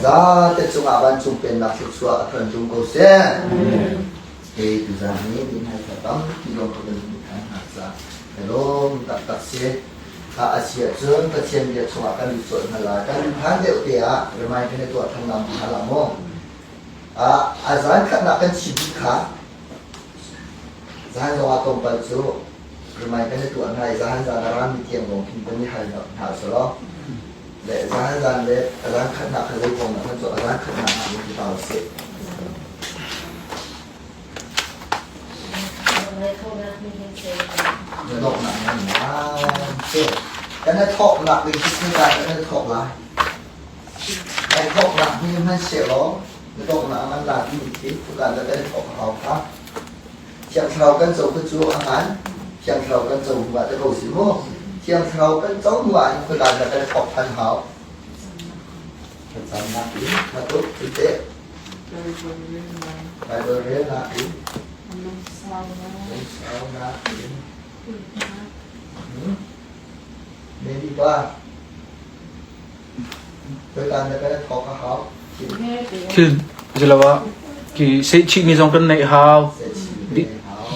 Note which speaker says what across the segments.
Speaker 1: zate cungah vancung pennak thluachuah a tluan tum ko seh. Hei tuzan hi ni hmai tampi lawng ka kan hmuh than hna ca ka lawm taktak si. A a si ahcun Pathian bia chungah kan lut colh hna lai. Kan lut hlan deuh te ah remind kan i tuah than lang hna la maw? A a zan khatnak kan chim dih kha zan zong ah tlawmpal cu remind kan i tuah hna i zahan zan a rami tiang lawng khin kan i hal hna selaw le zahan zan le a zan khatnak kha zei kong dah kan tuah a zan khatnak ah kan ti pa usih. Na dawtnak nan ngai. Kan i thawknak ding cu zeidah kan i thawk lai? Ai thawknak hi hmanhsehlaw na dawtnak a ngan la timi khi cuka dah kan i thawk a hau kha. Thiang Thlarau kan co kha cu a ngan. Thiang Thlarau kan co hnu ah ta ko si mu. Thiang Thlarau kan co hnu ah hin khuadan dah kan i thawk than hau. Thlacamnak in na tuk cu teh. Bible relnak in lungsaunak in Maybe pa Tutan na kan thawk a hau.
Speaker 2: Thil zilawa ki sehchihmi zong kan neih hau.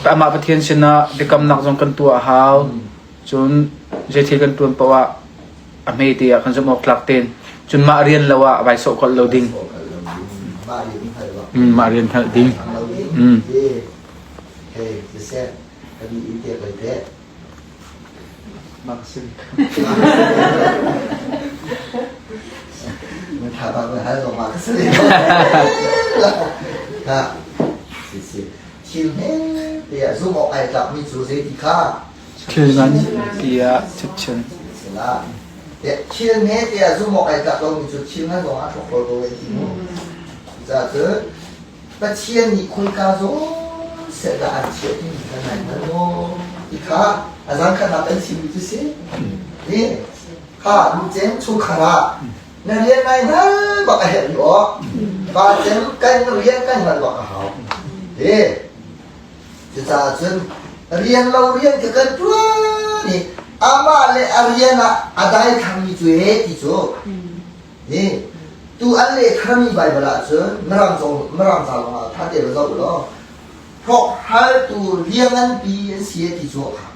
Speaker 2: Amah Pathian sinah biakamnak zong kan tuah hau. Cun zeithil kan tuan paoh ah a hme te ah kan zumh awk tlak ten cun mah rian lo ah vai sawh kolh lo ding mah rian hngalh ding
Speaker 1: Thil he tiah zumh awk ai tlakmi cu zei ti kha
Speaker 2: Thil ngan tiah chipchin.
Speaker 1: Thil hme tiah zumh awk ai tlak lomi cu thil ngan zong ah hrokhrol ko ai ti mu. Cucaah Pathian nih khoika zawn seh dah an chiah timi kha nai hngal maw? Ti kha a zan khatnak kan chimmi cu si. Hi kha lucem chungkhar ah na rian nai hngal bak a herh i awk. Pa cem kan rian kan hngal bak a hau. Hi Cucaah cun rian lo rian ka kan ṭuan i amah le a rian ah a daithangmi cu he ti cu hi tu an leh tharmi Baibal ah cun Mirang zong Mirang ca lawngah ṭha te va zoh law hlawkhaltu lianganpi an si ti cu a kha.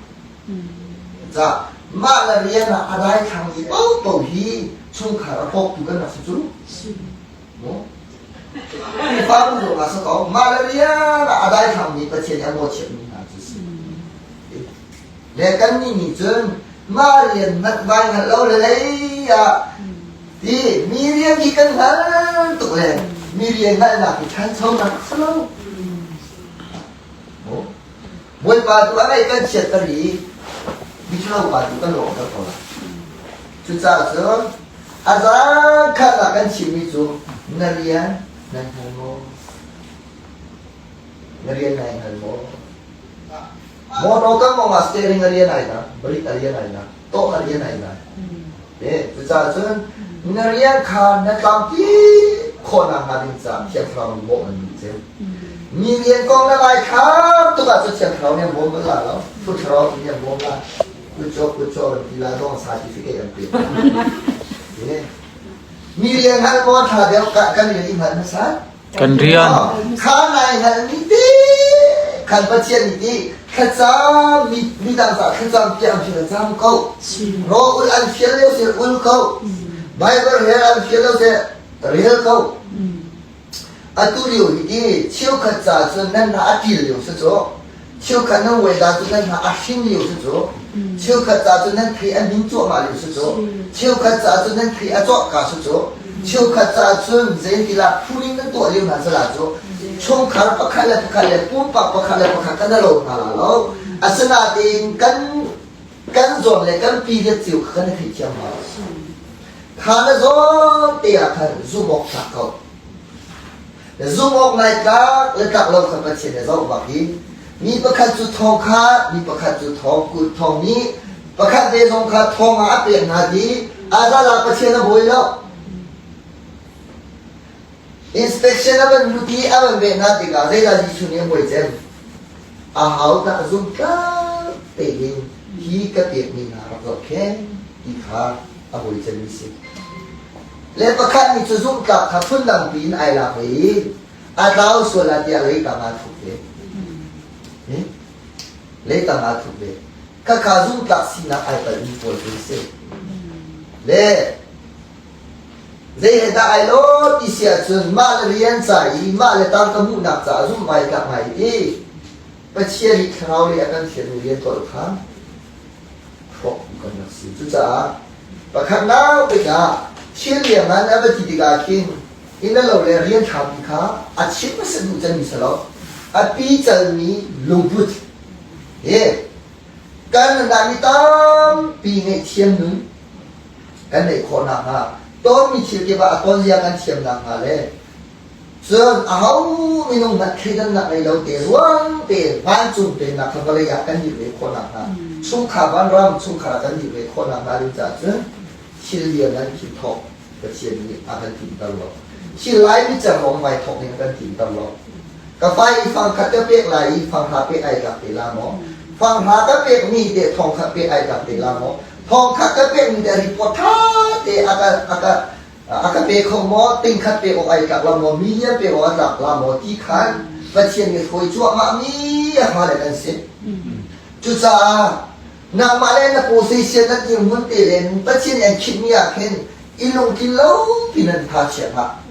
Speaker 1: Ca mah le rian ah a daithangmi paohpaoh hi chungkhar a hrawktu kan rak si cu. Khrihfabu zong ah si ko mah le rian ah a daithlang Pathian nih a mawhchiatmi hna cu si. Le kannih nih cun mah rian ngat vai hngalh lo le lei ah ti mi rian hi kan hngal tuk le mi rian hngalhnak hi ṭhanchonak a si lo. Bawipa tu a ngaih kan chiatter i miṭhalo pa tu kan lawmter ko lai. Cucaah cun a zaangkhat ah kan chimmi cu na rian nan hngal maw? Na rian nai hngal maw? Motor kan mong ah steering a rian ai na, brake a rian ai na, tawh a rian ai na. Eh, cucaah cun na rian kha na tlampi khawhnak hnga ding caah Thiang Thlarau nih bawmh an duh ceu. Mi rian kong na ngai thlam tuk ahcun Thiang Thlarau nih an bawm bal la lo. Thu Thlarau nih an bawm la. Good job, good job an ti la, dong certificate an pe. Eh. Mi rian hngal maw ṭha deuh kan rian i hngal hmasa?
Speaker 2: Kan rian.
Speaker 1: Kha nai hngal mi te khan Pathian nih ti thlacam mi mi dang ca thlacam tiang khi na cam ko. Ro ul an fial lio se ul ko. Bible rel an fial lio se rel ko. Atu lio hi ti cheukhat ca cun nan hna a ṭil lio si cu. Cheukhat nan uai da cu nan hna a hring lio si cu. Cheukhat ca cu nan thei a min cuahmah lio si cu. Cheukhat ca cu nan thei a cawh ka si cu. Cheukhat ca cun zeitilah phuning nan tuah lio hna sala cu chungkhar pakhat le pakhat le pumpak pakhat le pakhat kan lo hna la lo. Asinain kan kan zawn le kan pi le cio kha kan i theithiam hna. Kha na zawn te ah khan zumh awk tlak ko. Zumh awk ngai tlak le tlak lo kha Pathian nih a zoh bak i mi pakhat cu thong kha mi pakhat cu thong kut thong nih pakhat ve zong kha thong ah a pek hna ti azal ah Pathian a bawi lo. Inspection a van lut i a van veh hna tikah zeidah Jesuh nih a bawi cem? A hau dah zum tlak tein hi ka pekmi hna rak zohkhenh ti kha a bawi cemmi si. Le pakhat nih cu zumhtlak kha phundang piin ai lak i a tlau sual ah tiah leitang aa thup ve. Leitang aa thup ve. Khakha zumhtlak sinak ai palhmi pawl cu si. Le zei he dah ai lawt ti si ahcun mah le rian ca i mah le tangka hmuhnak caah zumh ai tlak ngai i Pathian nih thlarau lei a kan fialmi rian tuah kha hrawk kan rak si. Cucaah pakhatnak bik ah thil liangngan a va ti tikah khin inn a lo le rian ṭhapi kha a chim hmasa duh cangmi si lo. A picalmi lungput he kan nunah mi tampi ngaihthiam nun kan neih khawh nakhnga tawnmi thil kip ah a tawnzia kan thiam nakhnga le Cun aho minung hmanh thleidannak ngei lo te ruang tein vancung pennak kha vawlei ah kan dirh ve khawh nakhnga chungkhar vanram chungkhar ah kan dirh ve khawh nakhnga ding caah cun thil lian nan thil thawk Pathian nih a kan timter lo. Thil lai micer lawng vai thawk ding a kan timter lo. Ka fai i fang khat ka pek lai i fang hra pek ai tlak te la maw? Fang hra ka pek mi te thong khat pek ai tlak te la maw? Thong khat ka pek mi te report tha te a ka a ka A ka pe kho maw, tingkhat pek awk ai tlak lo maw, million pek awk a tlak la maw ti khan Pathian nih hruai cuahmah mi a fale kan si. Cucaah nangmah le na position na dirhmun te len Pathian nih an khitmi ah khin i lungtlin lo ti nan tha chia hlah.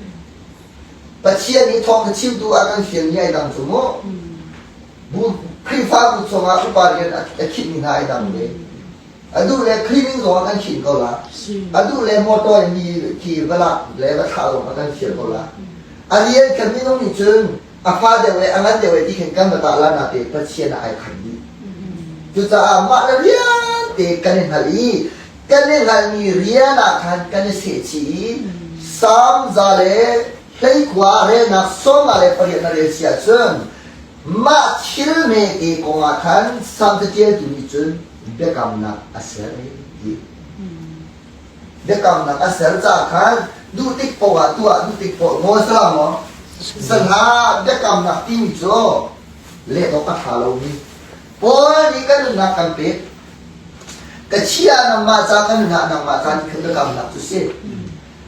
Speaker 1: Pathian nih thawngtha chimtu a kan fialmi ai dang cu mu. Bu Khrihfabu chungah upa rian a khitmi hna ai dang ve. A duh le cleaning zong a kan chimh ko la. A duh le motor in mi khi va lak le va thlah zong a kan fial ko la. A rian kan minung nih cun a fa deuh le a ngan deuh le ti khin kan va tah la na te Pathian ah ai khat dih. Cucaah mah le rian te kan i hngalh i kan i hngalhmi rian ah khan kan i sehchih i Salm za le hleikua relnak 58 na rel si ahcun mah thil hmete kong ah khan Salm catialtu nih cun biakamnak a ser ti. Biakamnak a ser caah khan duh tik paoh ah tuah duh tik paoh maw sa maw sahla biakamnak timi cu leh awk a ṭha lomi Paul nih kan nunnak kan pek ka chia nangmah ca kan nunah nangmah ca nih khan biakamnak cu si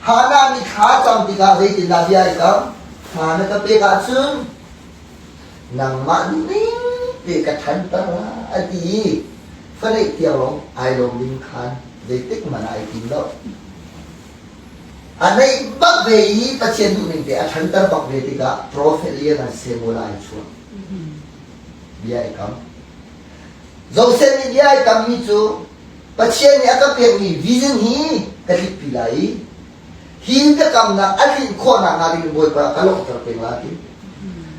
Speaker 1: Hana nih thla cam tikah zeitindah bia i kam thla na ka pek ahcun nangmah ning te ka ṭhanter la a ti i faneih tiang lawng ai lawm ding khan zeitik hmanh ah ai tim lo. A neih bak ve i Pathian duhning te a ṭhanter bak ve tikah profet lian ah Samuel ai chuah. Bia i kam. Joseph nih bia ai kammi cu Pathian nih a ka pekmi vision hi ka tlikpi lai i Hi biakamnak a tlin khawhnak hnga ding Bawipa ka lawmhter peng lai ti.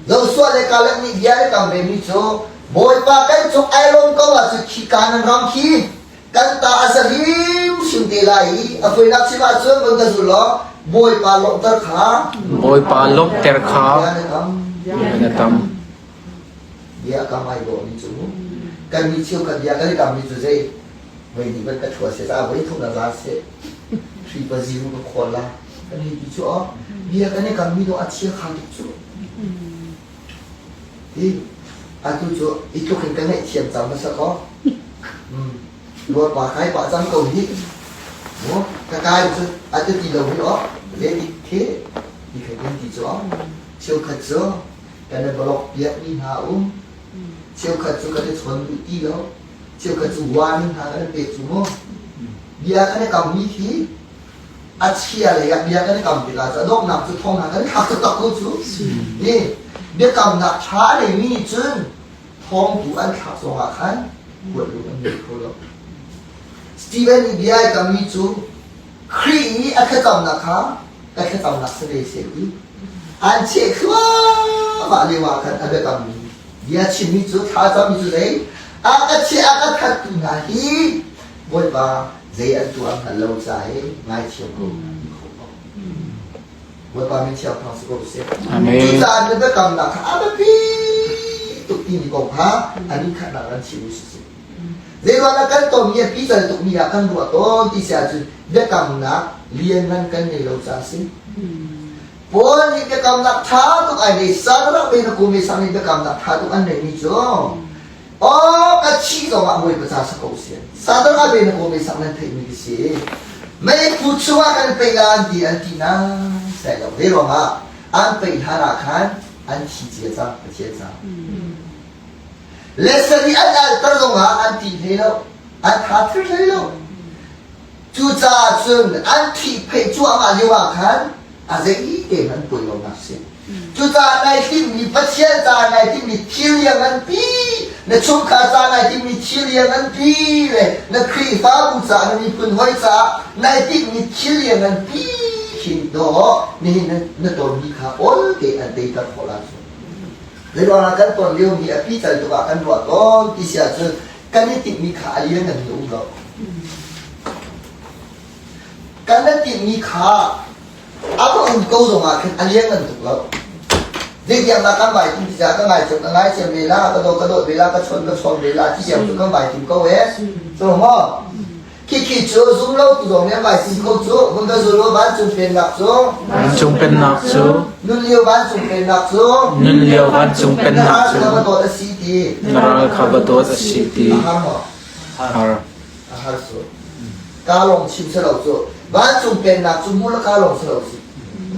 Speaker 1: Joshua le Caleb nih bia an kam vemi cu Bawipa kan cung ai lawm ko ahcun khi Kanaan ram khi kan ta a sa hrimhrim te lai i a foinak chim ahcun von ka zul law Bawipa lawmhter kha
Speaker 2: Bawipa lawmhter kha
Speaker 1: bia na kam
Speaker 2: bia na tam.
Speaker 1: Bia kam ai dawhmi cu kan mi cheukhat bia kan i kammi cu zei voi nih van ka ṭhua seh caah voi thum na za seh hri pa ziru ka khawl la kan hei ti cu aw bia kan i kammi dawh a chia kha tuk cu hi atu cu i tluk in ka ngaihthiam cang hmasa ko luar pa kai pah cang ko hi mu ka kai cu atu ti lo hi aw le dik the ti kha kan ti cu aw cheukhat cu kan i block piak mi hna um cheukhat cu kan i chawn duh ti lo cheukhat cu warning hna kan i pek cu mu bia kan i kammi khi a chia lei ah bia kan i kam tikah cu a donghnak cu thong hna kan i thlak taktak ko cu ni biakamnak ṭha a neimi nih cun thawngtu an thlak zongah khan huat lung an ngei kho lo Stephen nih bia ai kammi cu Khrih i a thlacamnak kha ka thlacamnak si ve seh ti an cheh thluahmah lio ah khan a biakammi bia chimmi cu thlacammi cu zei a ka cheh a ka thattu hna hi Bawipa zei an tuah hngal lo ca hi ngaithiam ko ti kho ko Bawipa min thiang thang si ko seh
Speaker 2: Amen.
Speaker 1: cucaah na biakamnak kha a biapi tuk timi kong kha an khatnak an chimmi si Zeiruangah kan tonmi a pical tukmi ah kan ruah tawn ti si ahcun biakamnak lianngan kan ngei lo caah a si. Paul nih biakamnak ṭha tuk ai nei Sarah ve na kum i sang nih biakamnak ṭha tuk an neimi cu aw ka thih zongah Bawipa ca si ko si. Sarah ve na kum i sang nan theihmi ka si. Meiphu chungah kan peih la an ti an ti naisai lo. Zei ruangah an peih hlan ah khan an thi cia cang Pathian caah. Le sarih an alter zongah an ti hlei lo. An tha thir hlei lo. Cucaah cun an thihpheih cuahmah lio ah khan a zei te hmanh puai lonak si. Cucaah nai timhmi Pathian ca nai timhmi thil liannganpi, na chungkhar ca nai timhmi thil liannganpi le na Khrihfabu ca na miphun hawi caah nai timhmi thil liannganpi hin dawh nihin na tonmi kha awl tein an teiter khawh lai cu. Zeiruangah kan ton liomi a pical tuk ah kan ruah tawn ti si ahcun kan i timhmi kha a lianngan mi a um lo. Kan i timhmi kha a va um ko zongah khin a lianngan tuk lo. Zeitiang dah kan vai tim ti caah ka ngai ka ngaithiam ve la, ka dawt ka dawt ve la, ka chawn ka chawn ve la ti tiang cu kan vai tim ko e. So maw? Khikhi cu zum lo tu zong nih an vai tim ko cu. Vun ka zul u vancung pennak cu.
Speaker 2: Vancung pennak cu.
Speaker 1: Nun lio vancung pennak cu.
Speaker 2: Nun lio vancung pennak cu.
Speaker 1: Na ral kha va dawt a si ti.
Speaker 2: Na ral kha va dawt a si ti.
Speaker 1: A har maw?
Speaker 2: Har.
Speaker 1: A har cu. Ka lawng chim si lo cu. Vancung pennak cu mu le ka lawng si lo si.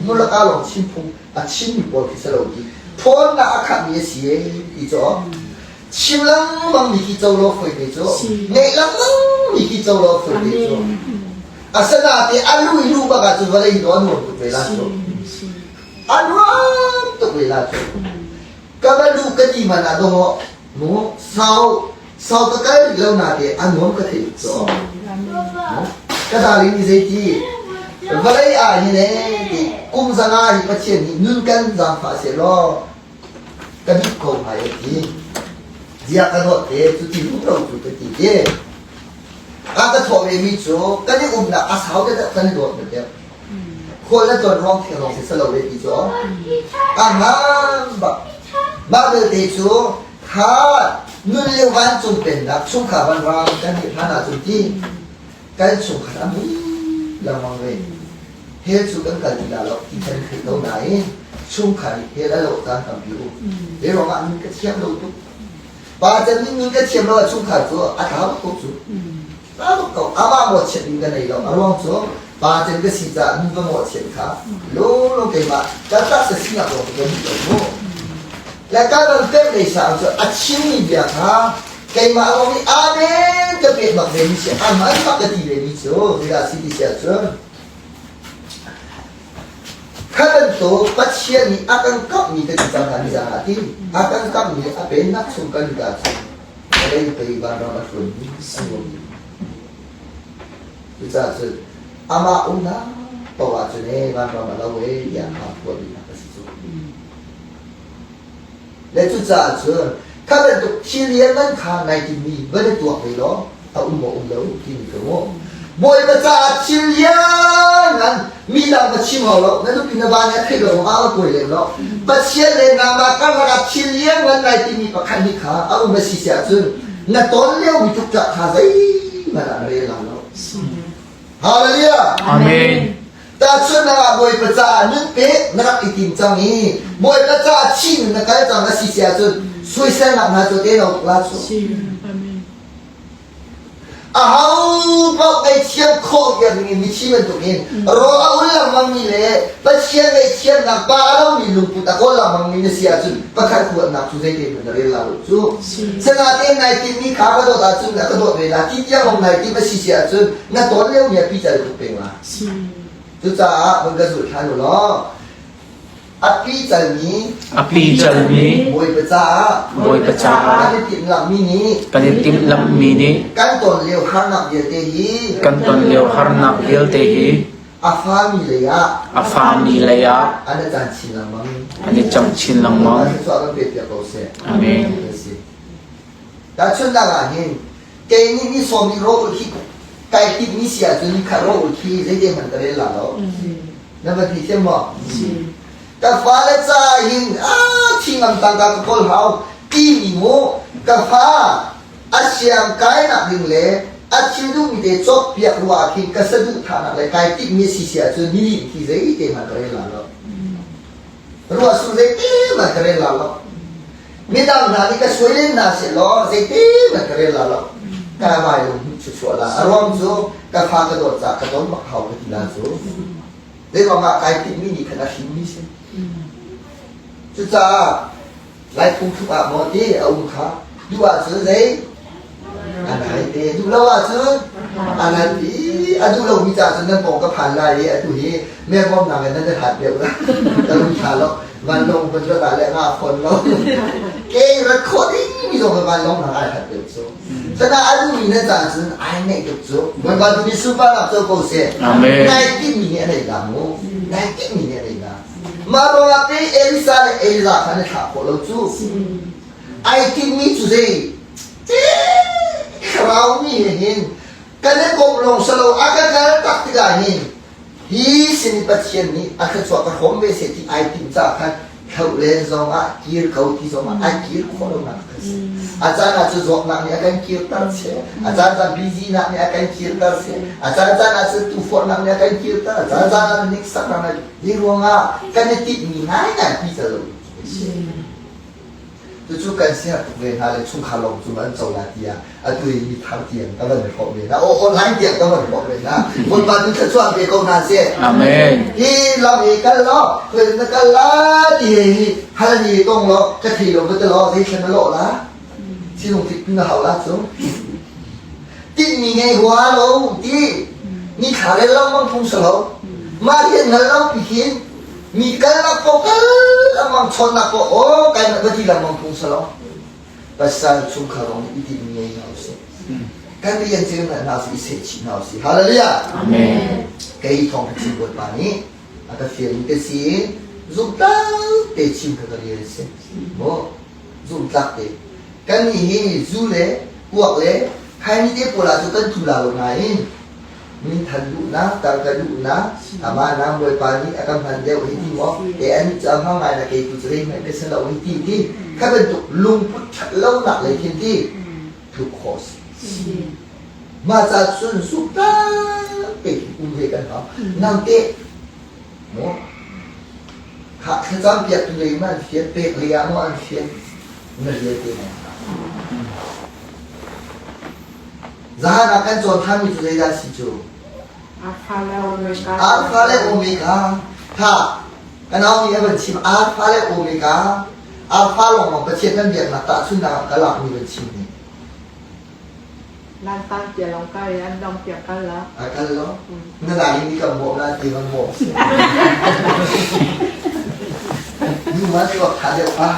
Speaker 1: Mu le ka lawng chim phung a chimmi pawl khi si lo ti. Ṭhawnnak a khatmi a si e ti cu. Chim lengmang mi khi co lo foi te cu. Ngeih lengmang mi khi co lo foi te cu. Asinain a lu i lu bak ahcun vawlei hi a nuam tuk ve la cu. A nuam tuk ve la cu. Ka va lu ka ti hmanh ah dawh mu sau sau ka kal rih lo na te a nuam ka theih tuk cu. Ka darling ni zeiti vawlei ah hin ee ti kum zanga hi Pathian nih nun kan zaangfah sehlaw ka duh ko hnga e ti. Ziah ka dawt te cu ti lu lo cu ka ti ti. A ka thawh ve mi cu kan i umnak a sau deuh kan i dawt deuh. Khual na ton ruang theng lawng si salo ve ti cu. A hmaan bak. Mah belte cu kha nun lio vancung pennak chungkhar van ram kan nih hlan ahcun ti kan chungkhar a mui lengmang ve. Hell cu kan kal ti la lo ti kan theih lo nain chungkhar i hell a lawh caan tampi um. Hi ruangah nun ka thiam lo tuk. Pa chan nih nun ka thiam lo ah chungkhar cu a tha tuk ko cu. Tha tuk ko. Amah mawhchiat ding ka nei lo. A ruang cu pa chan ka si caah nu ka mawhchiat kha lung keimah ka taksa sinak lawng ka duh lo mu. Le ka ram pek lei sang cu a chimmi bia kha keimah lawng nih amen ka pek bak ve mi si a hman bak ka ti ve mi cu zeidah si ti si ahcun Kha bantuk Pathian nih a kan kamhmi kan si cang hna ni zaan ah ti a kan kamhmi a pennak chung kan lut ahcun vawlei pei vanram a hluanmi a nuammi. Cucaah cun amah umnak paoh ahcun ee vanram a lo ee tiah aa phuahmi a si cu. Le cucaah cun kha bantuk thil lianngan kha nai timmi van i tuak ve law a um maw um lo timi ka mu. Bawipa caah thil lianngan mi dang va chim hau lo na nupi na va nih a theih lo zongah a kuai lem lo. Pathian le nangmah karlak ah thil lianngan nai timi pakhat nih kha a um a si si ahcun na ton liomi tluktlak kha zeihmanh ah na rel lai lo. Hallelujah!
Speaker 2: Amen.
Speaker 1: Tahchunhnak ah Bawipa caah nun pek na rak i tim cang i Bawipa caah chin na kal cang a si si ahcun soiselnak hna cu te lo la cu. Aho paoh ngaihthiam khawh viar dingin mithi bantukin rawl a ul lengmangmi le Pathian ngaihthiamnak pa a lomi lungput a kawl lengmangmi na si ahcun pakhat huatnak cu zeite hmanh na rel la lo cu. Sinain nai timmi kha ka dawt ahcun na ka dawt ve la ti tiang lawng nai tim a si si ahcun na tawn liomi ah pical tuk peng la. Cucaah vun ka zul ṭhan u law a picalmi
Speaker 2: A picalmi
Speaker 1: Bawipa caah
Speaker 2: Bawipa caah
Speaker 1: kan i timhlamhmi nih
Speaker 2: kan i timhlamhmi nih
Speaker 1: kan ton lio harnak vialte hi
Speaker 2: kan ton lio harnak vialte hi
Speaker 1: a fami lei ah
Speaker 2: a fami lei ah
Speaker 1: an i cang chin lengmang.
Speaker 2: an i cang chin lengmang.
Speaker 1: Thluachuah kan pe piak ko seh.
Speaker 2: Amen.
Speaker 1: Tahchunhnak ah hin kei nih ni sawm nih rawl khi kai timh mi si ahcun ni khat rawl khi zeite hmanh ka rel la lo. Na va ti thiam maw? Ka fale ca hin a thingam tangka ka kawl hau timi mu ka fa a siang kainak ding le a thil duhmi te cawkpiak ruah ah khin ka saduhthahnak le kai timhmi a si si ahcun nilin khi zeite hmanh ka rel la lo. Ruah sur zeite hmanh ka rel la lo. Midang hna nih ka suai len hna seh law zeite hmanh ka rel la lo. Ka vai lung. Chuchuah la. A ruang cu ka fa ka dawt caah ka don bak hau ka ti la cu. Zeiruangah kai tinhmi nih khan a hrinmi si. Cucaah Lai phungthluk ah maw ti a um kha duh ahcun zei a nai te duh lo ahcun a nai pi a duh lomi caah cun nan pawng ka phan lai i atu hi mermom nak in nan i hlat deuh la ka lung tha lo vanlawng van rat ah le nga phon lo ke rat khawh ding mi zong vanlawng nak ai hlat deuh cu sana a duhmi na caah cun ai ngaih tuk cu Bawipa tu nih sunparnak co ko seh nai timmi nih a nei la mu nai timmi nih a nei la Mah ruangah pei Elisa le Elijah kha na thlah khawh lo cu. Ai timmi cu zei? Thlarau mi he hin kan i komh lawng si lo a ka kal tak tikah hin hi sin Pathian nih a thluachuah ka hrawm ve seh ti ai timh caah khan thloh len zong ah kir ko ti zong ah ai kir khawh lonak kan si. A caan ah cu zawtnak nih a kan kirter seh, a caan caan busy nak nih a kan kirter seh, a caan caan ah cun tuforhnak nih a kan kirter, a caan caan ah hniksaknak nih Hi ruangah kan i timhmi ngaingai pi cal lo Cucu kan siar tuk ve hna le chungkhar lawng cu an co la tiah atu i mi thar tiang ka van hrawh ve hna. O online tiang ka van hrawh ve hna. Bawipa tu thluachuah pe ko hna seh.
Speaker 2: Amen.
Speaker 1: Hi lam hi kal law, khual na kal la ti he hi hal ni tong law ka thei lo va ti law zei thlen na lawh la. Sinung tik na hau la cu. Tinhmi ngei hua lo ti ni thla le lengmang phung si lo. Mah rian ngal lo pi hin mi kalnak ko kal lengmang chawnnak ko aw kai va ti lengmang phung si lo. Pasal chungkhar rong i tinhmi ngei hna usih. Kan rian cio hna usih i seh chih hna usih. Hallelujah.
Speaker 2: Amen.
Speaker 1: Kei thawng ka chim Bawipa nih a ka fialmi ka si zumtlak te chim kha ka rian si. Maw zumtlak te. Kannih hi zu le kuak le khaini te pawl ah cu kan thu la lo nain minthan duhnak, tangka duhnak, amah na Bawipa nih a kan hman deuh hi ti maw, e an cu a hmang ngai na kei tu cu zeihmanh ka si lo hi ti ti kha bantuk lungput ṭhat lonak lei khin ti tluk khawh si. Mah ca cun zumtlak te um ve kan hau. Nang teh maw kha thlacam piak tu lei ma an fian pek lei ah maw an fian na rial te lai. Zahan ah kan cawn thanmi cu zeidah si cu?
Speaker 3: Alpha le Omega.
Speaker 1: Alpha le Omega. Tha, ka nau nih a van chim Alpha le Omega. Alpha lawng lawng Pathian kan biaknak tahchunhnak ah ka lakmi van chim ni.
Speaker 3: Lan tan tia long kai an dong tia kal la.
Speaker 1: A kal lo. Na nai ni ka mo la ti van mo. Nu ma chuak tha deuh pa.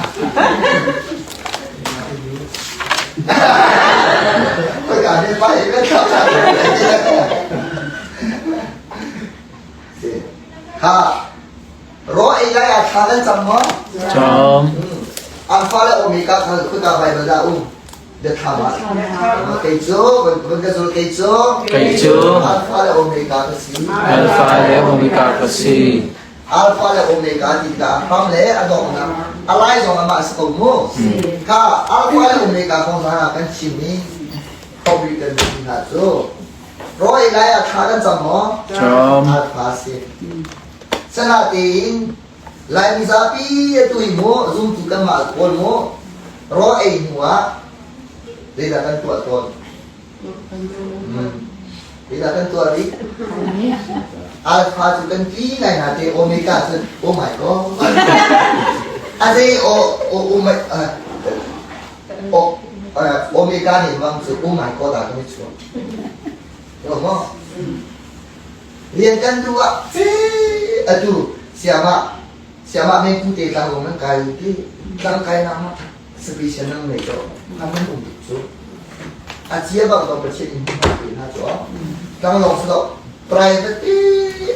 Speaker 1: Khoi ka ne pa he kan tha tha. Ha ro ei lai ah thla kan cam maw?
Speaker 2: Cam.
Speaker 1: Alpha le Omega kha khuta Bible dah um. Biathlam ah kei cu van ka zul kei cu
Speaker 2: Kei cu
Speaker 1: Alpha le Omega ka si.
Speaker 2: Alpha le Omega ka si.
Speaker 1: Alpha le Omega ti tikah a hram le a donghnak a lai zong amah si ko mu. Kha Alpha le Omega kong hna kan chim i hobby kan chim hna cu Roy lai ah thla kan cam maw?
Speaker 2: Cam.
Speaker 1: Alpha si. Sana tein Laimi zapi atu hi mu zumtu kanmah pawl mu rawl ei hnu ah zeidah kan tuah tawn? Zeidah kan tuah rih? Alpha cu kan ti ngai na te Omega cu oh my god. A zei o o o my o Omega nih mang cu oh my god ah kan i chuak. Maw? Rian kan duh ah atu siamah siamah mengku te tlanglawng nan kai ti tlang kai nak ma special nang nei to nam nan um tuk cu a chia bang dong Pathian in hmu te na chu tlanglawng su lo private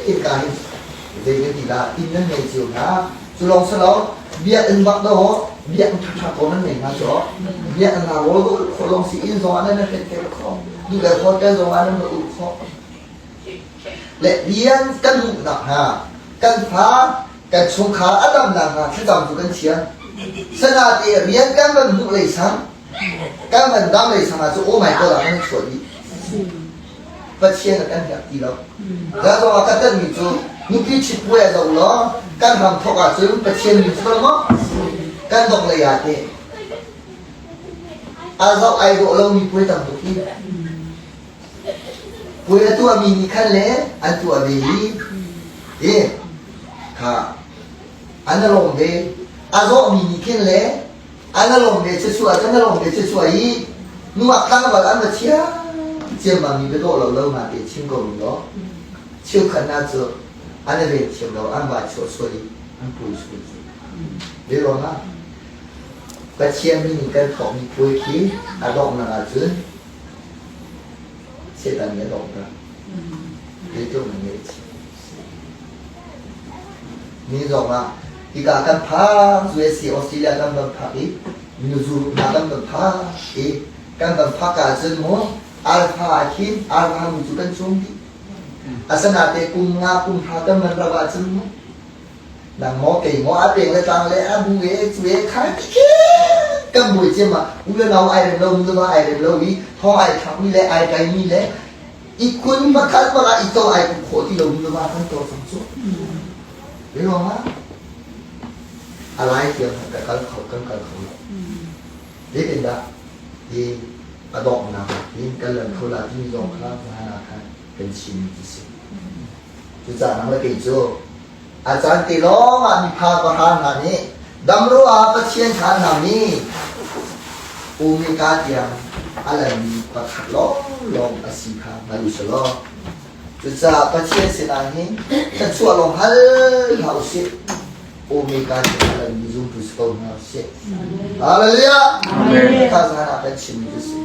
Speaker 1: in ka hin zei kan ti la inn nan nei cio na cu lawng su lo biakinn bak do biakinn ṭha ṭha ko nan nei na chu biakinn na rawl do kho lawng si inn zong ah nan hret te kho du le hotel zong ah nan ul kho Le rian kan hmuhnak hnga kan fa kan chungkhar a damnak hnga thlacam cu kan thiam. Sanate rian kan van hmuh lei sang kan van dam lei sang ah cu oh my god ah kan chuah dih. Pathian a kan herh ti lo. Za zong ah ka tanmi cu nupi ṭhit puai a zoh law kan ram thawk ahcun Pathian min cu maw kan dong lei ah teh a zoh ai dawh lomi puai tam tuk hi. Puai a tuahmi nih khan le an tuah ve i i kha an lawm ve. A zawhmi nih khin le an lawm ve chuchuah an lawm ve chuchuah i nungak tlangval an va chia ciammam mi biadawh lo lo hna te chim ko ning law cheukhat hna cu an i ven thiam lo an vai chuah sual i an pui sual cu. Ve ruangah Pathian min in kan thawkmi puai khi a donghnak ahcun Satan nih a donghter. Zeitluk na ngeih chih. Ni zong ah hika kan phak USA Australia kan van phak i nuzul hna kan van phak i kan van phak ahcun mu alpha khin alpha nu cu kan chung dih. Asanain kum nga kum hra kan van rau ahcun mu nang maw kei maw a peng le tlang le a bu e cu e kha ti kan buai cem ah u le nau ai rem lo nu le va ai rem lo i thong ai thlak mi le ai kai mi le i kun pakhat bak ah i to ai ku khawh ti lo nu le va kan to cang cu ruang ah a lai tiang ka kal kho kan kal kho lo zeitindah hi a donghnak ah hin kan lan kho la timi zong kha hna kha kan chim ti si. Cucaah nang le kei cu a caan te lawng ah miphar pahra hna nih damro ah Pathian kha an nam i Omega tiang a lanmi pakhat lawnglawng a si kha hngal u sih law cucaah Pathian sinah hin thluachuah lawng hal hlah u sih. Omega tiang a lanmi zumtu si ko hna usih. Hallelujah!
Speaker 2: Amen.
Speaker 1: Kha zan ah kan chimmi cu si.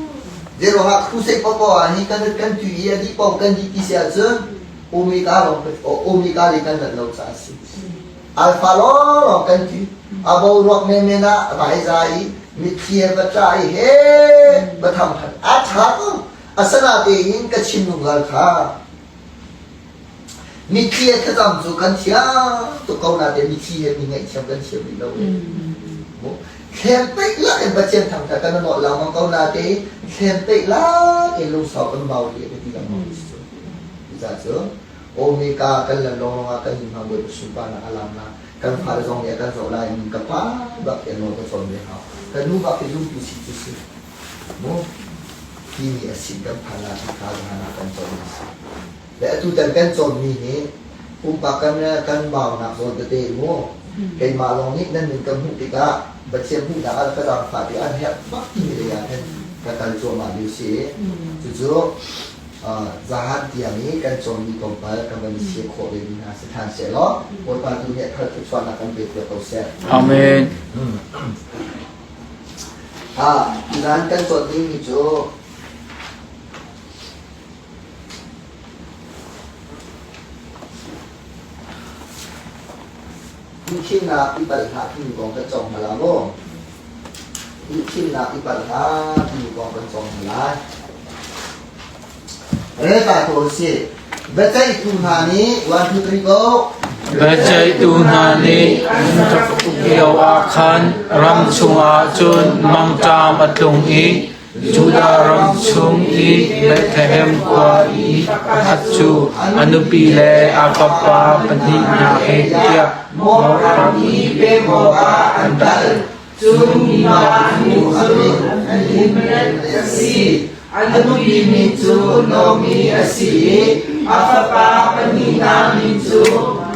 Speaker 1: Zeiruangah crusade paohpaoh ah hi kan kan tu i a dih paoh kan dih ti si ahcun Omega lawng Omega le kan lat lo caah a si. Alpha lawng kan ti. A boruak menmen ah vai za i mitthli he va ṭah i he va tham khat a ṭha ko. Asinain ka chim zungzal kha. Mitthli he thlacam cu kan thiam tuk ko nain mitthli he mi ngaihthiam kan thiam rih lo. Thlem peih lak in Pathian thangṭhat kan nawl lengmang ko nain thlem peih lak in lungsau kan bau rih ka ti lengmang cu. Cucaah cu Omega kan lan lawnglawng ah kan hna Bawipa sunparnak a lang na kan fale zong nih a kan zoh lai ka pa bak hi a nawl ka cawn ve hau. Ka nu bak hi zumtu si cu si. Mu timi a sin kan phan ah kha hna kan cawn a si. Le atutan kan cawnmi hi pumpak kan kan baunak zawn tete mu keimah lawng nih nan min ka hmuh tikah Pathian hmuhnak ah ka zaangfah tikah an herh bak timi lei ah hin ka kal cuahmah mi si. Cucu zahan tiang i kan cawnmi tlawmpal kan van i share khawh ve mi hna si ṭhan seh law Bawipa tu nih thar thluachuahnak kan pe piak ko seh.
Speaker 2: Amen.
Speaker 1: Tuzaan kan cawn dingmi cu Duhthimnak i palh hlah timi kong kan cawng hna la maw? Duhthimnak i palh hlah timi kong kan cawng hna lai. Rel ta ko usih. Biaceihtu hna nih 1 2 3 go.
Speaker 2: Biaceihtu hna nih an rak uk lio ah khan ram chungah cun mangṭam a tlung i Judah ram chung i Bethlehem khua i pakhat cu a nupi le a fapa pahnih hna he tiah Moab ram i pem awkah an kal.
Speaker 4: Cun mipa nu cu Elimelech a si, a nupi min cu Naomi a si i a fapa pahnih hna min cu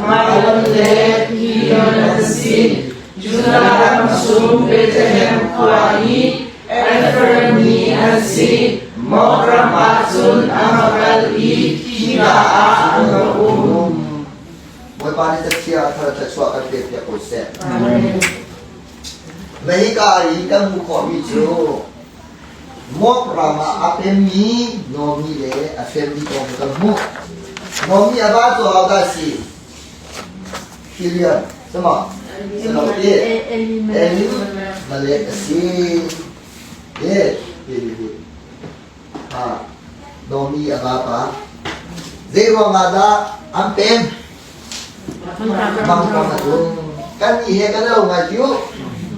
Speaker 4: Mahlon le Kilion an si. Judah ram chung Bethlehem khua i Efraim mi an si. Moab ram ah cun a va kal i khika ah an va um.
Speaker 1: Bawipa nih cathiang thar thluachuah kan pek piak ko seh. Mahika i kan hmuh khawhmi cu Moab ram ah a pemmi Naomi le a family kong kan hmuh. Naomi a va cu ahodah a si? Kilian, sama. Elimelech a si. E, ha, Naomi a vapa. Zei ruangah dah an pem? Mangṭam a tlung. Kan nih he kan lo ngai tiu.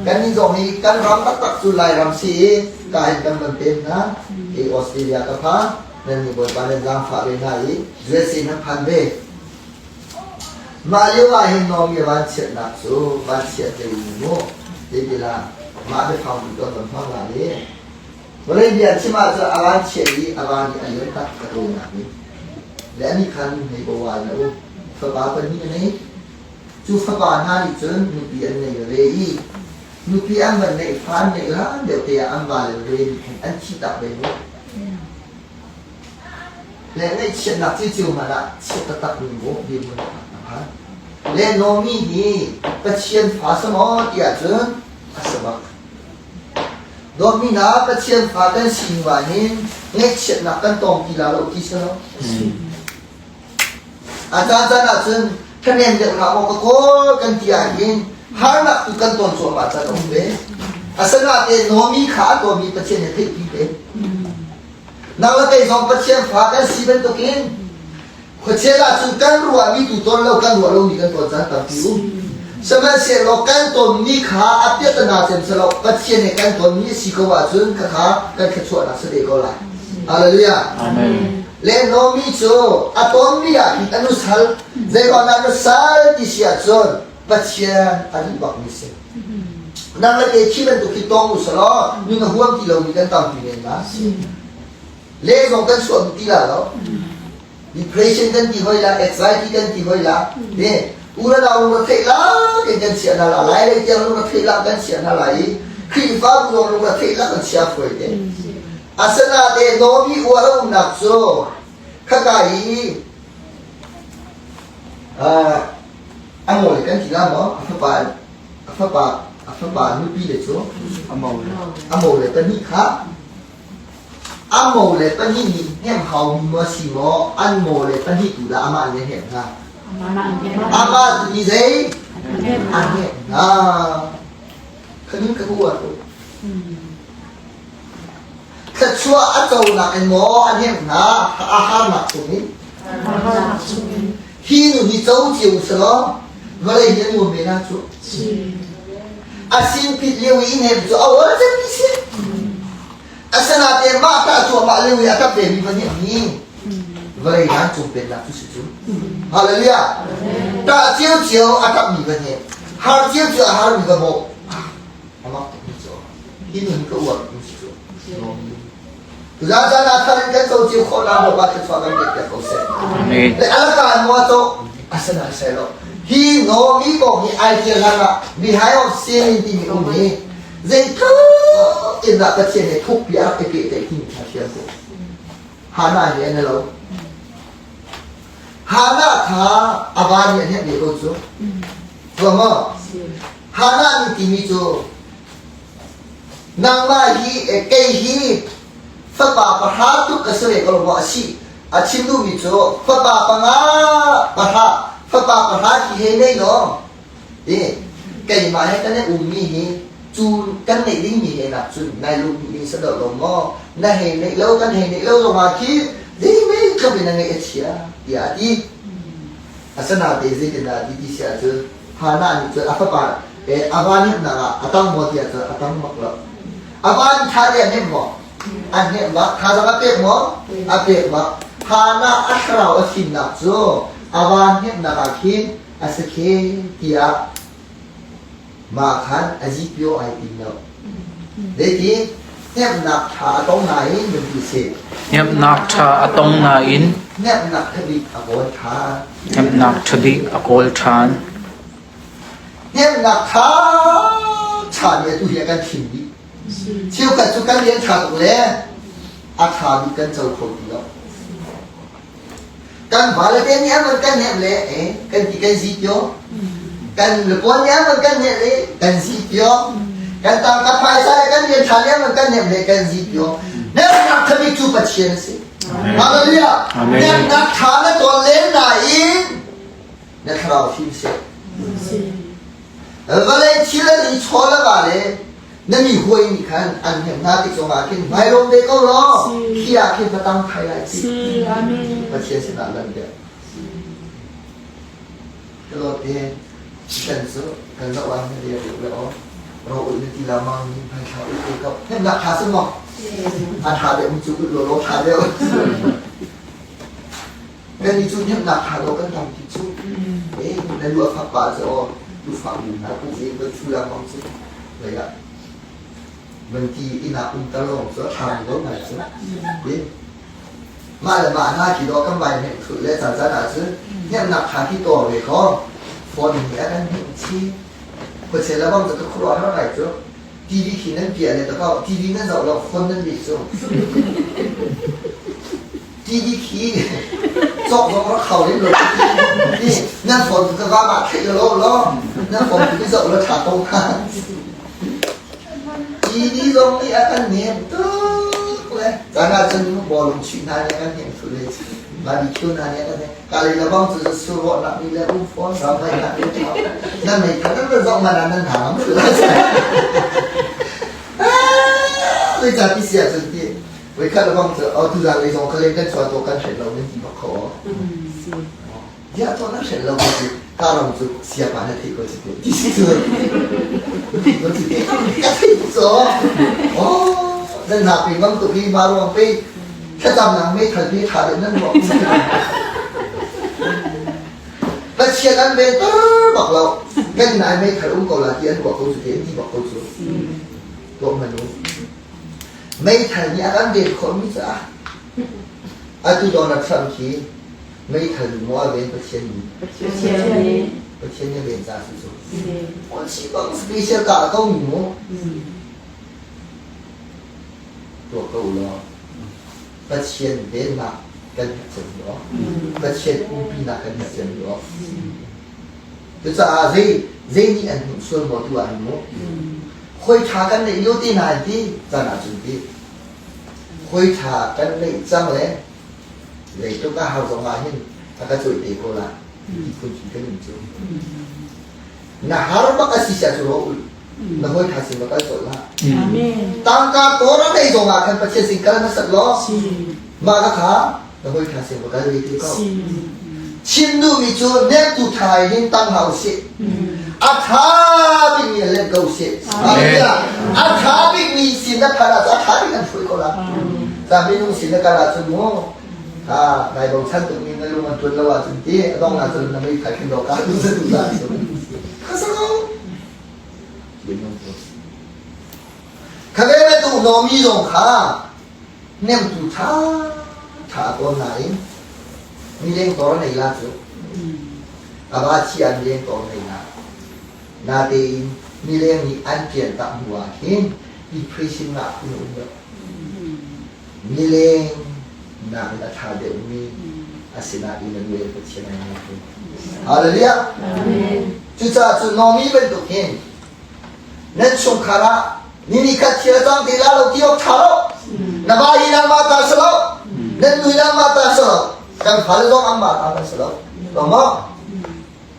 Speaker 1: Kan nih zong hi kan ram taktak cu Lairam si i ka hin kan van pem hna. Hi Australia ka phan. Nan nih Bawipa nan zaangfah ve hna i USA nan phan ve. Mah lio ah hin Naomi vanchiatnak cu vanchiat hlei in mu zeitilah mah biafang tu kan van hmang lai i vawlei bia chim ahcun a vanchiat i a van i a liam tak ka nak ni. Le anih kha nuhmei bawa in a um. Fapa pahnih a nei. Cu fapa hna nih cun nupi an nei veve i nupi an van neih fa an neih hlan deuh te ah an vale veve nih khan an thihtak ve mu. Le ngaihchiatnak cio hmanh ah chiat taktak mi maw dirhmun a phan. Le Naomi hi Pathian fa si maw ti ahcun a si bak. Dawtmi hna Pathian fa kan si hnu ah hin ngaihchiatnak kan tong ti la lo ti si lo. A caan caan ahcun thanem deuh hlah maw ka kawl kan ti ahhin harnak tu kan ton cuahmah caan a um ve. Asinain Naomi kha a tuahmi Pathian nih theihpi ve. Nang le kei zong Pathian fa kan si bantukin Khuachel ahcun kan ruahmi tu ton lo kan ruah lomi kan ton caan tampi um. Sihmanhsehlaw kan tonmi kha a piahtana cem selaw Pathian he kan tonmi a si ko ahcun khakha kan thluachuahnak si ve ko lai. Hallelujah.
Speaker 2: Amen.
Speaker 1: Le Naomi cu a tonmi ah hin a nusal zeiruang dah nusal ti si ahcun Pathian a duh bakmi si. Nang le kei khi bantuk hi tong u selaw nun a huam ti lomi kan tampi men la. Le zong kan chuah duh ti la lo. Depression kan ti hoi la, anxiety kan ti hoi la. Ne, u le nau lung theih la kan kan chiah hna la, lai lei tiang lung theih la kan chiah hna la i Khrihfabu zong lung theih la kan chia foi te. Asana te Naomi uar a umnak cu khaka i a mawl kan ti la maw a fapa a fapa a fapa nupi le cu a mo le pahnih kha A mo le pahnih nih hnemh haumi maw si maw an mo le pahnih tu dah amah nih a hnemh hna? Amah tu nih zei? A hnemh hna. Khanin ka uar ko. Thluachuah a conak in maw a hnemh hna a harnak chungin? Hi nu hi co cio selaw vawlei hi a nuam ve na cu. A sin pit lio i hnem cu a uar cemmi si. Asinain mah ta cuahmah lio i a tap vemi va nih hi vawlei vancung pennak cu si cu. Hallelujah. Tah cio a tapmi va hnem. Har cio a harmi va bawh. Amak tukmi cu. Hi nun ka uar mi si cu. Tuzaan ah thar in kan co cio khawh la Bawipa thluachuah kan pek piak ko seh.
Speaker 2: Amen.
Speaker 1: Le alaka nuwa to asana selo. Hi Naomi kong hi ai tial hlan ah behind of sin timi um hi zeitluk in dah Pathian he thukpi a rak i pehtlaih timi kha thiam ko. Hana hi an lo. Hana kha a va nih a hnemh ve ko cu. Tuah maw? Hana nih timi cu Nangmah hi kei hi fapa pahra tluk ka si ve ko lo maw a si? A chim duhmi cu fapa panga pahra fapa pahra khi hei nei law eh keimah he kan i ummi hi cu kan neih dingmi he nak cun nai lung ding sa deuh lo maw? Na hei neih lo kan hei neih lo zongah khi zeimei tluk in na ngeih a chia tiah a ti. Asinain zeitindah a ti ti si ahcun Hannah nih cun a fapa a va hnemhnak ah a tang maw tiah cun a tang bak lo. A va nih tha te a hnemh maw? A hnemh bak. Thazaang a pek maw? A pek bak. Hannah a thlarau a fimnak cu a va hnemhnak ah khin a si khe tiah mah khan a zipio ai tim lo. Zeiti hnemhnak ṭha a tong nain nan ti si.
Speaker 2: Hnemhnak ṭha a tong nain
Speaker 1: hnemhnak ṭha bik a kawl ṭhan.
Speaker 2: Hnemhnak ṭha bik a kawl ṭhan.
Speaker 1: Hnemhnak ṭha ṭha nih atu hi a kan thim dih. Cheukhat cu kan rian ṭha tuk le a ṭha bik kan co kho ti lo. Kan vale te nih an kan hnemh le eh kan ti kan zi tio. Kan lupuan nih an kan hnemh le kan zi tio. Kan tangka phaisa le kan rian ṭha nih an kan hnemh le kan zi tio. Hnemhnak ṭha cu Pathian a si. Hallelujah. Hnemhnak ṭha na tawn len nain na thlarau fim seh. Vawlei thil an i chaw le va le na mi huai nih khan an hnemh hna tik zongah khin hmailawm ve ko law khi ah khin va tang thai lai ci Pathian sinah lan deuh ka te kan cu kan zoh ah na ria deuh le aw ro ul na ti la mang ni hmai thla ul te ko hnemnak tha sun maw a tha deuh mi cu ul law law tha deuh kan ni cu hnemnak tha lo kan tam ti cu eh na lu a fak pa cu aw tu fak mi na pu e van thu lang mang cu lei ah van ti inn ah um ter lawng cu a tha mi lo ngai cu eh. Mah le mah hna khi dawh kan vai hnemh thulh le caan caan ahcun hnemhnak ṭha khi tuar ve kaw phone nih a kan hnemh chih. Khuachia le bang cu ka khuaruah har ngai cu. TV khi nan piah le takau TV nan zoh lo phone nan lih cu. TV khi cawk zong rak khau lem lo nan phone ka va mah theih lo lo nan phone ku zoh lo ṭha ko kha. TV zong nih a kan nem tuk le caan ahcun bawlung chuih hna nih a kan hnem thlu le barbecue hna nih a kan hnem ka lei le bang cu surrawhnak nih le um fawn ramvaihnak nih nan mei kha nan va zoh man ah nan hna ngam thlu lai zeicah ti si ahcun ti voikhat le bang cu oh tuzaan lei zong kha len kan chuah to kan hren lo nan ti bak kho Ziah tuah na hrelh lo ti ka ram cu siapa na theih ko ci te ti si cu ko ci te ka theih cu oh nan hna pe ngam tuk hi ma ruang pe thlacam nang me thal pe tha deuh nan ruak Pathian an ven tar bak lo kan nai mei thal um ko la ti an ruah ko cu te an ti bak ko cu tuah manu meithal nih a kan ven khawh mi caah atu Donald Trump khi Meithal maw a ven Pathian nih?
Speaker 3: Pathian nih.
Speaker 1: Pathian nih a ven ca si cu. On si bang special ka ko mi mu. Tuah ko law. Pathian vennak kan herh cem law. Pathian umpinak kan herh cem law. Cucaah zei zei nih an hmuh sual maw tu ah hin mu. Khoi ṭha kan neih lio te hna ti caan ahcun ti. Khoi ṭha kan neih cang le Zeitluk a har zong ah hin a ka cawih te ko la ti phun khi kan um cu. Na har bak a si sia cu ro ul. Na hawi tha sin va kal colh hlah. Tangka tor a nei zong ah khan Pathian sin kal hmasat law mah ka kha na hawi tha sin va kal ve te ko. Chim duhmi cu nemtu tha hin tang hlah usih. A tha bikmi an lem ko usih. A tha bikmi sin na phan ahcun a tha bik an hruai ko la. Ca minung sin na kal ahcun mu ha nai bochan tukmi na lung an tuan lo ahcun ti a dong ahcun na mei khat khin do ka tu sa tu sa khasalo Kha ve bantuk nomi zong kha nemtu ṭha ṭha a tawn nain mileng tor nei la cu a va thi ah mileng tor nei la natein mileng nih an pian tak hnu ah khin depression ngah phun a um lo mileng nakin a ṭha deuhmi asinain a nu le Pathian an ngei Hallelujah cucaah cu Naomi bantuk hin Nan chungkhar ah ni ni khat thil a cang ti la lo ti awk ṭha lo. Na va hi nangmah ta si lo. Nan nu hi nangmah ta si lo. Kan fale zong anmah ta kan si lo. Lo maw?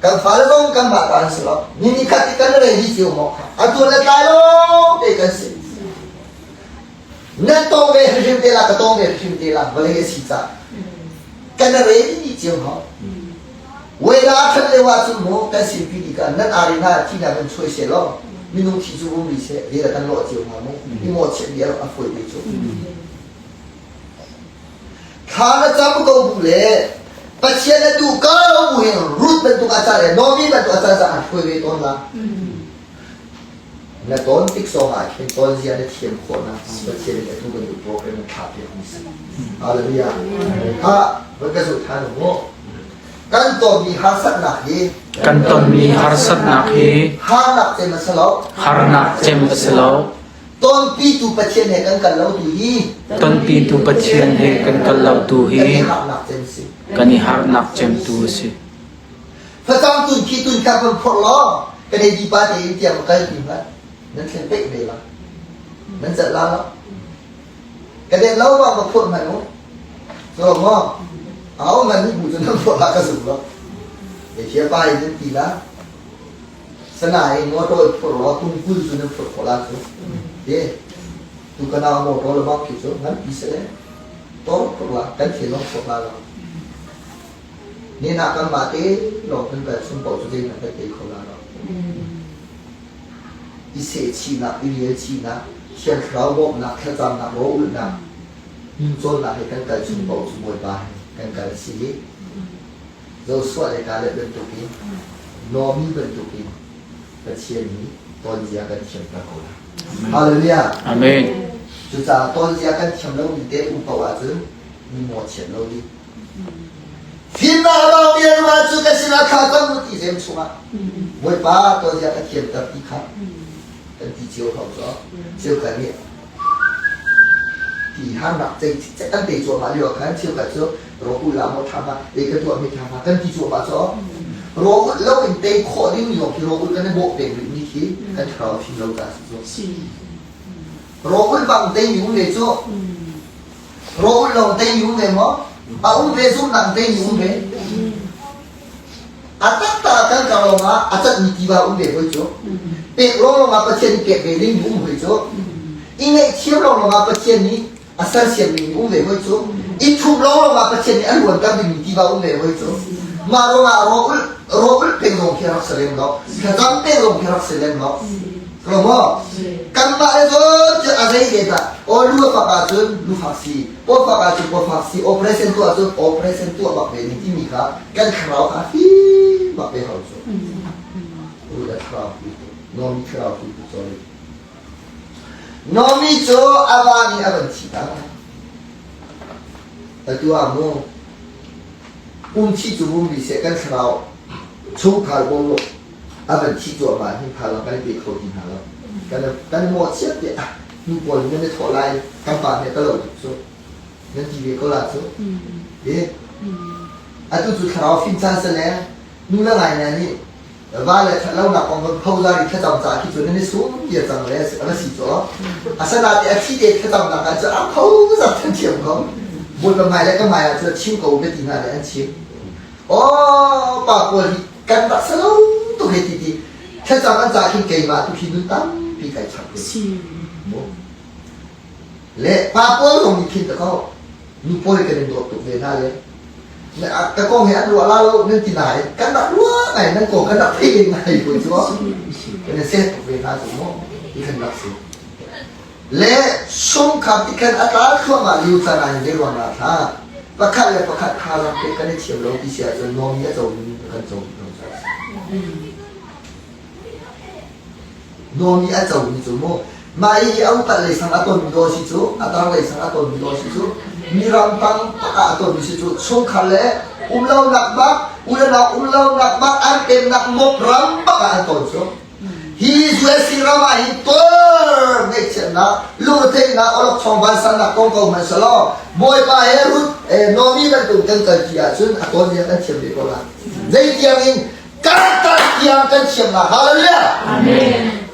Speaker 1: Kan fale zong kanmah ta an si lo. Ni ni khat i kan rei hi cio maw? Atu le tlai lo te kan si. Nan tong ve hrim te la ka tong ve hrim te la vawlei a si ca. Kan rei ni cio ho. Weila that lio ahcun mu kan sinpi tikah nan ari hna thi hna kan chuai seh law minung thi cu um rih seh lila kan lawh cio hnga mu i mawhchiat bia a fawi te cu. Thla na cam ko bu le Pathian na duh ka lo bu hin Ruth bantuk a car le Naomi bantuk a car caah hruai ve tawn la. Na tawn tik zong ah khin tawn zia na thiam khawh nak Pathian nih atu bantuk program na thlah piak mi si. Hallelujah. Ha, van ka zulh than mu. Kan tonmi harsatnak hi
Speaker 2: Kan tonmi harsatnak hi
Speaker 1: harnak cem a si lo.
Speaker 2: harnak cem a si lo.
Speaker 1: Tonpitu Pathian he kan kal lo tu hi
Speaker 2: Tonpitu Pathian he kan kal lo tu
Speaker 1: kan i
Speaker 2: hi
Speaker 1: harnak cem si.
Speaker 2: kan i harnak cem tu a si.
Speaker 1: Facang tun khi tun kha kan phorh law kan ei di pa tein tiang kal ti hmanh nan thlen peih ve la nan celh la lo ka den lo ma ma phorh hmanh u so maw au man ni bu cu nan phorh la ka zum lo e thia pa in nan ti la sanain motor phorh law tungkul cu nan phorh khawh la cu e tu kana motor le bang khi cu ngan pi se le tor phorh la kan thil long phorh la lo Nihin ah kanmah te lawng kan kal chung paoh cu zeihmanh kan tei kho la lo. I sehchihnak, i rialchihnak, Thiang Thlarau bawmhnak, thlacamnak, rawlulhnak, cawnnak he kan kal chung paoh cu Bawipa he kan kal a si i Joshua le Caleb bantukin Naomi bantukin Pathian nih tawnzia kan thiamter ko lai. Hallelujah.
Speaker 2: Amen.
Speaker 1: Cucaah tawnzia kan thiam lomi te um paoh ahcun. Mi mawhchiat lo ding. Fimnak a bau mi an um ahcun ka sinah thla cam u ti zem chungah Bawipa tuanzia ka thiamter ti kha kan ti cio hau cu. Cheukhat nih ti harnak cei cikcek kan tei cuahmah lio ah khan cheukhat cu raw ulh ah maw tha hnga ei ka tuahmi tha hnga kan ti cuahmah cu. Raw ulh lo in tei khawh ding mi zong khi raw ulh kan i bawh peng rih mi khi kan thlarau a fim lo caah a si cu. Raw ulh bang tei mi um ve cu. Raw ulh lawng tei mi um ve maw? A um ve zumnak tei mi um ve. A taktak ah kan kar lawngah a catmi tiva um ve hoi cu. Pek lawnglawng ah Pathian nih pek ve ding mi um hoi cu. I ngaihthiam lawnglawng ah Pathian nih a sersiam ding mi um ve hoi cu. I thup lawnglawng ah Pathian nih a luanter ding mi tiva um ve hoi cu. Mah ruangah raw ulh raw ulh peng zong khi a rak si lem lo. Thlacam peng zong khi a rak si lem lo. Lo maw? Kanmah le zawn cu a zei ve dah? Aw lu a fak ahcun lu fak si, paw fak ahcun paw fak si, operation tuah ahcun operation tuah bak ve ding timi kha kan thlarau kha fim bak ve hau cu. Ru le thlarau fi tu, Nomi thlarau fi tu, sorry. Nomi cu a va nih a van thi ta. Atu ah mu, um thi cu um rih seh kan thlarau chungkhar bawm a van thih cuahmah hin phalang kan i pe kho ti hna lo. Kan kan i mawhchiat tiah nu pawl nan i thawh lai kan pa he ka lo tuk cu nan ti ve ko la cu. Eh atu cu thlarau fim caan sale nu le ngai na nih va le that lonak kong kan phozar i thlacam ca khi cu nan i sum tia cang le a va si cu asana te a thi te thlacam nak ah cu a phozar than thiam ko bawipa hmai le ka hmai ah cu chim ko bia ti hna le an chim Oh, pa pawl hi kan rak si lo tuk he ti ti thlacam an ca khin keimah tu khi nun tampi kai chap ve. Le pa pawl zong nih khin ta ko nu pawl kan in dawt tuk ve hna le ka kong he an ruah la lo nan ti nai kan rak ruah ngai nan ko kan rak thei ngai ko cu kan in seh tuk ve hna cu mu ti kan rak si le sungkhar ti khan a tla thluahmah lio caan ah hin zei ruang dah thla pakhat le pakhat thazaang pek kan i thiam lo ti si ahcun nawmi a comi kan co lo Nawmi a comi cu mu mah i a upat lei sang a tonmi daw si cu a tar lei sang a tonmi daw si cu mi ram tang pakah a tonmi si cu chungkhar le umlonak bak u le nau umlonak bak an pemnak mop ram bak ah an ton cu Hi USA ram ah hin tuar ngaihchiatnak, lungretheihnak, awlokchong vansannak kong ko hmanh selaw Bawipa he Ruth Naomi bantuk kan kalpi ahcun a tawnzia kan thiam ve ko lai. Zeitiang in kartar tiang kan thiam la. Hallelujah. Amen.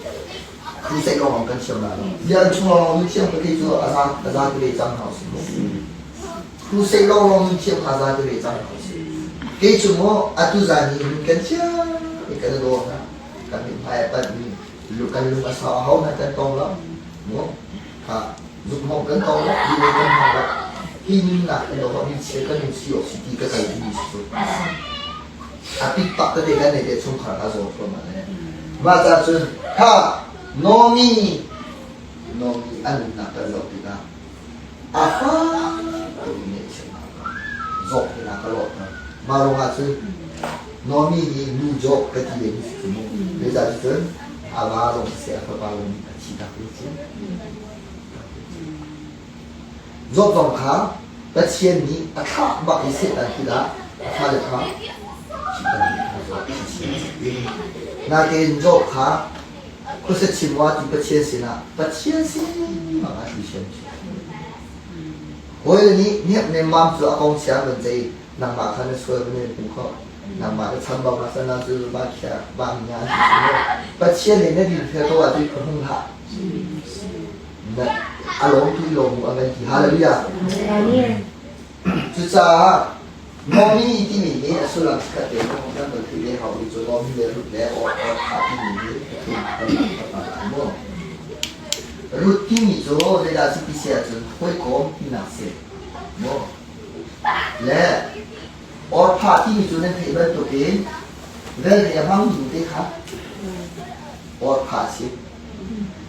Speaker 1: Crusade lawng kan thiam la lo. Biakinn chung lawng nu thiam ka thei cu a za a za te ve cang hna usih mu. Crusade lawng lawng nu thiam a za te ve cang hna usih. Kei cu mu atu zan hi nun kan thiam i kan daw hna. Kan mithmai a panhmi kan lung a sau ho hmanh kan tong lo mu kha zuk hmong kan tong lo hi kan hmang lo hi nunnak kan lo mi chia kan nun si awk si ti ka kal mi si cu a pik pak tete kan nei te chungkhar ka zaw thluahmah le mah ca cun kha Nomi Nomi an nunnak kan zoh tikah a fa tuk mi nih zawk hi na ka lawh hna. Mah ruangah cun Naomi nih nu Job ka ti ve mi si cu mu. Zeicah cun a va zong siseh a fapa zong nih a thi tak ve cu. Job zong kha Pathian nih a thlah bak i Satan kut ah a fale kha Natein Job kha khuasa chim wa ti Pathian sinah Pathian sin bang a thli thiam Hawile nih niap nemmam cu a kong chia van cei nangmah kha na sual van in hmu kho nangmah na chambau na sana cu ba khia ba nya an ti Pathian nih na din fel ko ah tu hung hlah na a lawm tu lawm mu an kan ti hallelujah cucaah Nomi timi hi a sullam khat te kan van theih ve hau mi cu Nomi le Ruth le Orpah timi hi pathum kan mu Ruth timi cu zeidah si ti si ahcun hawikom tinak si mu le Orpah timi cu nan theih bantukin velhle a hmang nu te kha Orpah si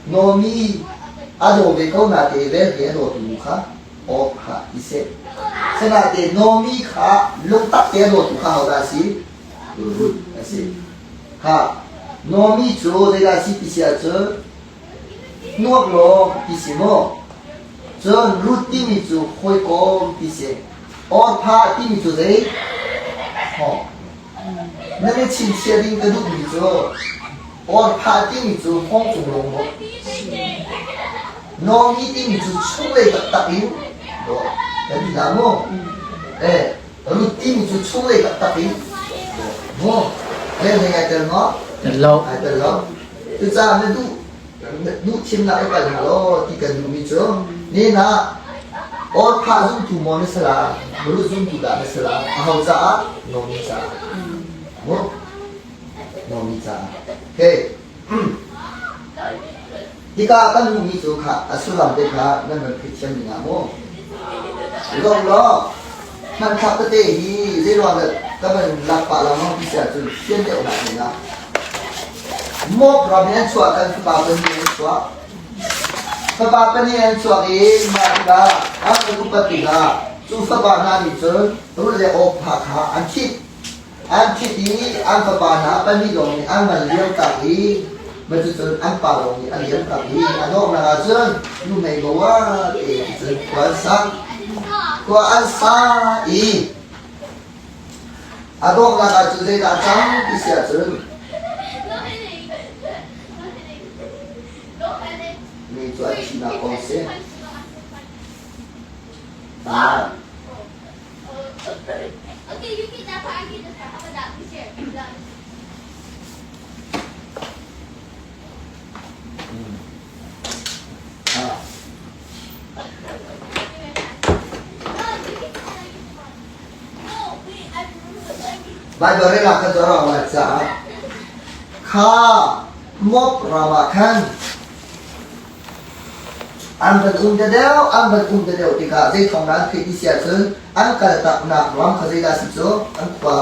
Speaker 1: Nomi a daw ve ko na te velhle a dawtu nu kha awk kha i seh. Sinain Naomi kha lungtak te a dawtu kha hodah a si? Ruth a si. Kha Naomi cu zeidah a si ti si ahcun hnuak law ti si maw? Cun Ruth timi cu hawikom ti si. Orpah timi cu zei? Hawng. Nan i chinchiah ding ka duhmi cu Orpah timi cu hawng cung lawng maw? Naomi timi cu chunglei taktak in dawh kan ti hlah maw? Eh, Ruth timi cu chunglei taktak in dawh maw? Rel hei ai tel maw?
Speaker 2: Tel lo.
Speaker 1: Ai tel lo. Cucaah na duh duh thimnak i kal hna law ti kan duhmi cu nihin ah Orpah zumtu maw na si la, Ruth zumtu dah na si la, aho caah? Naomi caah. Maw? Naomi caah. Okay. Hika kan hmuhmi cu kha a sullam te kha nan van theithiam ding ah mu. Lawm law hmanthlak tete hi zeiruang dah ka van lak pah lengmang ti si ahcun fian deuh nak ding ah Moab ram in an chuah kan fapa pahnih an chuah. Fapa pahnih an chuak i mah tikah an kan upat tikah cu fapa hna nih cun Ruth le Orpah kha an thit. An thit i an fapa hna pahnih lawng nih an van liam tak i cucun an pa lawng nih a liam tak i a donghnak ah cun nuhmei boa te cun khua an sa. Khua an sa i A donghnak ah cun zeidah a cang ti si ahcun mi cu an thihnak kong a si. Ah. Ah. Baibal rel ah kan zoh lai caah kha Moab ram ah khan an van um te deuh an van um te deuh tikah zei thawng dah an theih ti si ahcun an kal taknak ram kha zeidah si cu an khua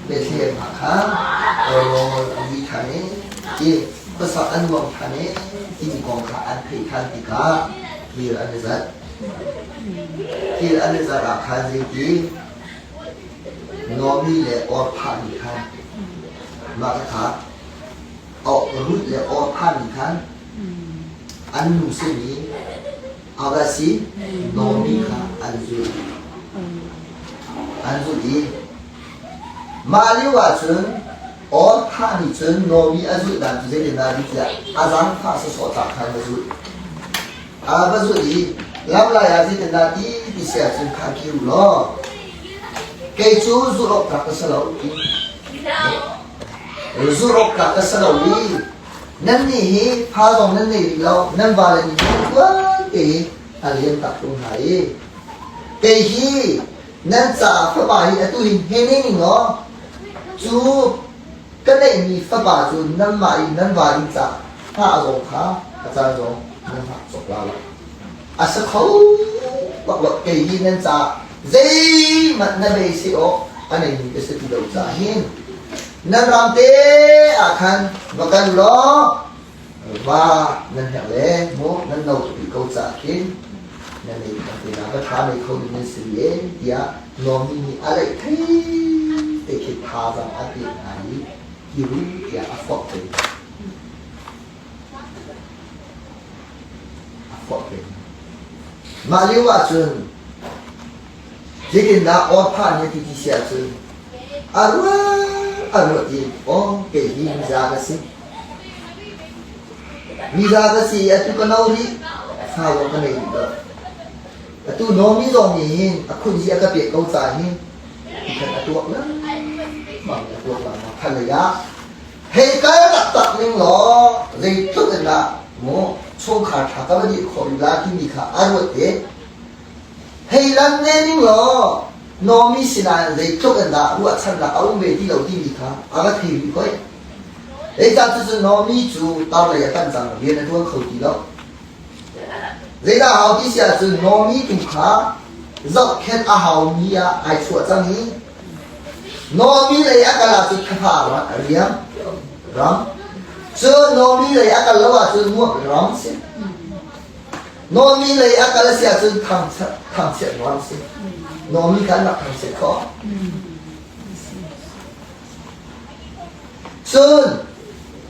Speaker 1: Bethlehem ah khan rawl an dih ṭhan i ti khuasak an nuam ṭhan i timi kong kha an theih ṭhan tikah kir an i zat. Thil an i zat ah khan zeiti Naomi le Orpah nih khan mah kha Ruth le Orpah nih khan an nu simi Agassi Naomi kha an zulh. An zulh i mah lio ahcun Orpah nih cun Naomi a zulh dan cu zeitindah a ti tiah a zaangfah sawsawh tlak khan a zulh. A va zulh i lamlai ah zeitindah ti ti si ahcun kha kir u law kei cu zulh awk tlak ka si lo ti. Zulh awk tlak ka si lo i nannih hi fa zong nan nei rih lo nan vale nih hin tuan te a lian tak tung hna i kei hi nan caah fapa hi atu hin he ne ning law cu ka neihmi fapa cu nanmah i nan va ding caah hngah zong kha a caan zong nan hngak cawk la lo. A si kho bak lo kei hi nan caah zeihmanh na beisei awk a neimi ka si ti lo caah hin nan ram te ah khan va kal law va nan herh le mu nan no tuk rih ko caah khin nan ei kan te na va ṭha mei kho ding nan si le tiah Naomi nih a leih thei te khi thazaang a pek hna i kiru tiah a forh ve. A forh ve. Mah lio ahcun zeitindah Orpah nih a ti ti si ahcun a ruah a ruat i aw kei hi miza ka si. Miza ka si i atu ka no rih fa zong ka nei rih lo. Atu Naomi zong nih hin a khunzi a ka pek ko caah hin tikhan a tuak lengmang a tuak lengmang khan lei ah hei kal taktak ning law zeitluk in dah mu chungkhar ṭha ka va dih khawh rih la timi kha a ruat te hei lam ne ning law Naomi sinah zeitluk in dah ruahchannak a um ve ti lo timi kha a va thei rih hoi. Zeicah cucu Naomi cu tar lei a panh cang rian a ṭuan kho ti lo. Zeidah hau ti si ahcun Naomi tu kha zohkhenh a haumi ah ai chuah cang i Naomi lei a kal ahcun thlapa a riam ram. Cun Naomi lei a kal lo ahcun muak ram si. Naomi lei a kal a si ahcun thangchiat ram si. Naomi kha an rak thangchiat khawh. Cun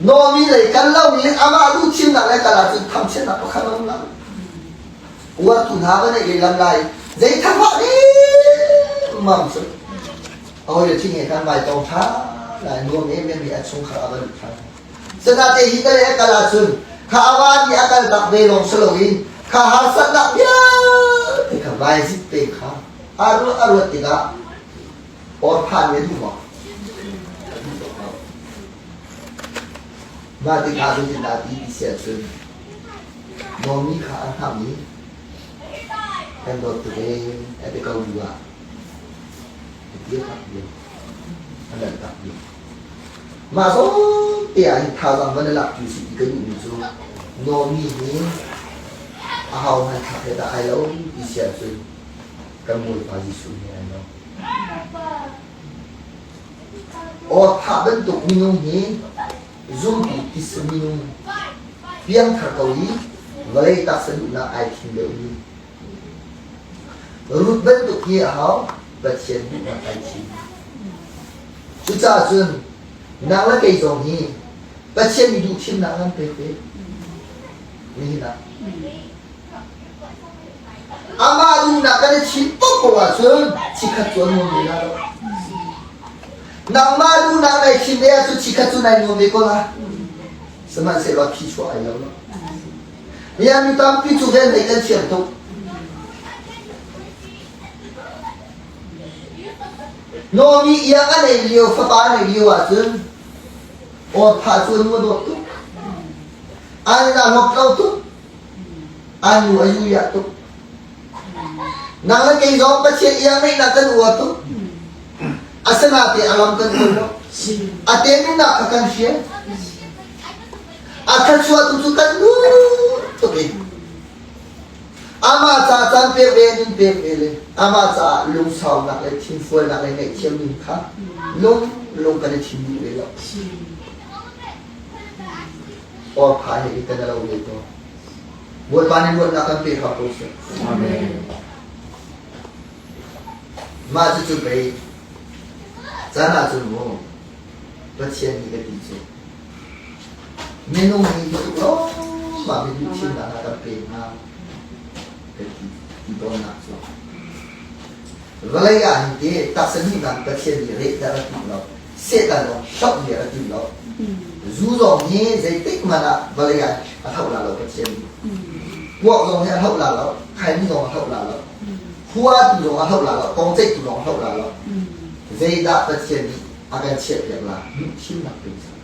Speaker 1: Naomi lei kal lo i amah duhthimnak lei kal ahcun thangchiatnak pakhat a um lo. Uartu hna va neih lehlam lai. Zei thahmah mam cu. A hawi le thing he kan vai tong ṭha lai nuam em em i a chungkhar a va lut ṭhan. Sanate hi ka le a kal ahcun kha a va nih a kal tak ve lawng si loin kha harsatnak vialte kha vai zit te kha a ruah a ruat tikah or phan ve duh maw? Mah tikah zeitindah ti ti si ahcun Naomi kha a hnam i kan dawt tuk ee a ti ko bu ah a dir tak ding a lanh tak ding. Mah zawn te ah hin thazaang van i lak tu si ti ka duhmi cu Naomi hi a hau hmanthlak he dah ai lo ti si ahcun kan Bawipa Jesuh he ai lo. Aw thah bantuk minung hi zumtu tisa minung piangthar ko i vawlei taksa duhnak ai thim deuhmi Ruth bantuk hi a hau Pathian duhnak ai thim. Cucaah cun nang le kei zong hi Pathian nih duh thimnak nan pek ve. Nihin ah. Amah duhnak kan i thim paohpaoh ahcun chikkhat cu a nuam ve la lo. Nangmah duhnak nai thim ve ahcun chikkhat cu nai nuam ve ko la. Sihmanhsehlaw phi chuah ai lo lo. Bia mi tampi cu vel lei kan thiam tuk. Naomi iang a nei lio fapa a nei lio ahcun awtha cu a nu a dawt tuk. An aa hlawp lo tuk. An nu a yuya tuk. Nang le kei zong Pathian iang neihnak kan uar tuk. Asinain a lam kan kawl lo. A teminnak kha kan hrial. A thluachuah tu cu kan duh tuk i amah ca caan pek ve nun pek ve le amah caah lungsaunak le thinfualnak le ngaihthiam nun kha lung lung kan i thim duh ve lo. Orpha he kan lo ve to. Bawipa nih luatnak kan pe hram ko seh.
Speaker 2: Amen.
Speaker 1: Mah cucu pei caan ahcun mu Pathian nih ka ti cu minung nih hi tluk lawmmam in duhthimnak a kan pek hnga ka ti ti tawnnak cu vawlei ah hin te taksa nihnak Pathian nih rehter a timh lo Satan zong hloh nih a timh lo zu zong hi zeitik hmanh ah vawlei ah a hloh la lo Pathian nih puak zong hi a hloh la lo khaini zong a hloh la lo khua tu zong a hloh la lo kongceih tu zong a hloh la lo zeidah Pathian nih a kan chiahpiak la duhthimnak pe cang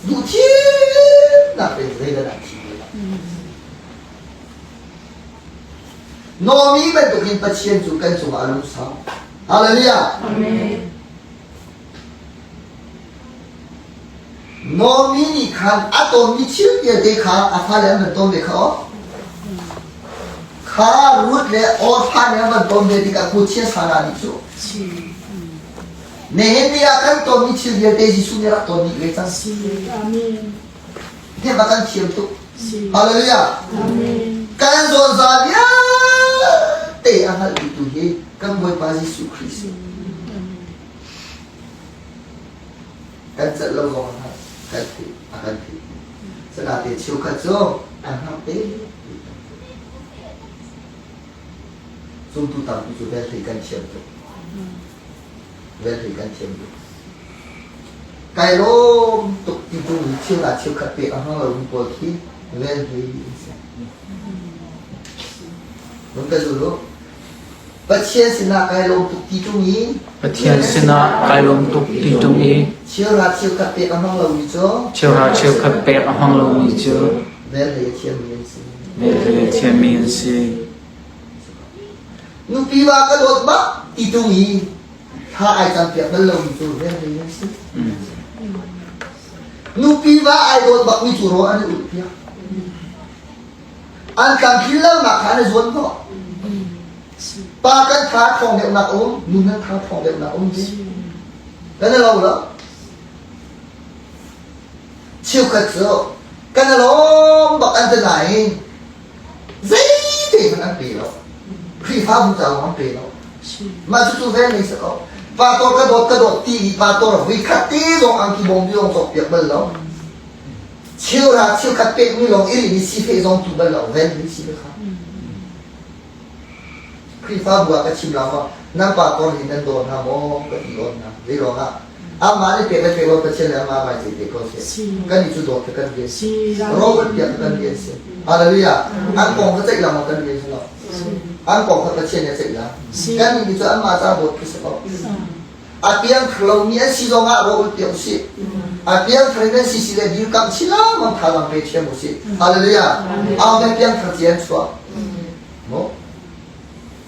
Speaker 1: duhthimnak pe zeidah dah thim ve la Naomi bantukin Pathian cu kan cungah a lungsau. Hallelujah.
Speaker 3: Amen.
Speaker 1: Naomi nih khan a tonmi thil vialte kha a fale an van ton ve kha aw. Kha Ruth le Orpha nih an van ton ve tikah kuchia sana nih cu. Nehemiah kan tonmi thil vialte Jesuh nih rak ton dih ve cang.
Speaker 3: Amen.
Speaker 1: Hi ba kan thiam tuk. Hallelujah. Kan zawnza vialte a hngalh tu hi kan Bawipa Jesuh Khrih si. Kan celh lo zong a kan theih a kan theih. Sanate cheukhat cu an hngalh te. Zumtu tampi cu velhlei kan thiam tuk. Velhlei kan thiam tuk. Kai lawm tuk ti tu mi thil ah cheukhat pek a hmang lomi pawl khi velhlei an si. Mun ka zul u. Pathian sinah kai lawm tuk ti ṭung i
Speaker 2: Pathian sinah kai lawm tuk ti ṭung i
Speaker 1: cheuhra cheukhat pek a hmang lomi cu
Speaker 2: cheuhra cheukhat pek a hmang lomi cu
Speaker 1: velhlei a thiammi an si.
Speaker 2: Velhlei a thiammi an si.
Speaker 1: Nupi va ka dawt bak ti ṭung i thla ai campiak bal lomi cu velhlei an si. Nupi va ai dawt bakmi cu rawl an i ulhpiak. An tlamtlin lonak kha an i zuam hnawh. Pa kan tha ṭhawng deuhnak a um, nu nan tha ṭhawng deuhnak a um ti. Kan i lo lo. Cheukhat cu kan i lawm bak an ti nain zeite hmanh an pe lo. Khrihfabu ca zong an pe lo. Mah cucu vel nei si ko. Pastor ka dawt ka dawt ti i pastor vui khat te zong angki bawm ti zong cawk piak bal lo. Cheuhra cheukhat pekmi lawng i rihmi sifeh zong tu bal lo ven mi si kha. Khrihfabu ah ka chim la maw nan pa kor hi nan daw hna maw ka ti tawn hna. Zei ruangah amah nih pek le pek lo Pathian le amah mai zei te ko si. Kan i cu dawt kan rian si. Rawt piak kan rian si. Hallelujah. An kong ka ceih lang kan rian si lo. An kong kha Pathian nih a ceih lang. Kan nih cu anmah ca dawt khi si ko. A piangthar lomi an si zongah rawl pe usih. A piangthar in an si si le dirkamh chin lengmang thazaang pe thiam usih. Hallelujah. Amen piangthar ci an chuah. Mo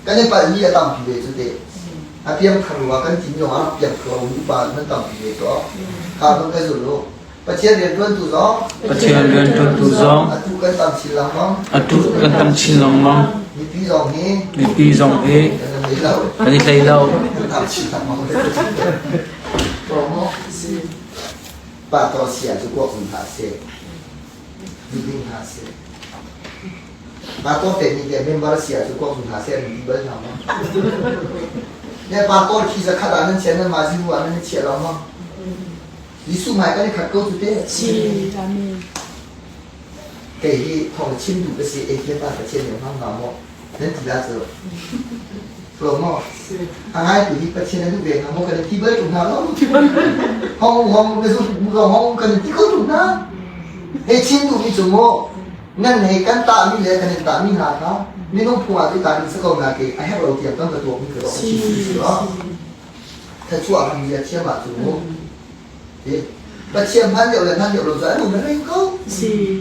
Speaker 1: kan i palhmi a tampi ve cu te. A piangthar ruah kan tim zongah rak piangthar lomi upa nan tampi ve to. Kha bang ka zul u. Pathian rianṭuantu zong
Speaker 2: Pathian rianṭuantu zong
Speaker 1: atu kan tam chin lengmang.
Speaker 2: Atu kan tam chin lengmang.
Speaker 1: Mipi zong hi
Speaker 2: Mipi zong hi
Speaker 1: kan i hlei lo.
Speaker 2: Kan i hlei lo.
Speaker 1: Kan tam chin lengmang. Pa to sia cu kuak zung hlah seh. Miding hlah seh. Pa to te nih ke member sia cu kuak zung hlah seh an ti bal hna maw? Ne pa to khi zakhat ah nan chia nan ma zihu ah nan chia lo maw? Jesuh hmai kan i khat ko cu te.
Speaker 5: Si, amen.
Speaker 1: Kei hi thawng chim duh ka si, ei le pa Pathian nih hmang hnga maw? Nan ti la cu. Flo maw? A ngai tu hi Pathian a duh ve hnga maw? Kan ti bal tung hna lo. Hong hong na zu hong kan ti ko tung hna. Hei chim duh mi cu mu nan hei kan tah mi le kan in tah mi hna kha minung phung ah cu ta ding si ko na ke a herh lo tiang kan ka tuak mi ka tuak chim si lo. Thluachuah hmang bia thiam ahcun mu Pathian hman deuh le hman deuh lo cu an um reng ko.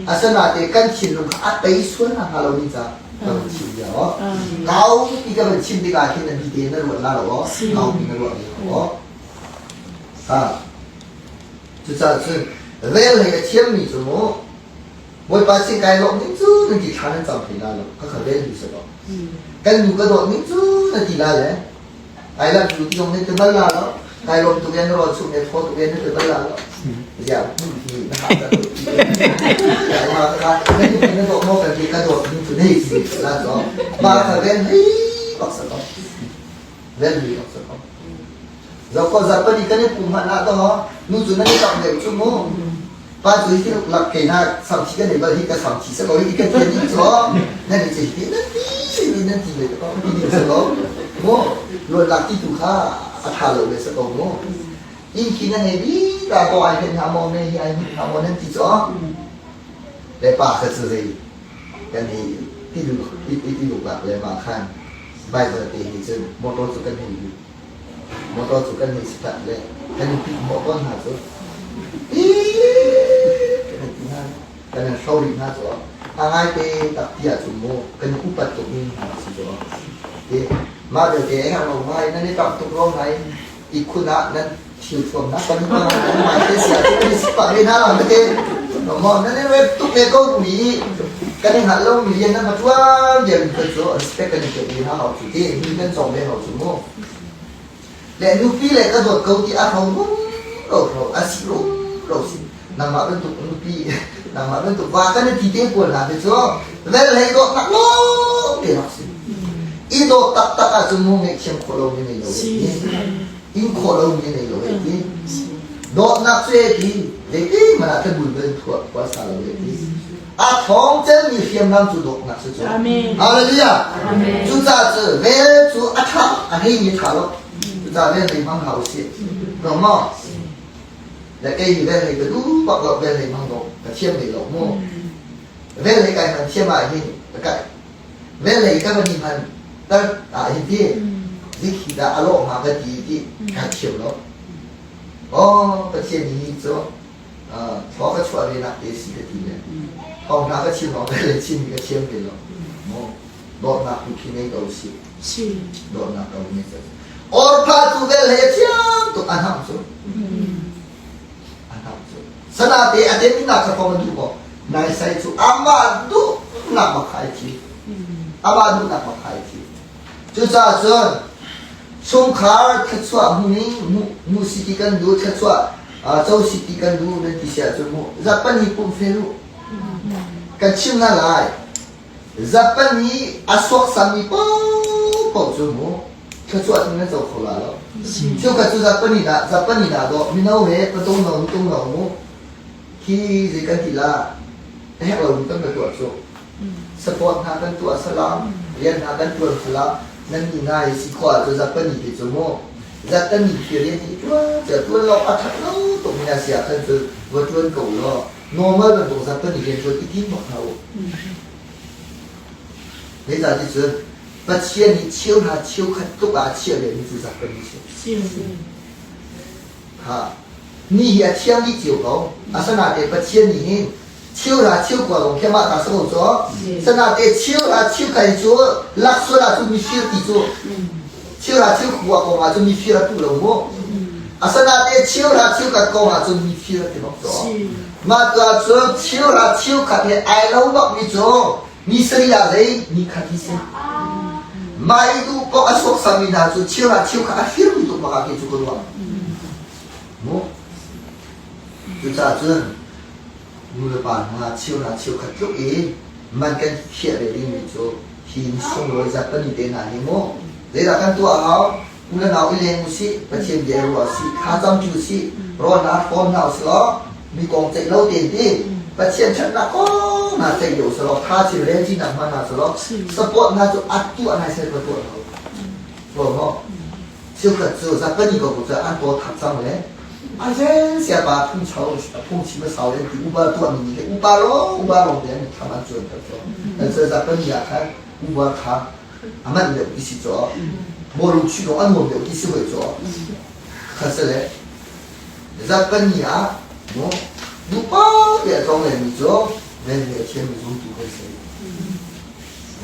Speaker 1: Asinain kan thinlung kha a tei sual nakhnga lo ding caah ka van chim bia aw. Kau ti ka van chim tikah hin na bi te na ruat la lo aw. Kau ti na ruat lo aw. Ha. Cucaah cun vel lei a thiammi cu mu Bawipa sin kai lawm ning cu nan ti thla nan cam thei la lo. Khakha vel ni se lo. Kan nu ka dawt ning cu na ti la le Ai lam cu ti zong nih ti bal la lo. Kai lawm tuk in rawl chum ne thaw tuk in ti bal la lo. Zia hi na ha ta Ya ma ka na ni na do mo kan ti ka do ni tu nei si la zo. Ma ka ven hei bak sa ko. Ven hi bak sa ko. Zo ko za pa ni kan pum ha na to nu chu na ni tak deuh chu mu. Pa cu hi lak ke na sam chi kan nei bal hi ka sam chi sa ko hi ka tian ni cho na ni che hi na ti ni na ti le ko ti ni sa ko mo luan lak ti tu kha a tha lo le sa ko mo in khi na nei bi ta ko ai hen ha mo me hi ai hi ha mo nan ti cho le pa kha chu zei kan hi ti lu ti ti lu bak le ma khan Bible te hi cun motor cu kan hei Motor cu kan hei si le kan i pit hnawh tawn hna cu kan ti hna kan in hro rih hna cu a ngaite tak ti ahcun mu kan i upat tuk mi hna si cu ti mah belte a herh lo ngai nan i tam tuk ruang ngai ihkhun ah nan thil thuam na kan nan mai te sia cu kan i sik pah ve hna lang tete maw nan i rep tuk ve ko mi kan i hngalh lo mi rian nan va ṭuan diam in cu respect kan i pek ve hna hau cu ti mi kan cawng ve hau cu mu Le nupi le ka dawt ko ti a hro rum ro hro a si rum ro si nangmah bantuk nupi nangmah bantuk va kan ti te pawl hna te cu vel hlei dawt nak lawng te rak si i dawt taktak ahcun mu ngaihthiam khawh lo mi nei lo ti in khawh lo mi nei lo ti dawtnak cu ti zeiti hmanh ah kan bul bal thuah khua sa lo ti A thawng cemmi hriamnam cu dawtnak si cu.
Speaker 5: Amen.
Speaker 1: Hallelujah.
Speaker 5: Amen.
Speaker 1: Cucaah cu vel cu a ṭha a hei mi ṭha lo. Cucaah vel hei hmang hna usih. No maw? Le kei hi vel hei ka duh bak lo vel hei hmang lo ka thiam hlei lo mu. Vel hei kai hman thiam ah hin ka vel hei ka van i hman tar ah hin ti zik hi dah a lawh hnga ka ti ti kai thiam lo. Oh Pathian hi cu Thaw ka chuah ve nak te si ka ti le thawng hna ka chim awk le chim ka thiam ve lo mu dawtnak tu khi nei ko si dawtnak ko nei ko orpha tu vel he thiam tuk an ham cu an ham cu sana te a ten nak ka pong du ko nai sai cu ama du nak ma khai thi ama du nak ma khai thi cucaah cun chungkhar thluachuah hmuning mu si ti kan du thluachuah co si ti kan duh nan ti si ahcun mu zapan hi pum fel u kan chim hna lai zapan hi a suaksam mi paohpaoh cu mu thluachuah cu nan co kho la lo cheukhat cu zapan ina zapan ina dawh mino he patung no tung no mu. Khi zei kan ti la, a herh lomi kan ka tuah cu. Support hna kan tuah salam, rian hna kan tuan salam, nan nih hna hi si khawh ahcun zatpani te cu mu. Zatpani khi rian hi tuan cia tuan lo a that lo tuk mi na si ah khan cun va tuan ko law normal bantuk zatpani rian tuan i tim bak hna u. Zeicah ti cun Pathian nih cheu hna cheukhat tluk ah a chiah ve mi cu zatpani si. Kha ni hi a thiang dih cio ko. Asinain Pathian nih hin cheuhra cheukua lawng khi amah ta si ko cu. Sanate cheuhra cheukhat cu laksual ahcun mifir ti cu cheuhra cheukua kong ahcun mifir a tuh lo mu. Asinain cheuhra cheukhat kong ahcun mifir a ti bak cu. Mah tu ahcun cheuhra cheukhat he ai lo bak mi cu mi sarih ah zei ni khat hi si. Mah i duh paoh a sawksam mi hna cu cheuhra cheukhat a firmi tuk bak ah kei cu ka ruah. Mu. Cucaah cun nu le pa hna cheuhra cheukhat tluk i man kan khiah ve dingmi cu hi ni sunglawi zat pali te hna hi mu. Zeidah kan tuah a hau? U le nau i leng usih, Pathian bia i ruah usih, thla camṭi usih, rawl hna hrawm hna usih law mi kong ceih lo tein ti Pathian ṭhatnak kong hna ceih deuh usih law tha chin relcinak hman hna usih law support hna cu a tuah nai sel ka tuah lo. Ruah maw? Cheukhat cu zapani ko cu an paw thak cang le a zen siapa phungcho phungchim a sau le ti upa tuah mi nih upa lo upa lawng te an tham an cuan ter cu. An cu zapani ah khan upa kha a manh deuh ti si cu bawlung chuih lawng a nuam deuh ti si hoi cu kha si le zarhpani ah mu nupa te a tlong len mi cu ven le thiam mi zumtu kan si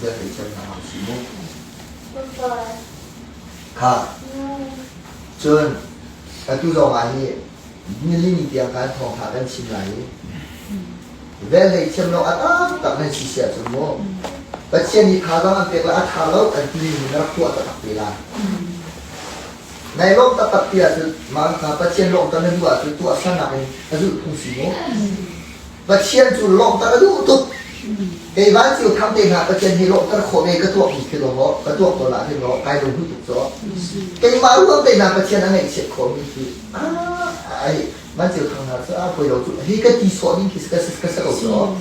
Speaker 1: ven le thiam hna hau si mu kha cun atu zong ah hi nilini tiang kan thawngtha kan chim lai i Velhlei thiam lo a taktak nan si si ahcun mu Pathian nih thazaang an pek le a ṭha lo an timi na rak tuah taktak te lai. Nai lawm taktak ti ahcun mah kha Pathian lawmter na duh ahcun tuah sanak in a zulh phung si mu. Pathian cu lawmter a duh tuk. Kei van cio tham te hna Pathian hi lawmter khawh ve ka tuak mi khi law ka tuak ko la hin law kai lung tuk cu. Keimah ruang te hna Pathian a ngaihchiat khawh mi khi ah ai van cio thang hna cu a poi lo cu hi ka ti sawh ding khi ka ka si ko cu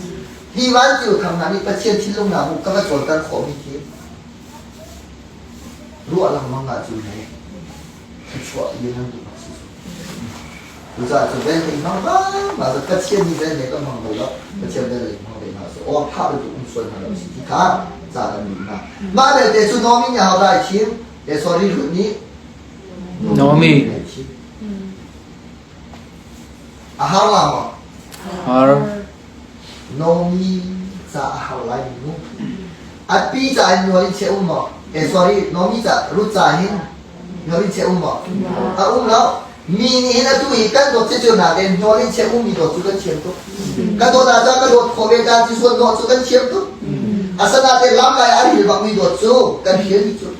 Speaker 1: hi van cio thang hna nih Pathian thinlung hna mu ka va cawlter khawh mi khi ruah lengmang ah cun he thluachuah yin nan duh bak si cu cucaah cu vel hei hmang bang ma cu Pathian nih vel he kan hmang bal lo Pathian vel hei hmang ve hna so aw tha bantuk um sual hna lo si ti kha ca kan duh hna mah belte cu Naomi nih ho dah ai thim eh sorry Ruth nih
Speaker 2: Naomi
Speaker 1: A har la maw?
Speaker 2: Har.
Speaker 1: Nomi ca a har lai mu. A pi ca in nual in chia um maw? Eh sorry, Nomi ca Ruth ca hin nual in chia um maw? A um lo. Mi nih hin atu hi kan dawt cu na ten nual in chia um mi dawt cu kan thiam tuk. Ka dawt ah ka dawt kho ve ta ti suan dawt cu kan thiam tuk. Asana te lam lai a ril bak mi dawt cu kan thiam cu.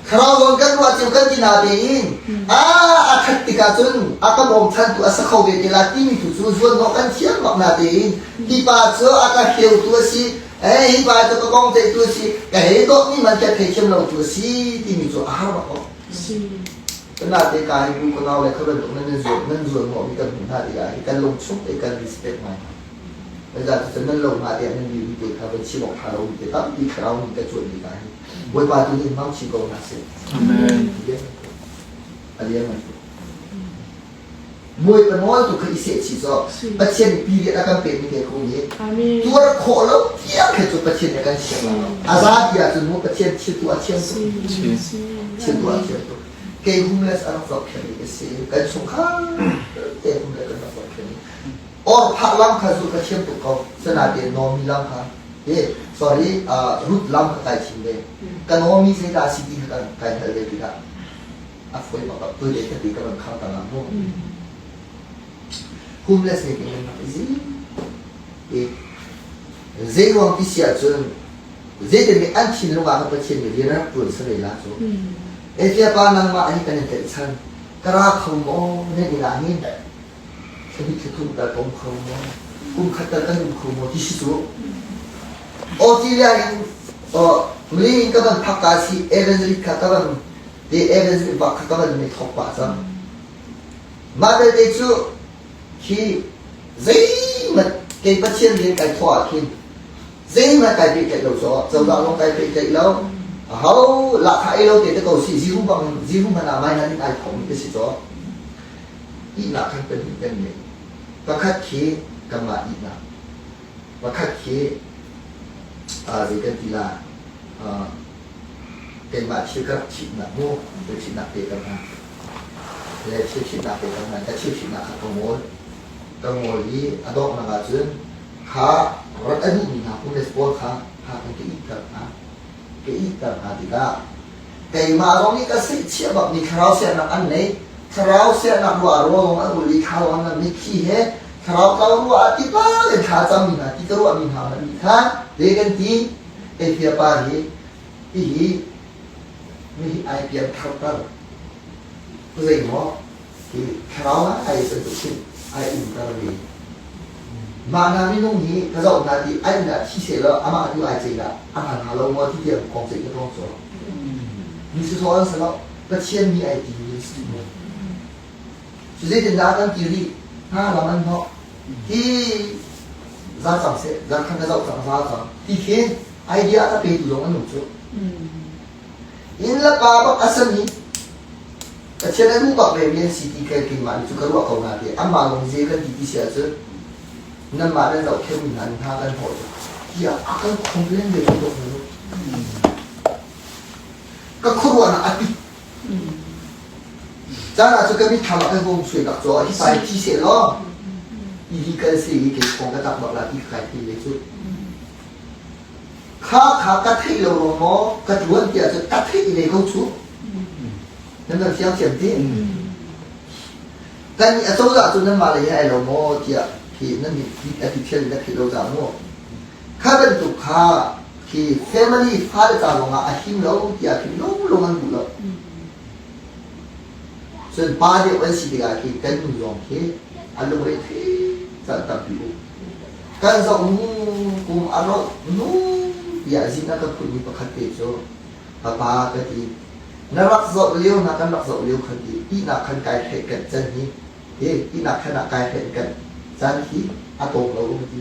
Speaker 1: Thlarau zawn kan ruah cio kan ti natein a a that tikah cun a ka bawmchantu a sa kho ve te la timi tu cu zuanhnawh kan thiam bak natein hi pa cu a ka hleutu a si eh hi pa cu ka kong ceihtu a si ka hei dawtmi man ka theithiam lo tu a si timi cu a har bak ko. Nate ka hi bu ka nau le kha bantuk nan nan zuan nan zuanhnawh mi kan hmuh hna tikah hi kan lung chung te kan respect ngai hna. Zeicahtiah cun nan lo hnga tiah nan mi te kha van chim awk ṭha lomi te tampi thlarau nih ka cuanh mi hna hi Bawipa tu nih hmang chin ko hna seh.
Speaker 2: Amen.
Speaker 1: A lian Bawipa nawl tu kha i seh chih caw Pathian nih period a kan pekmi te kong hi tuar khawh lo tiang khe cu Pathian nih a kan siang lo. A za ti ahcun mu Pathian thil tu a thiam tuk. Thil tu a thiam tuk. Kei homeless a rak zohkhenh mi ka si. Kan chungkhar te homeless kan rak zohkhenh. Or phah lam kha zu ka thiam tuk ko. Sanatein Naomi lam kha eh sorry Ruth lam kha kai thim ve. Ka Naomi zeidah a si ti kha kan kai hngalh ve tikah a fawi bak ah toilet ka ti ka van khang ta la mu. Homeless nih kan rak i zi. Eh zei ruang ti si ahcun zeitin nih an thinlung ah kan Pathian nih rian a rak tuan sa ve la cu. Efia pa nangmah hi kan in tlaihchan. Ka ra kho maw nan inn ah hin Thla thum tal ka um kho maw? Kum khat tal kan um kho maw ti si cu. Australia in Mali in ka van phak ka si evangelist kha ka van te evangelist bak kha ka van me thok pah cang. Mah belte cu Khi zeihmanh kei Pathian rian kai thawh ah khin zeihmanh kai pehtlaih lo caw cozah zong kai pehtlaih lo aho lahkhah ei lo te te ko si zihu bang zihu hmanh ah mai in ai thawhmi ka si caw ihnak khan pahnih kan ngei pakhat khi kanmah ihnak pakhat khi zei kan ti la keimah thil ka rak thihnak mu thil thihnak te ka hna le thil thihnak te ka hna ka thil thihnak kha ka ngawl ka ngawl i a donghnak ahcun kha rak a duhmi hna homeless pawl kha kha kan ka ihter hna ka ihter hna tikah keimah zong nih ka seihchiah bakmi thlarau sianak an nei thlarau sianak ruah rawl zong an ul i thlarau an mitthli he thlarau tlau ruah ah tipa le thla cammi hna ti ka ruahmi hna hmanh nih khan ve kan ti Eithia pa hi hihi mihi ai pian tharter zeimaw hi thlarau ai bantuk khin ai umter ve mah hna minung hi ka zoh hna ti ai inn ah thi seh law amah tu ai cei dah a hman hnga lo maw ti tiang kong ceih ka tong cu mi sawsawh an si lo Pathian mi ai ti mi si mu cu zeitindah kan ti rih hna lam an hnawh hi za cang seh zarkhan ka zoh cang za cang ti khin idea ka petu zong an um cu inn le pa bak a sami Pathian a duh bak ve mi an si ti kai keimah nih cu ka ruah ko na ti amah lawng ze kan ti ti si ahcun nanmah nan zohkhenh mi hna hna kan hlawh cu tiah a kan complain ve ko dawk na ka khuaruahnak a pit Caan ah cu ka mitthlam ah kan hung suai bak caw hi pa hi thi seh law hi hi kal se hi kei thawng ka tak bak la ti ka kai thei ve cu. Kha kha ka theih lo ruang maw ka tuan tiah cun ka theih ve ko cu. Nan nan fiang thiam ti. Kan nih a cozah cu nanmah lei he ai lo maw tiah khi nan nih a ti thial in na theih lo ca mu. Kha bantuk kha khi family fale ca zongah a him lo tiah khin lung an duh lo. Cun pa deuh an si tikah khi kan nu zong khi a lungre thei caan tampi um. Kan zoh nu kum a roh nu tiah zin a ka phunmi pakhat te cu papa ka ti na rak zoh lio na kan rak zoh lio khan ti ihnak khan kai theih kan can hi hi ihnak khan ah kai theih kan can hi a tawm lo ka ti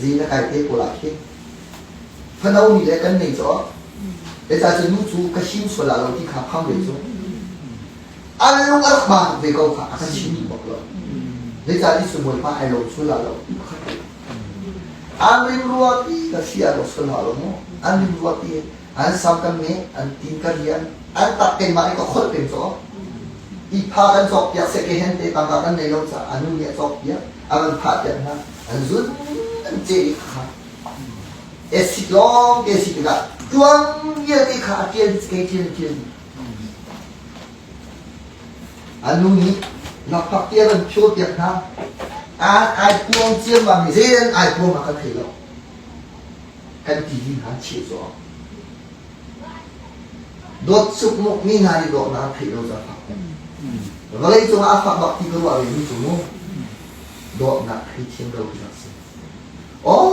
Speaker 1: zin a kai te ko la khi Fano nih le kan nei caw. Zeicah cu nu cu ka him sual la lo ti kha phang ve cu. An lung a rak ba tuk ve ko kha a kan chim duh bak lo. Zeicah ti cu Bawipa ai lawm sual la lo ti pakhat te. An rim rua pi ka si a lo sual la lo mu. An rim rua pi an sam kan me an tin ka rian an tak keimah nih ka kholh peng caw. I pha kan cawk piak se ke hen te tangka kan nei lo ca anu nih a cawk piak a van phah piak hna an zun an ce i kha Acid lawng te si tikah tuang vialte kha a ṭial kei ṭial ṭial A nu nih lakphak ti a van phio piak hna. An ai puang ciammam i zei an ai puang a kan thei lo. Kan ti hi hna cheh cu Dawt sukmuk mi hna nih dawtnak an theih lo ca fak. Vawlei cungah a fak bak ti ka ruah ve mi cu mu. Dawtnak thei thiam lo khi rak si. Aw,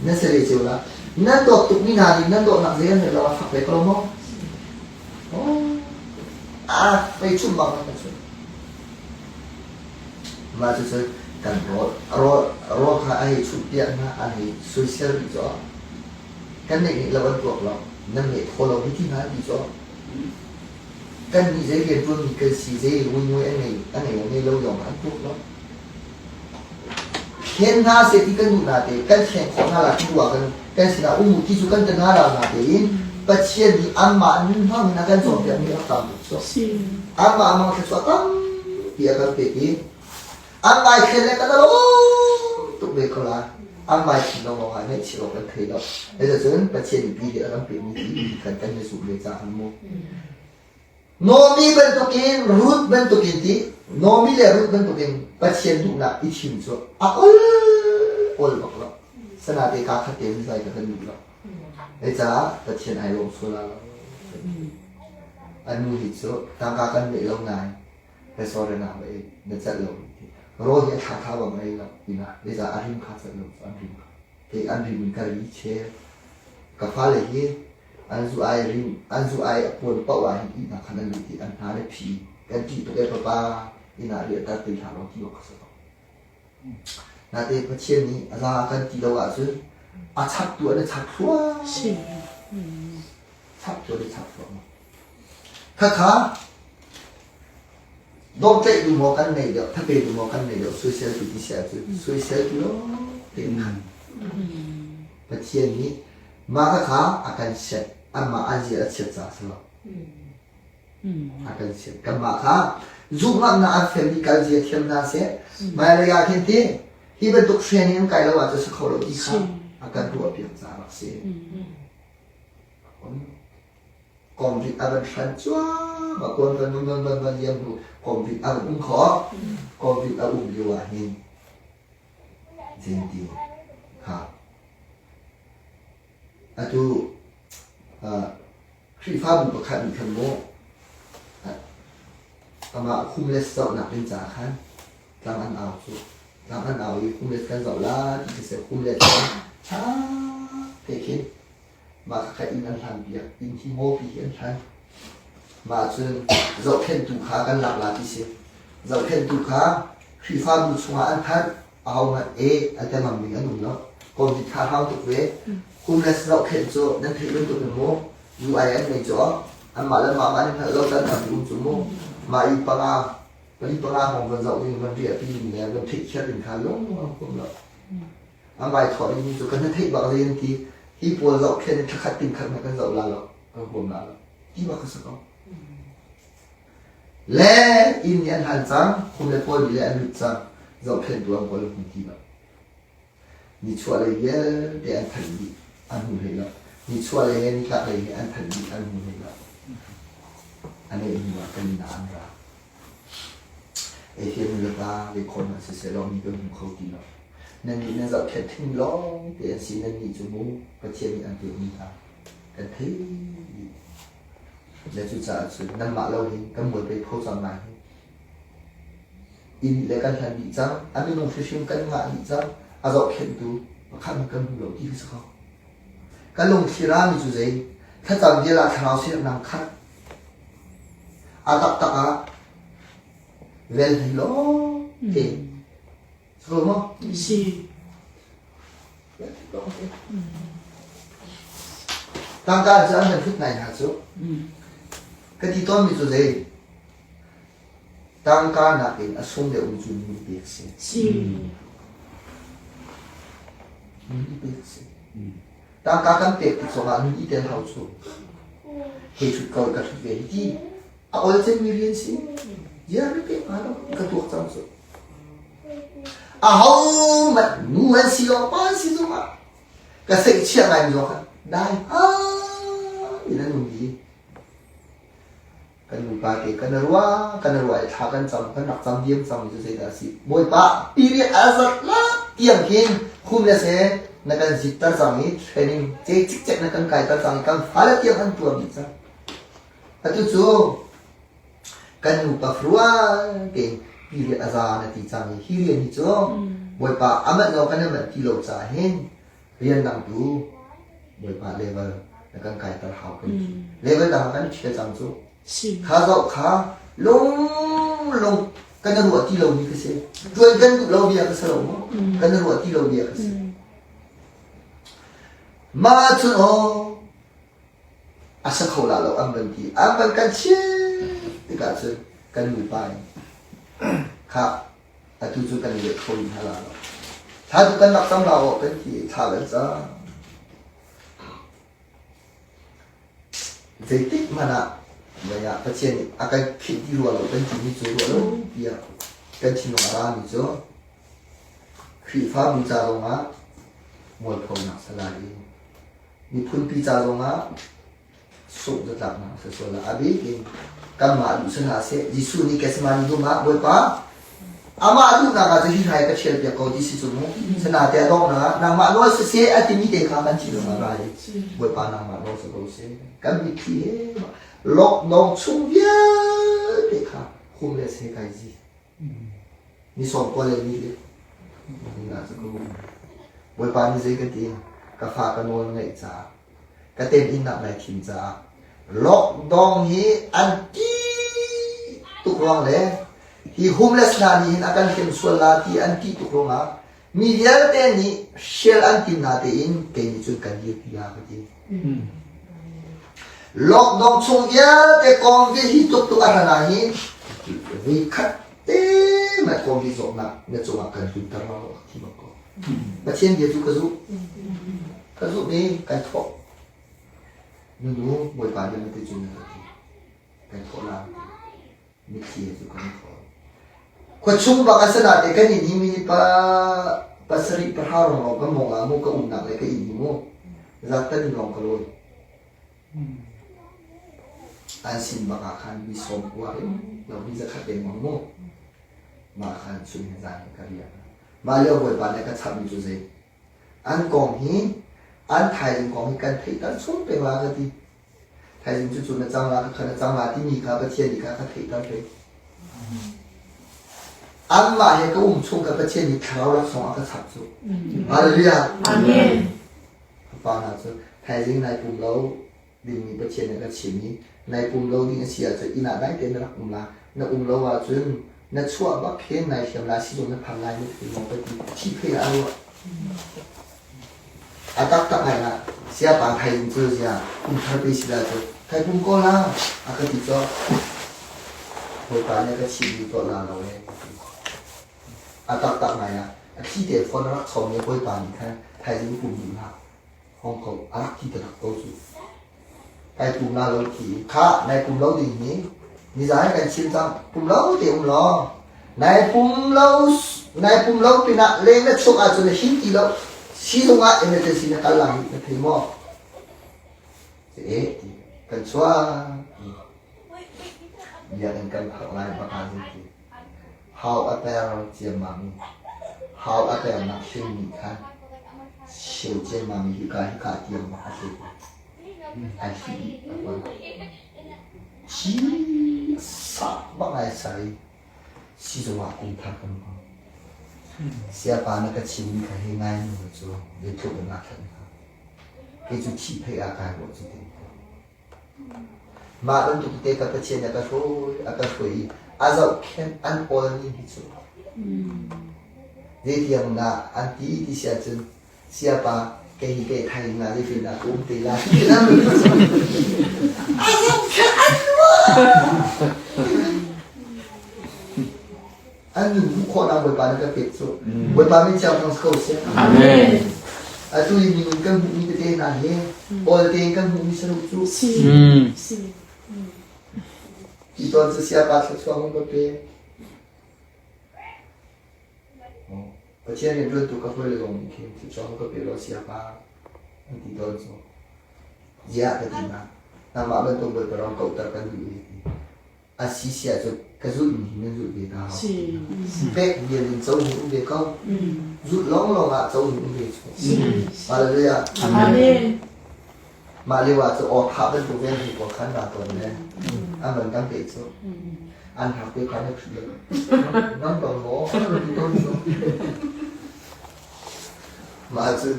Speaker 1: nan si ve cio la. Nan dawt tukmi hna nih nan dawtnak zei an lo a fak ve ko lo maw? Aw, a fei chum bang kan chum. Mah cucu kan rawl rawl rawl kha a hei chumh piak hna, an hei soisel rih caw. Kan neih nih lo an tuak lo, nan ngeih thaw lo hi ti hna an ti caw. Kan nih zei rian ṭuanmi kan si, zei nguingui an ngei an ngei ngei lo zong an tuak lo. Thlen hna seh ti kan duh hna te, kan thlen khawh hna lai ti duh ah kan kan sinah um u ti cu kan ti hna lo na tein Pathian nih anmah nun hmang in a kan cawnpiakmi rak tam tuk cu. Anmah mang thluachuah tampi a kan pek i an mai thlen le kan lawm tuk ve ko lai. An mai thin lawng lawng ah ngaihchia awk kan thei lo. Cun Pathian nih pi hi a kan pekmi ti kan kan i zumh ve caah mu. Naomi bantukin Ruth bantukin ti Naomi le Ruth bantukin Pathian duhnak i thim cu a ol ol bak lo. Sanate kaa khat tein zai ka kan duh lo. Caah Pathian ai lawm sual lo. Anu hi cu tangka kan ngeih lo nain restaurant ah va ei na celh lo ti. Rawl hi a thla thla bang ei lo tina. Zeicah a rim kha celh lo an rim kha. Kei an rim in ka ri chel. Ka fale hi an zu ai rim an zu ai a puan paoh ah hin ihnak khan an lut i an hna le phi kan ṭih tuk e papa inn ah riah tar ti hlah law ti awk kha si ko. Natein Pathian nih a za kan ti lo ahcun a chaptu an i chap thluah. Chaptu an i chap thluahmah. Khakha dawtlaih duh maw kan nei deuh, thape duh maw kan nei deuh, soisel tu ti si ahcun soisel tu lawng tein khan Pathian nih mah khakha a kan chiat, anmah an zia a chiat caah si lo. A kan chiat. Kanmah kha zumhnak an fel i kal zia thiam hna seh. Hmailei ah khin ti hi bantuk training an kai lo ahcun si kho lo ti kha a kan ruahpiak caah rak si. Kawmvit a van hran cuahmah kawn van van van van liam hnu kawmvit a van um khawh. Kawmvit a um lio ah hin zenti kha atu Khrihfabu pakhat nih khan maw amah homeless zohnak ding caah khan tlang an au cu tlang an au i homeless kan zoh la ti khi homeless ṭha te khin mah kha inn an hlan piak inn hi ngawpi hi an hlan mah cun zohkhenhtu kha kan lak la ti si zohkhenhtu kha Khrihfabu chungah an thanh ahohmanh e a te ngam ding an um lo covid kha hau tuk ve homeless zohkhenh cu nan theih bantuk in mu UI an nei cu anmah le mah mah nih hngalh lo tan tampi um cu mu mah i panga pali panga hong van zoh ding van riah pi ding le van theih khiar ding kha lung an kum lo an vai thawh ding cu kan theih bak zei an ti hi pawl zohkhenh in thakhat ting khat kan zoh la lo kan huam la lo ti bak ka si ko Le inn nih an hlan cang, khum le pawl nih le an lut cang, zohkhenhtu an kawl hmun ti bak. Nichuahlei vialte an thanh dih, an hmu hlei lo. Nichuahlei he nitlaklei he an thanh dih, an hmu hlei lo. A neih hnu ah kan inn ah an ra. Ei nu le pa leikhawn hmanh siseh law mi kan hmu kho ti lo. Nannih nan zohkhenh thing lawng te an si, nannih cu mu Pathian nih an pekmi hna kan theih dih. Le cucaah cun nanmah lo hin kan mualpei pho cang lai hi. Inn le kan hlan dih cang, a minung hrimhrim kan ngah dih cang, a zohkhenhtu pakhat hmanh kan hmu lo ti khi si ko. Ka lungthli rami cu zei? Thlacam vial ah thlarau sinak khat. A taktak ah vel hlei lawng te. Si ko maw?
Speaker 5: Si.
Speaker 1: Tangka cu an kan hlut ngai hna cu. Ka ti tawnmi cu zei? Tangka nakin a sung deuhmi cu mi pek si.
Speaker 5: Si.
Speaker 1: Mi pek si. Tangka kan pek tik zongah nun i tel hau cu. Hei thut ko ka thut ve hi ti. A ol cemmi rian si. Ziar mi pek hnga lo ka tuak cang cu. Ahohmanh nu an si lo pa an si zongah ka seihchiah ngaimi zong kha dai in an um i kan nupa te kan ruah kan ruah i thla kan cam kan rak cam diam cang cu zeidah a si Bawipa period a zat lak tiang khin khum le se na kan zitter cang i training ce cikcek na kan kaiter cang i kan fale tiang an tuar dih cang atu cu Kan nupa rual tein period a za na ti cang i hi rian hi cu Bawipa a manh lo kan i manh ti lo caah hin rian dang tu Bawipa level na kan kaiter hau kan ti. Level dang ah kan i ṭhial cang cu. Kha zoh kha lung lung kan i ruah ti lomi ka si. Ṭuan kan duh lo bia ka si lo maw? Kan i ruah ti lo bia ka si. Mah cun aw a sa kho la lo an van ti an van kan chim tikah cun kan nupa in kha atu cu kan i let kho rih hna la lo thla tu kan rak cam la aw kan ti thla kan cam zeitik hmanh ah mei ah Pathian nih a kan khinh ti rua lo kan timi cu ruah lo tiah kan thinlung a rami cu Khrihfabu ca zongah mualphonak salai i miphunpi ca zongah sungh zatlaknak a si sual a bik in kanmah duh si hlah seh Jesuh nih Gethsemane dum ah Bawipa amah duhnak ah cu hi hrai ka ṭhial piak ko ti si cu mu sanate a donghnak ah nangmah nawl siseh a timi te kha kan thinlung ah ra i Bawipa nangmah nawl si ko seh kan mitthli he lockdown chung vialte kha hum le se kai zi Ni sawm kua le ni le Bawipa nih zei ka ti ka fa ka nawl ngaih caah ka temhinnak nai thim caah lockdown hi an ti tuk ruang le Hi homeless hna nih hin a kan hrem sual la ti an tih tuk ruangah mi vialte nih hrial an tim na tein kei nih cun kan dirpi la ka ti. Lockdown chung vialte kong vi hi tuk tuk a hran ah hin voi khat te mai kong vi zawtnak na cungah kan tlunter lo ti bak ko. Pathian bia cu ka zumh. Ka zumh i kai thawh. Nunu Bawipa nih na ti cun na ka ti. Kai thawh la ti. Mitthli he cu kan i thawh. Khuachung bak a sana te kan inn hi mi pa pasarih pahra rong lawng ka mong ah mu ka umnak le ka inn hi mu. Zat in lawng ka lawi. An sin bak ah khan mi sawm kua in lo mi zakhat lengmang mu. Mah khan chun he zan he ka riak. Mah lio Bawipa nih a ka chapmi cu zei? An kong hi an thaizing kong hi kan theihter chung peng la ka ti. Thaizing cu cu na cang la kha na cang la timi kha Pathian nih kha ka theihter peng. Anmah he ka um chung ka Pathian nih thlarau laksawng a ka chap cu. Hallelujah.
Speaker 3: Amen.
Speaker 1: Pa hna cu thaizing nai pum lo dingmi Pathian nih a ka chim i nai pum lo ding a si ahcun inn ah dai tein na rak um la na um lo ahcun na chuah bak khin nai hliam la sizung na phan lai na thei maw ka ti thi phei ah a ruah a taktak ngai la siapa thai in cu zia kum thar pe si la cu thai pum ko la a ka ti cho Bawipa nih a ka chimmi tuah la lo e a taktak ngai ah a thli te phone a rak chom i Bawipa nih khan thaizing pum duh hlah Hong Kong a rak ti taktak ko cu. Kai pum la lo ti. Kha nai pum lo ding hi nizan kan chim cang pum lo te um law nai pum lo nai pum lo pinah leng na chuak ahcun na him ti lo sizung ah emergency na kal lai na thei maw e ti kan chuak biakinn kan phak lai bak ah ti Hau a per ciammam i hau a pernak hling nih khan seu ciammam i hika hika tiang bak a hleh a hlih dih a kuan. Hi sak bak ai ser i sizung ah kum thar kan hmang. Siapa na ka chimmi kha hi ngai nu cu zeitluk in aa thlen hnga. Kei cu thih phei ah kai ruah cu ti. Mah bantuk te ka Pathian nih a ka hruai, a ka hruai i a zohkhenh an awl ning hi cu zeitiang dah an ti ti si ahcun siapa kei hi kei thai nga zeitin dah ka um te lai ti na a zohkhenh an an nun hmuh khawhnak Bawipa nih ka pek cu Bawipa min thiang thang si ko seh.
Speaker 2: Amen.
Speaker 1: Atu i minung kan hmuhmi tete hna hi awl tein kan hmuhmi saruh cu ti tawn cu siapa thluachuah hung ka pe. Pathian rian ṭuantu ka hawi le zong nih khin thluachuah hung ka pe law siapa an ti tawn cu. Ziah ka ti hna. Nangmah bantuk Bawipa ram kauhter kan duh i ti. A si si ahcun ka zulhmi hi nan zulh ve hna hau. Pek vial in co hi um ve ko. Zulh lawnglawng ah co hi um ve cu. Hallelujah.
Speaker 3: Amen.
Speaker 1: Mah lio ah cu aw thah bantuk vel hi pawl khan ra tawn le an van kan pe cu. An hak te khan na phih Nan tong maw? Mah cun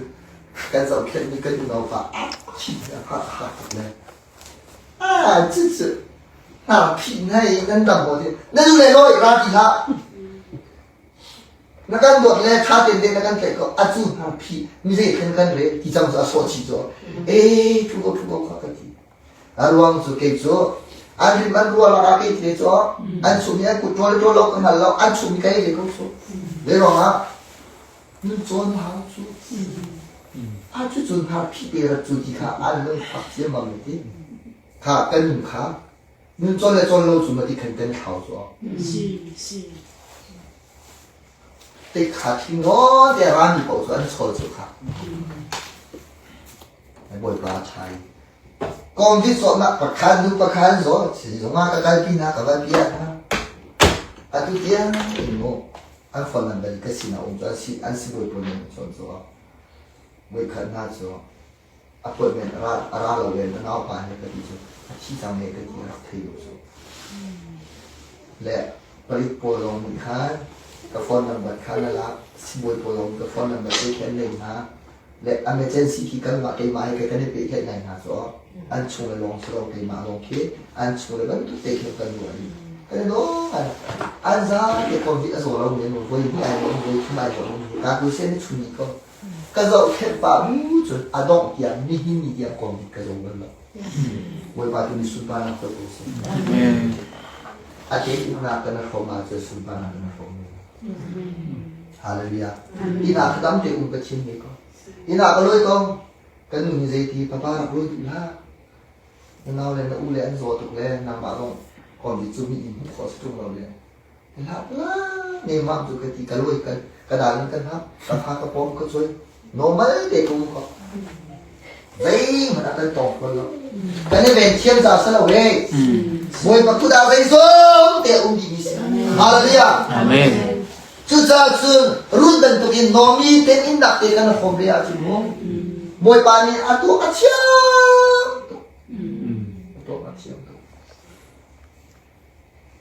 Speaker 1: kan zohkhenhmi kan unaupa thi a phah hak tuk le Ah, cucu hna phih hna i nan dam maw ti na nu le lawi ra ti hlah na kan dawt le tha tein te na kan tlaih ko a cu hna phih mi zei khan kan re ti cang cu a sawh chih cu e thu ko thu ko kha ka ti a ruang cu kei cu an rim an rua lakah kei te cu an chung i an kut ṭawl ṭawl lo ka hngal lo an chung i kai ve ko cu zei ruangah Nun cawn hau cu. A cucun har phih te rat cu ti kha an lung fak ciammam ti. Kha kan nun kha nun cawn le cawn lo cu ma ti khan kan thlau cu.
Speaker 3: Si si.
Speaker 1: Te kha thing nawn te rami paoh cu an chawl cu kha. Bawipa ṭha i kong vi cawhnak pakhan nu pakhan zaw si zongah ka kalpi na ka van piah hna. Atu tiang in mu an phone number ka sinah um cu an si an sibawi pawl nih an chawn cu voikhat hna cu appointment a ra a ra lo len a naupa he ka ti cu a thi cang he ka ti a rak thei lo cu le palik pawl zong nih khan ka phone number kha na lak sibawi pawl zong ka phone number te khi an nei hna le emergency khi kanmah keimah he kan i pehtlaih ngai hna cu an chung le lawng si lo keimah lawng khi an chung le bantuk te khin kan ruah dih. Kan i lawm ngai. An zate covid a zaw lo men voi hnih ai lawm voi thum ai lawm ka ku sen ni chun ni ko. Ka zohkhenh pah bu cun a dongh tiang nihin ni tiang covid ka zaw bal lo. Bawipa tu nih sunparnak co ko seh.
Speaker 2: Amen.
Speaker 1: A te umnak kan hrawm ahcun sunparnak kan hrawm. Hallelujah. Inn ah thadam te um ka chim ve ko. Inn ah ka lawi ko. Kan nu nih zeiti papa rak lawi duh hlah. Na nau le na u le an zaw tuk le nangmah zong covid cu mi in hmuh khawh si ṭung lo le. Hlah la nemah cu ka ti ka lawi ka ka dal in kan hap ka fa ka pawm ka cuai normal te ka um ko. Zeihmanh ah kan tawng kho lo. Kan i ven thiam ca si lo he. Bawipa kut ah zeizong te a um dihmi si. Hallelujah.
Speaker 2: Amen.
Speaker 1: Cucaah cun Ruth bantukin Naomi ten inn dak te kan hrawm ve ahcun mu Bawipa nih a tuah a thiam tuk. A tuah a thiam tuk.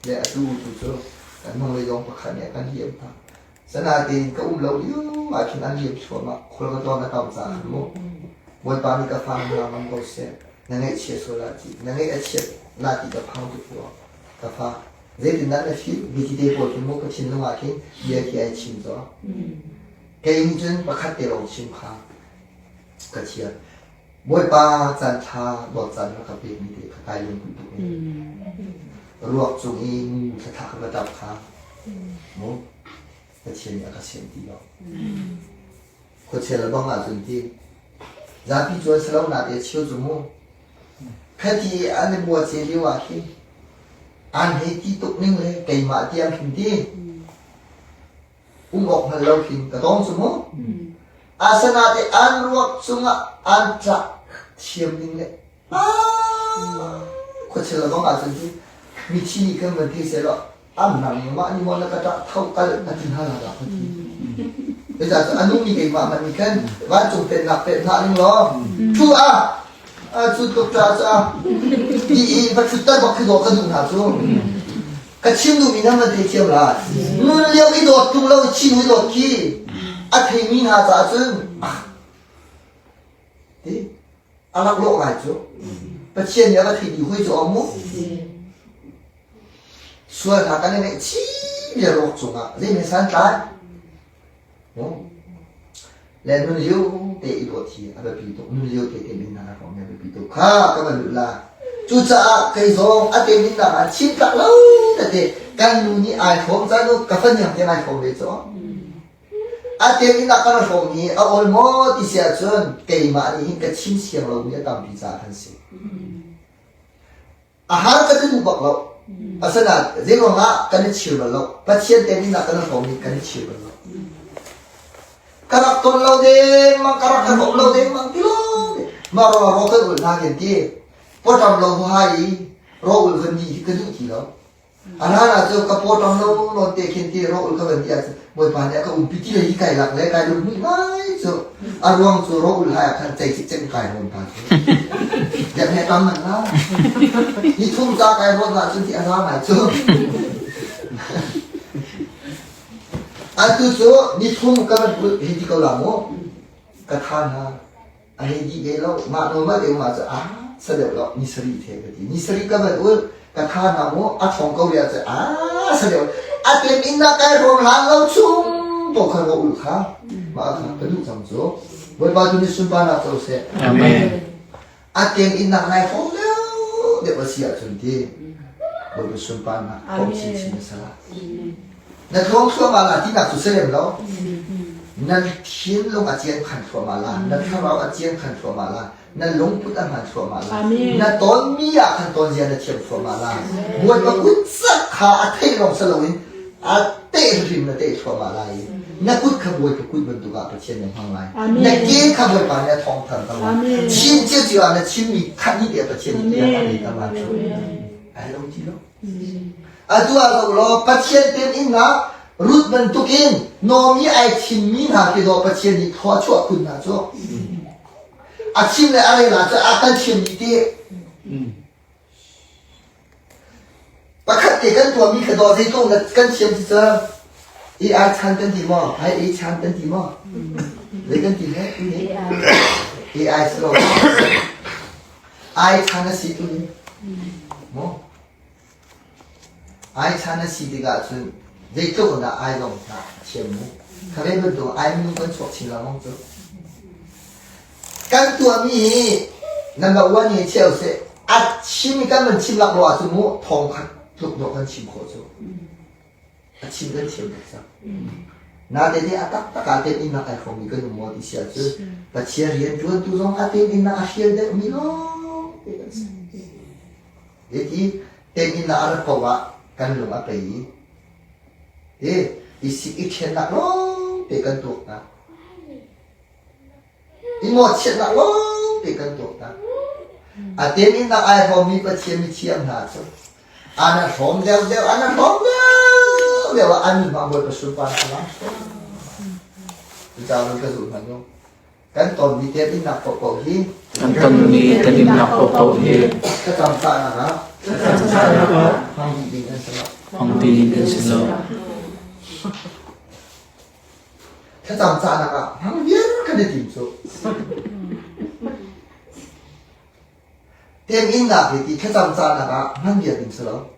Speaker 1: Le atu tu cu kan hnulei zong pakhat nih a kan liam hna. Sanatein ka um lo lio ah khin an liam thluahmah. Khual ka tlawn a tam caah khan mu. Bawipa nih ka fa hna ngam ko seh. Na ngaihchia sual ah ti. Na ngaih a chiat na ti ka phang tuk rua. Ka fa zeitindah na feel? Biati te pawl khi mu ka thinlung ah khin bia khi ai chim zaw. Kei nih cun pakhat te lawng chim kha ka thiam. Bawipa caan ṭha dawt caan na ka pekmi te kha kai lungput tuk in ruak cung i nu thla ka va ṭap kha mu Pathian nih a ka sianh ti lo. Khuachia le bang ahcun ti zapi cu an si lo na te cheu cu mu khati an i bua ce lio ah khin an hei ti tuk ning le keimah tiang khin ti um awk hngal lo khin ka tong cu mu asana te an ruak cungah an tlak thiam ning le khuachil le bang ahcun cu mithi nih kan van ti seh law am nang mah ni maw na ka ṭah tho kal a ti hna la dah ka ti Zeicah cu a nungmi keimah hmanh nih khan vancung pennak pek hna ning law thu a cu tluk ṭa cu a ti i va ṭhutter bak khi dawh ka duh hna cu Ka chim duhmi nan van theithiam lai. Nun lio i dawt tung lo chin i dawt khi a theimi hna caah cun ah ti a laklawh ngai cu. Pathian nih a va thei dih hui cu a mu. Sual hna kan i ngeih chih bia ruak cungah zei san tlai. Le nun lio te i dawt hi a biapi tuk. Nun lio te te min hna hrawng hi a biapi tuk. Kha ka van lut la. Cucaah kei zong a te min nak ah chim tlak lo tete kan nu nih ai hrawm caan u ka faniang tiang ai hrawm ve cu. A te min nak kan hrawm hi a awl maw ti si ahcun keimah nih hin ka chim siang lomi a tampi caah khan si. A har ka ti duh bak lo. Asinain zeiruangah kan i chir bal lo. Pathian te nih kan hrawm i kan i chir bal lo. Ka rak ton lo dengmang, ka rak ka hrawm lo dengmang ti lo. Mah ro ro kan ul hna kan ti. Pawṭam lo huhai i ro ul van ni hi ka duh ti lo. A hlan ah cu ka pawṭam lo nawn te khin ti ro ul ka van ti ahcun Bawipa nih a ka umpi ti lei hi kai lak le kai lung ngai cu. A ruang cu ro ul hai ah khan cei cikcek in kai rawn ta cu. Biak he tam man la. Ni thum ca kai rawn ahcun ti a za ngai cu. Atu cu ni thum ka van ul hei ti ko la mu. Ka tha hna. A hei dih ve lo. Mah nawl mah te um ah cu a sa deuh lo. Ni sarih the ka ti. Ni sarih ka van ul ka tha hna mu a thong ko ria cu a sa deuh. A tem in na kai rawm hlan lo chung to kha ro ul kha. Mah kha ka duh cang cu. Bawipa tu nih sunparnak co seh.
Speaker 2: Amen.
Speaker 1: A tem in nak nai hrawm deuh deuh a si ahcun ti. Bawipa sunparnak kong chinchin a sala. Na tluang thluahmah la tinak cu si lem lo. Na thinlung a cian khan thluahmah la, na thlarau a cian khan thluahmah la, na lungput a hman thluahmah la, na tonmi ah khan ton zia na thiam thluahmah la. Bawipa kut cak kha a theih lawng si loin a teh hrim na teh thluahmah lai i na kut kha Bawipa kut bantuk ah Pathian nih hmang lai. Na ke kha Bawipa nih a thawng thar ter lai. Chim cio ah na chimmi khat ni te Pathian nih a kan ter lai. Ai lo ti lo. Atu ah zoh law Pathian temhinnak Ruth bantukin Naomi ai thimmi hna khi dawh Pathian nih thlua chuah khun hna cu. A chim le a rel ah cu a kan thiam dih ti. Pakhat te kan tuahmi kha dawh zeitluk na kan thiam ti cu AI chan kan ti maw? Ai A chan kan ti maw? Zei kan ti he? AI si lo. Ai chan a si tu ni. Maw? Ai chan a si tikah cun zeitluk in dah ai zong hna thiam mu. Kha ve bantuk ai minung kan chuak chin lengmang cu. Kan tuahmi hi number one hi chia usih. A chim i kan van chim lak lo ahcun mu thong khat tluk dawh kan chim khawh cu. A chim kan thiam tuk cang. Natein hi a taktak ah teminnak ai hrawmmi kan um maw ti si ahcun Pathian rianṭuantu zong a teminnak a hrial deuhmi lawng te kan si. Hiti teminnak a rat paoh ah kan lung a pei i hi i sik i ṭhennak lawng te kan tuak hna. I mawhchiatnak lawng te kan tuak hna. A teminnak ai hrawmmi Pathian mithiam hna cu an a hrawm deuhdeuh an a hrawm deuhdeuh ah an nun ah Bawipa sunparnak a lang Cucaah ka zulh hmanh u. Kan tonmi teminnak paohpaoh hi
Speaker 2: Kan tonmi teminnak paohpaoh hi
Speaker 1: thlacam cahnak ah hmang dih ding an si lo.
Speaker 2: Hmang dih ding an si lo.
Speaker 1: Thlacam cahnak ah hmang viar kan i tim cu. Teminnak hi ti thlacam cahnak ah hman viar ding si lo.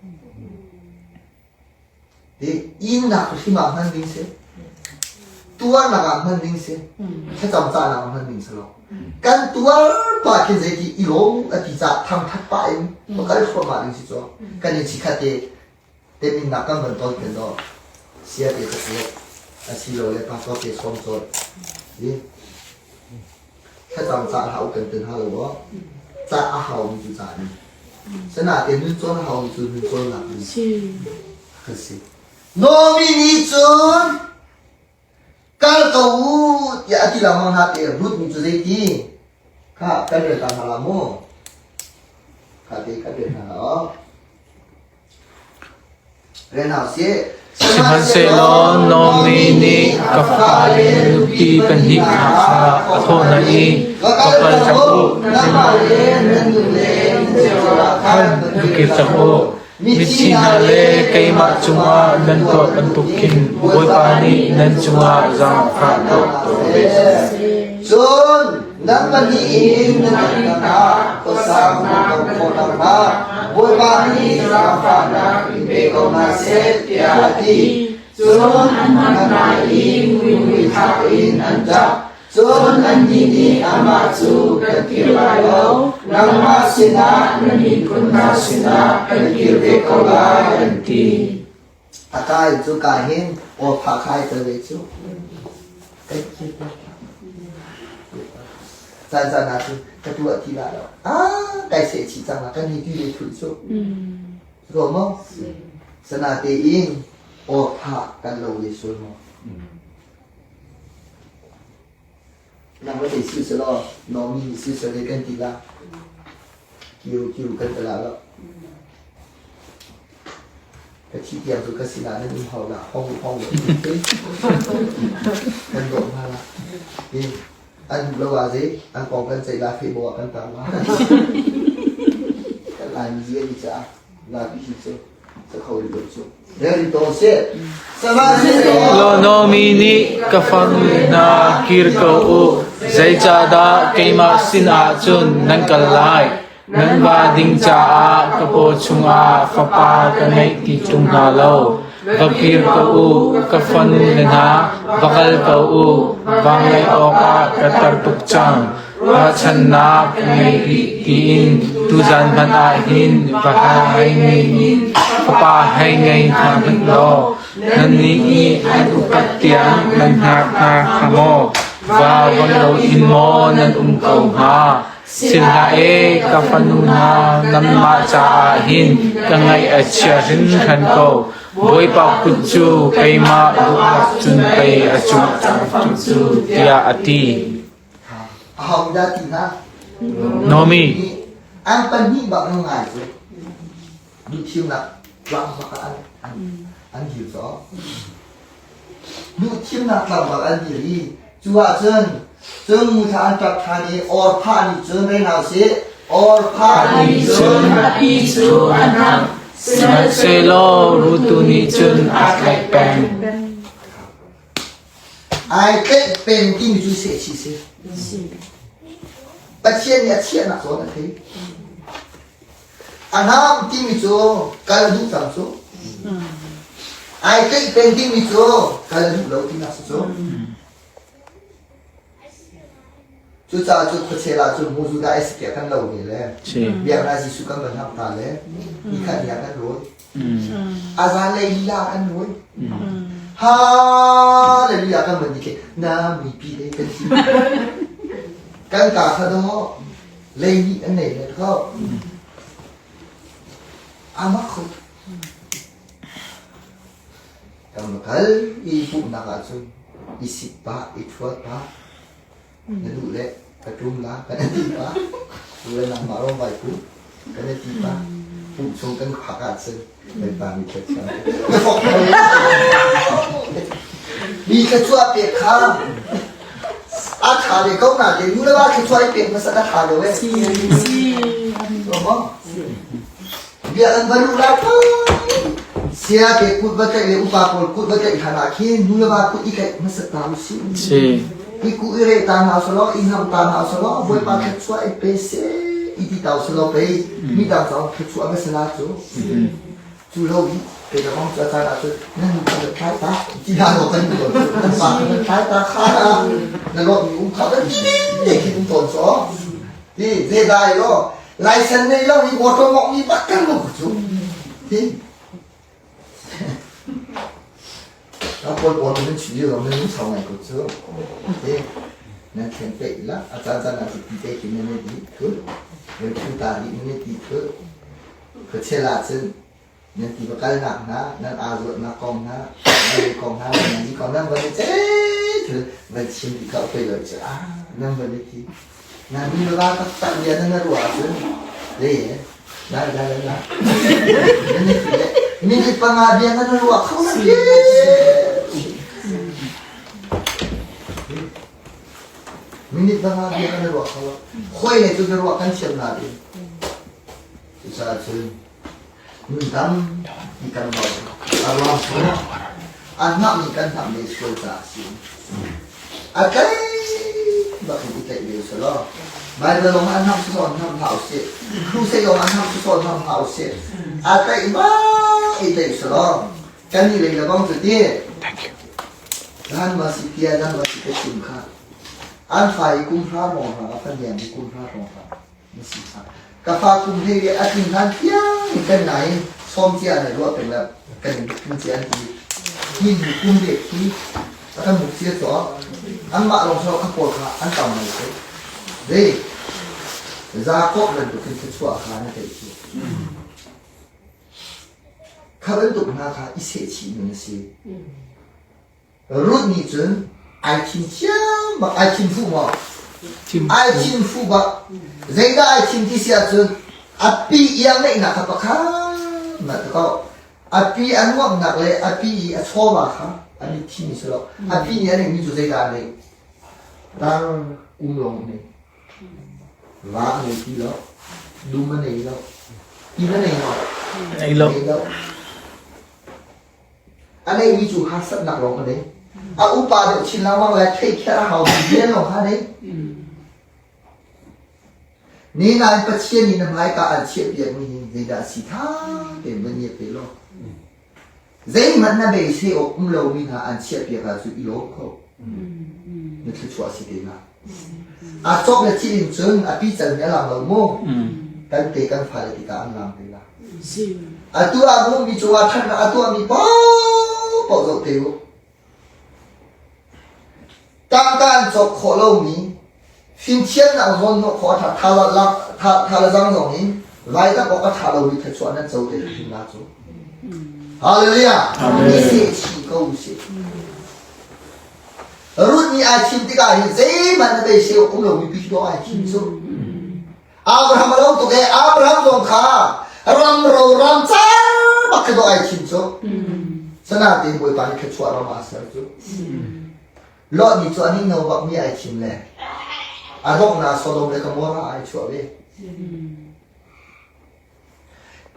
Speaker 1: Ti innak hrim ah hman ding si. Tuarnak ah hman ding si. Thlacam cahnak ah hman ding si lo. Kan tuar pa khin zeiti i lawm a ti cah thangthat pah in kal thluahmah ding si cu. Kan i chikhat te teminnak kan van ton pen lo sia te ka pek asilole pastor te sawm cawt i thlacam cah hlah u kan tin hna lo aw cah a hau mi cu cah ni sanaten nun cawn a hau mi cu nun cawnnak ni kan si Nomi nih cun kal ko u tiah a ti lengmang hna te Ruth nih cu zeiti kha kan rel ta hna la mu kha te kan rel hna la aw Rel hna usih.
Speaker 2: Sihmanhsehlaw Naomi nih ka fale nupi pahnih hna kha a thawh hna i, Va kal cang u,
Speaker 1: Nangmah le nan nu le nan cio ah khan
Speaker 2: va kir cang u. Mithi hna le keimah cungah nan tuah bantuk khin Bawipa nih nan cungah zaangfah tuah tuah ve seh.
Speaker 1: Cun nan pahnih in nan inn ah khuasang nan ko khawh nakhnga Bawipa nih zaangfahnak in pe ko hna seh tiah a ti. Cun an hman hna i nguingui thlak in an ṭap. Cun annih nih amah cu kan kir lai lo, nangmah sinah na miphun hna sinah kan kir ve ko lai, an ti. A kai cu ka hin aw pha khai tel ve cu. Kan kir ve. Caan caan ah cun ka tuah ti la lo. Ah, kai seh chih cang la kan hi ti le thul cu. Ko maw? Sana tein aw pha kan lo le sul maw? Nang le si selaw Nomi si sele kan ti la. Kiu kiu kan ti la lo. Ka thi tiang cu ka sinah nan um hau la hong hong lo kan dawh hna la. An duh lo ah zei an kong kan ceih la Facebook ah kan tar la. Kan lai mi zia ni caah la pi cu.
Speaker 2: Naomi nih ka fanu hna kir ko u, zeicahdah keimah sinah cun nan kal lai? Nan va ding caah ka paw chungah fapa ka ngeih ti ṭung hna lo. Va kir ko u, ka fanule hna, va kal ko u, va ngeih awkah ka tar tuk cang. Ruahchannak ka ngei rih tiin tuzan hmanh ah hin va hei ngei fapa hei ngei hna hmanh law nannih nih an upat tiang nan hngak hna hnga maw? Va von loin maw nan um ko hnga? Si hlah ee, ka fanu hna, nanmah caah hin ka ngaih a chia hringhran ko. Bawipa kut cu keimah duhnak cun pei a cungh cang cu, tiah a ti.
Speaker 1: Ahodah ti hna?
Speaker 2: Naomi.
Speaker 1: An pahnih bak na ngai cu. Duhthimnak tlang bak ah an an dir caw. Duhthimnak tlang bak an dir i cu ahcun cun muthla an ṭap ṭhan i Orpha nih cun rei hna usih. Orpha nih
Speaker 2: cun
Speaker 3: a pi cu a hnamh.
Speaker 2: Sihmanhsehlaw Ruth tu nih cun aa tlaih peng.
Speaker 1: Ai tlaih peng timi cu sehchih si. Pathian nih a chiahnak zawn a thei. A hnam timi cu kal duh cang cu. Ai tlaih peng dingmi cu kal a duh lo tinak si cu. Cucaah cu khuachel ah cun mu Judah ai si tiah kan lo ve le biaknak Jesuh kan van hngak ta le nikhat ni ah kan rawi. A zanlei lila kan rawi. Hallelujah kan van ti khi na mipi le kan ti. Kan ka kha dawh lei nih an nei le kho. Amak kho. Kan va kal i pumhnak ahcun i sik pah, i ṭhuat pah, na duh le ka ṭum la kan ti pah, tu le nangmah rawng vai pu kan ti pah. Pumh chung kan phak ahcun Bawipa mi thluachuah na fok mi thluachuah pek kha a ṭha ve ko na te nu le va thluachuah i pek hmasa ka ṭha deuh eh. Bia an va luh lai Sia te kut va tlaih le upa pawl kut va tlaih hlan ah khin nu le va kut i tlaih hmasat ta usih.
Speaker 2: Si.
Speaker 1: I ku i re ta hna usalaw i hnam ta hna usalaw Bawipa thluachuah i pe seh i ti ta usalaw pei mi dang caah thluachuah va si la cu. Cu lo i kei le bang cu a caan ah cun nan nu kan thlai ta ti hna lo kan nu nan pa kan thlai ta kha na lawh mi um kha kan ti te khi um tawn so. Ti zeidai lo Laisen nei lo i motor mawngh mi bak kan mu cu. Hi. Ka pawl pawl nan chim lio nan lung sau ngai ko cu. Hi. Nan thlen pe la a caan caan ah ti te khi nan ti thul. Nan thu ta di nan ti thul. Ka chela cun nan ti va kalnak hna nan aa zuatnak kong hna nan lei kong hna nan di kong nan van i thil van chim ti kha pei lo cu ah nan van i ti na mi va taktak bia nan ruah ahcun le la la la la nan i ti le minute panga bia nan ruah kho na minute panga bia nan ruah kho khoi ne cu na ruah kan thiam na ding cucaah cun Nun tampi kan bau. A ruang cu a hnamh in kan hnamh ve sual caah a si. A tlai bak in i tlaih ve selaw Baibal lawng ah hnamh sawsawh hnamh hlah usih. Crusade lawng ah hnamh sawsawh hnamh hlah usih. A tlaih bak i tlaih selaw kan nih lei le bang cu ti.
Speaker 2: Thank you.
Speaker 1: Zan ma si tia zan ma si ka chim kha. An fa i kum hra rong hra a fanian i kum hra rong hra. Na si kha. Ka fa kum hlei le a tlin hlan tiang in kan nai in sawm cia na ruah peng la kan in kum cia an ti. Hi nu kum le khi a kan muk cia caw anmah lawng so kha pawl kha an tam mai te. Zei Jacob bantuk in thluachuah kha na theih khi. Kha bantuk hna kha i sehchih nun a si. Ruth nih cun ai thim thiam bak ai thim fuh maw? Ai thim fuh bak. Zeidah ai thim ti si ahcun a pi iang neihnak kha pakhat ma ta ko. A pi a nuamhnak le a pi i a chawva kha an i thim si lo. A pi nih a neihmi cu zeidah a neih? Tar um lawng a nei. Va a nei ti lo. Dum a nei lo. Inn a nei maw?
Speaker 2: Nei lo.
Speaker 1: Nei lo. A neihmi cu harsatnak lawng a nei. A upa deuh chin lengmang le theihkhiah a haumi rian lawng kha a nei. Ni nain Pathian nih na hmaika an chiahpiakmi hi zeidah a si tha tein va ngiat te law. Zeihmanh na beisei awk um lomi hna an chiahpiak ahcun i lawm kho. Na thluachuah si te hna. A cawk le thil in cun a pical mi a lang lo mu. Kan te kan fale tikah an lang te la. Atu ah mu mi cungah ṭhatnak a tuahmi paohpaoh zoh te u. Tangka an cawk khawh lomi fimthiamnak zawnhnawh khawh a ṭha tha tha le zang zong in vaitak awk a ṭha lomi thluachuah nan co te hrim la cu. Hallelujah. Amen. I seh ko usih. Ruth nih ai thim tikah hin zeihmanh na beisei awk um lomi pi dawh ai thim cu. Abraham a lo tuk ee Abraham zong kha ram ro ram car bak kha dawh ai thim cu. Sanatein Bawipa nih thluachuah ram ah a ser cu. Lot nih cu a ning no bak mi ai thim le a donghnak Sodom le Gomorrah ai chuah ve.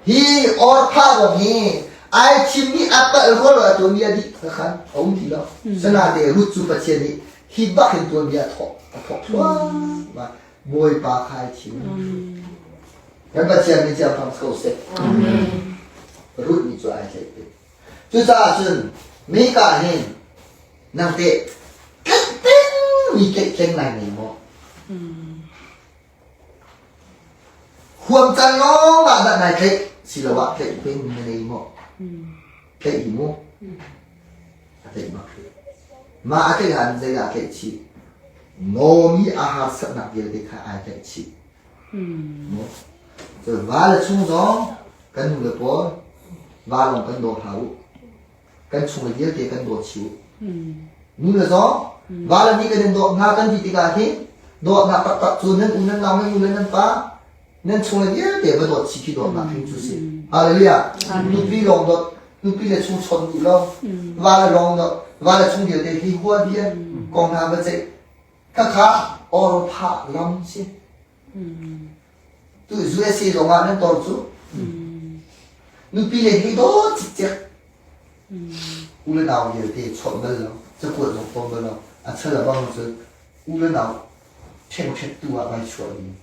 Speaker 1: Hi Orpha zong hi ai thimmi a palh rual ah tuanbia dih khan a um ti lo. Sanate Ruth cu Pathian nih hi bak hin tuanbia a thawk a thawk thluahmah. Bawipa kha ai thim. Kan Pathian nih ciam ko seh.
Speaker 3: Amen.
Speaker 1: Ruth nih cu ai tlaih peng. Cucaah cun Mika hin nang teh tlaih pengmi tlaihtleng nai nei maw? Huam can lawng ah dah nai tlaih siloah tlaih peng na nei maw? Tlaih hi mu. A tlaih bak hi. Mah a tlaih han zeidah a tlaih chih? Naomi a harsatnak vialte kha ai tlaih chih. Cun va le chung zong kan nu le pawl va lawng kan daw hlah u. Kan chung le vialte kan dawt chih u. Nu le zong va le nih kan in dawt hna kan ti tikah hin dawtnak taktak cu nan u nan nau nan nu le nan pa nan chung le vialte va dawt chih khi dawtnak hrim cu si. Hallelujah. Nupi lawng dawt nupi le chung chawt duh lo va le lawng dawt va le chung vialte hi hua bia kong hna va ceih Khakha orphah lam si. Tu USA zong ah nan tor cu. Nupi le hi dawt cikcek. U le nau vialte chawnh bal lo, cakuat zong tom bal lo. A chal a bang cun u le nau ṭhengṭhet tu ah vai chuah ding.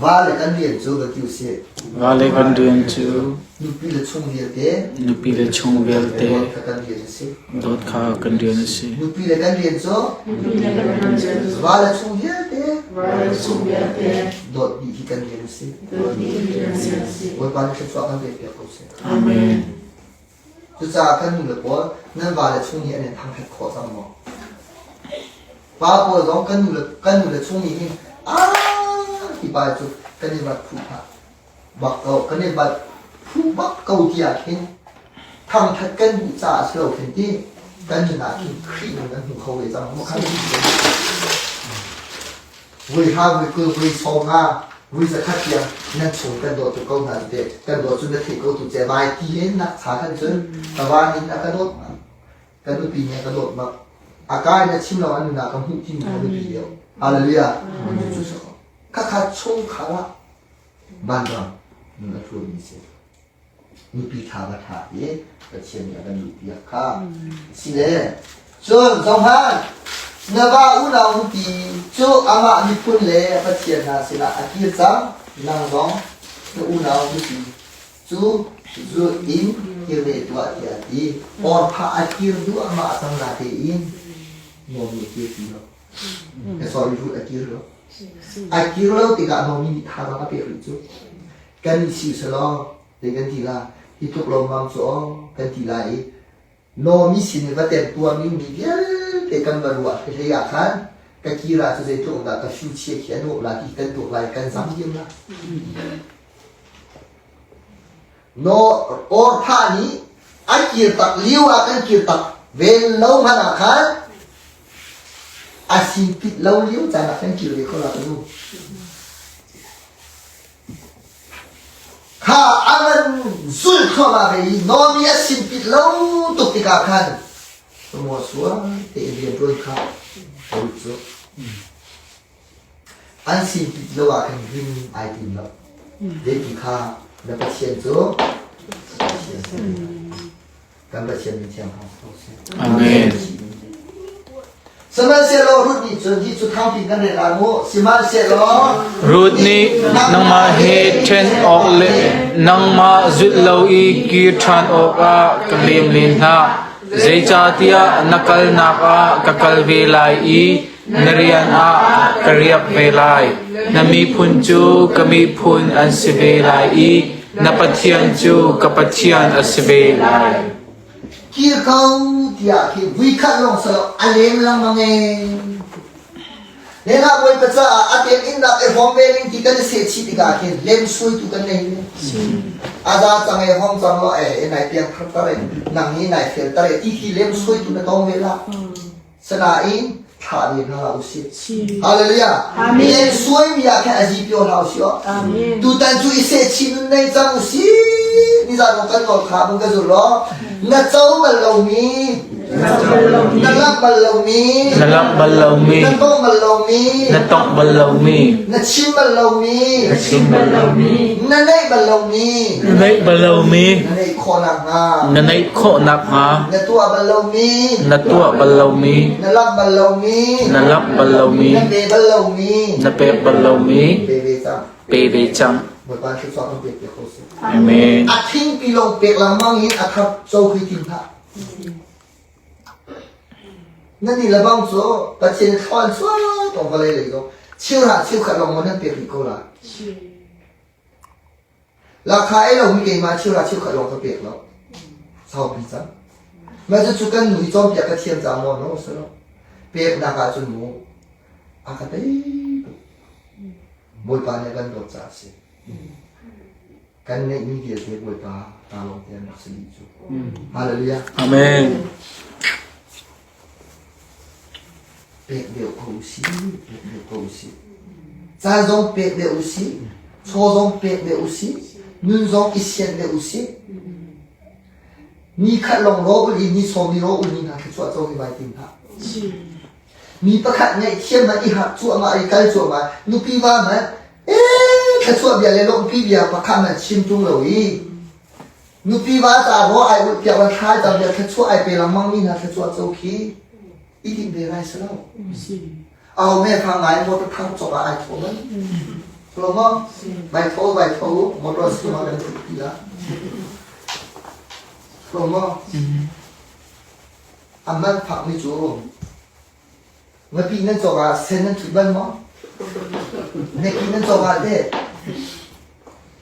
Speaker 1: Va le kan rian cu va ti usih.
Speaker 2: Va le kan rian cu
Speaker 1: nupi le chung vialte
Speaker 2: nupi le chung vialte
Speaker 1: dawt kha kan rian a si.
Speaker 2: Dawt kha kan rian a si.
Speaker 1: Nupi le kan rian cu va le chung vialte dawt dih hi kan rian a si. Bawipa nih thluachuah kan pek piak ko seh.
Speaker 2: Amen.
Speaker 1: Cucaah kan nu le pawl nan va le chung nih an in thangṭhat khawh cang maw? Pa pawl zong kan nu le kan nu le chung nih hin ah ti pa cu kan i vat phu hlah bak ko kan i vat phu bak ko tiah khin thangṭhat kan duh caah si lo khin ti kan nun ah khin Khrih nun an hmu kho ve cang maw khan Vui ha vui 20 vui sawm nga vui 100 tiang nan chung kan dawt tuk ko hna te kan dawt cu na theih ko tu ce vai ti hen nak cha khan cun ka va nin a ka dawt ma ka nupi nih a ka dawt ma a kai na chim lo an nuna ka hmuh ti mi ka nupi deuh hallelujah cu cu khakha chung khar ah vanram nun a thlur mi si nupi tha va tha i Pathian nih a kan duhpiak kha si le cun zohhmanh na va unau nupi cu amah miphun le Pathian hna sinah a kir cang nang zong na unau nupi cu zulh in kir ve tuah tiah a ti orpha a kir duahmah cang na tein Naomi a kir ti lo sorry Ruth a kir lo a kir lo tikah Naomi nih thazaang a pek rih cu kan i si selaw zei kan ti la hi tluk lawmmam cu aw kan ti lai i Naomi sin i va temtuarmi mi vialte kan va ruah hlei ah khan ka kir ah cu zeitluk dah ka future khi a nuam la ti kan tuak lai kan zam diam la no orpha nih an kir tak lio ah kan kir tak vel lo hmanh ah khan a sin pit lo lio caan ah kan kir ve kho la ka nu Kha a van zulh thluahmah ve i Naomi a sinpit lo tuk tikah khan maw sual tein rianṭuan kha a lut cu. An sinpit lo ah khan rim ai tim lo. Zeiti kha na Pathian cu Kan Pathian min thiang hau ko seh.
Speaker 2: Amen.
Speaker 1: Sihmanhsehlaw Ruth nih cun hi cu thangpi kan rel lai mu. Sihmanhsehlaw
Speaker 2: Ruth nih nangmah he ṭhen awk le nangmah zulh lo i kir ṭhan awkah ka lem len hlah. Zeicahtiah na kalnak ah ka kal ve lai i na rian ah ka riak ve lai. Na miphun cu ka miphun an si ve lai i na Pathian cu ka Pathian a si ve lai.
Speaker 1: Kir ko tiah khi vuikhat lawng salo a lem lengmang ee. Lengah Bawipa caah a tem innak i hrawm ve ning ti kan i sehchih tikah khin lem suaitu kan nei ve. A za cang e hong cang lo e nai piang thar tar e nang hi nai fel tar e ti khi lem suaitu na tong ve la. Sanain thlah ve hna hlah usih. Hallelujah. Amen. Suai mi ah khan azi pio hlah usih oh. Amen. Tutan cu i sehchih nun nei cang usih. Nizan kong kan nawl kha bang ka zul lo. Na co bal lomi. Na lamh bal lomi.
Speaker 2: Na lamh bal lomi.
Speaker 1: Na tongh bal lomi.
Speaker 2: Na tongh bal lomi.
Speaker 1: Na chim bal lomi.
Speaker 2: Na chim bal lomi.
Speaker 1: Na neih bal lomi.
Speaker 2: Na neih bal lomi.
Speaker 1: Na neih khawh nakhnga.
Speaker 2: Na neih khawh nakhnga.
Speaker 1: Na tuah bal lomi.
Speaker 2: Na tuah bal lomi.
Speaker 1: Na lamh bal lomi.
Speaker 2: Na lamh bal lomi.
Speaker 1: Na pe bal lomi.
Speaker 2: Na pek bal lomi.
Speaker 1: Pe ve cang.
Speaker 2: Pe ve cang.
Speaker 1: Bawipa thluachuah kan pek piak ko seh.
Speaker 2: Amen.
Speaker 1: A thingpi lawng pek lengmang in a thar co khi tim hlah. Nan nih lebang cu Pathian thluan chuah tong vawlei lei zong cheuhra cheukhat lawng maw nan pek rih ko la. Lakha ei lomi keimah cheuhra cheukhat lawng ka pek lo. Saupi cang. Mah cucu kan nu i cawnpiak ka thiam cang maw no si lo. Peknak ah cun mu a ka tei tuk. Bawipa nih a kan dawt caah a si. Kan ngeihmi vialte Bawipa ta lawng te an rak si dih cu. Hallelujah.
Speaker 2: Amen.
Speaker 1: Pek deuh ko usih, pek deuh ko usih. Caan zong pek deuh usih, chaw zong pek deuh usih, nun zong i sian deuh usih. Ni khat lawng rawl ul i ni sawm i rawl ul ni hna thluachuah co hi vai tim hlah. Mi pakhat ngaihthiam hmanh i harh cuahmah i kal cuahmah nupi va hmanh ee thluachuah bia le lawmhpi bia pakhat hmanh chim ṭung lo i nupi va ca raw ai ulh piak van thlai cam bia thluachuah ai pe lengmang mi hna thluachuah co khi i timh ve lai si lo. Aho me fa ngai motor thar cawk ah ai thaw man. Lo maw? Vai tho vai tho motor si ma kan thut pi la. Lo maw? A man phakmi cu ngapi nan cawk ah sen nan thut bal maw? Neki nan cawk ah teh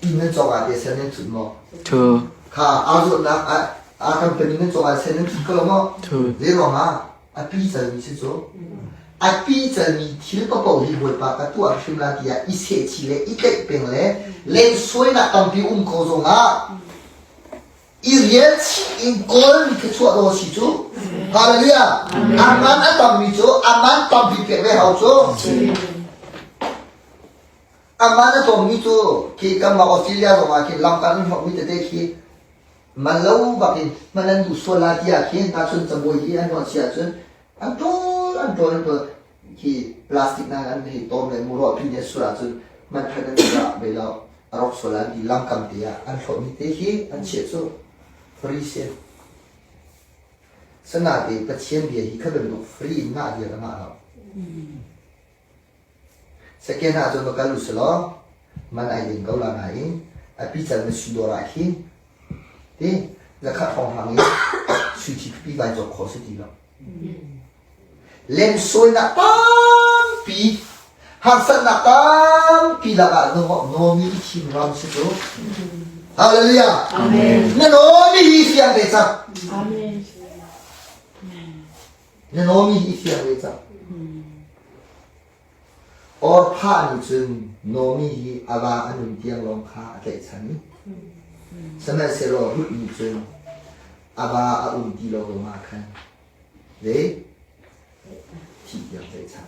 Speaker 1: inn nan cawk ah teh sen nan thut maw?
Speaker 2: Thu.
Speaker 1: Kha aa zawtnak a a company nan cawk ah sen nan thut ko lo maw?
Speaker 2: Thu.
Speaker 1: Zei ruangah a pi calmi si cu a pi calmi thil papoh hi Bawipa ka tuah hrim la tiah i sehchih le i tlaih peng le lemsuainak tampi um ko zongah i rial chih in kawl mi thluachuah dawh si cu hallelujah aman a tammi cu aman tampi pek ve hau cu aman a tlawmmi cu khi kanmah Australia zong ah khin lamkal in hlawkmi tete khi man lo bak in hman an duh sual la tiah khin tahchun cabuai hi an ruah si ahcun an ṭawl an ṭawl an ṭawl khi plastic na an hei tawm le mu ruahpi nih a sur ahcun man khat an dah ve lo a rawk sual an ti lamkam te ah an hlawtmi te hi an chiah cu free si sanate Pathian bia hi kha bantuk free in ngah dir a ngah lo second ah cun va kal u selaw man ai ding ko la nain a pi cal na sui dawr ah khin ti zakhat hrawng hlang in sui thi pi vai cawk khawh si ti lo Lemsawinak tampi, harsatnak tampi lakah Naomi i thim ram si cu. Hallelujah.
Speaker 3: Amen.
Speaker 1: Na Naomi hi fiang ve cang.
Speaker 3: Amen.
Speaker 1: Na Naomi hi fiang ve cang. Orpah nih cun Naomi hi a va a nun tiang lawng kha a tlaihchan i sihmanhsehlaw Ruth nih cun a va a um ti lo ruangah khan le thih tiang tlaihchan.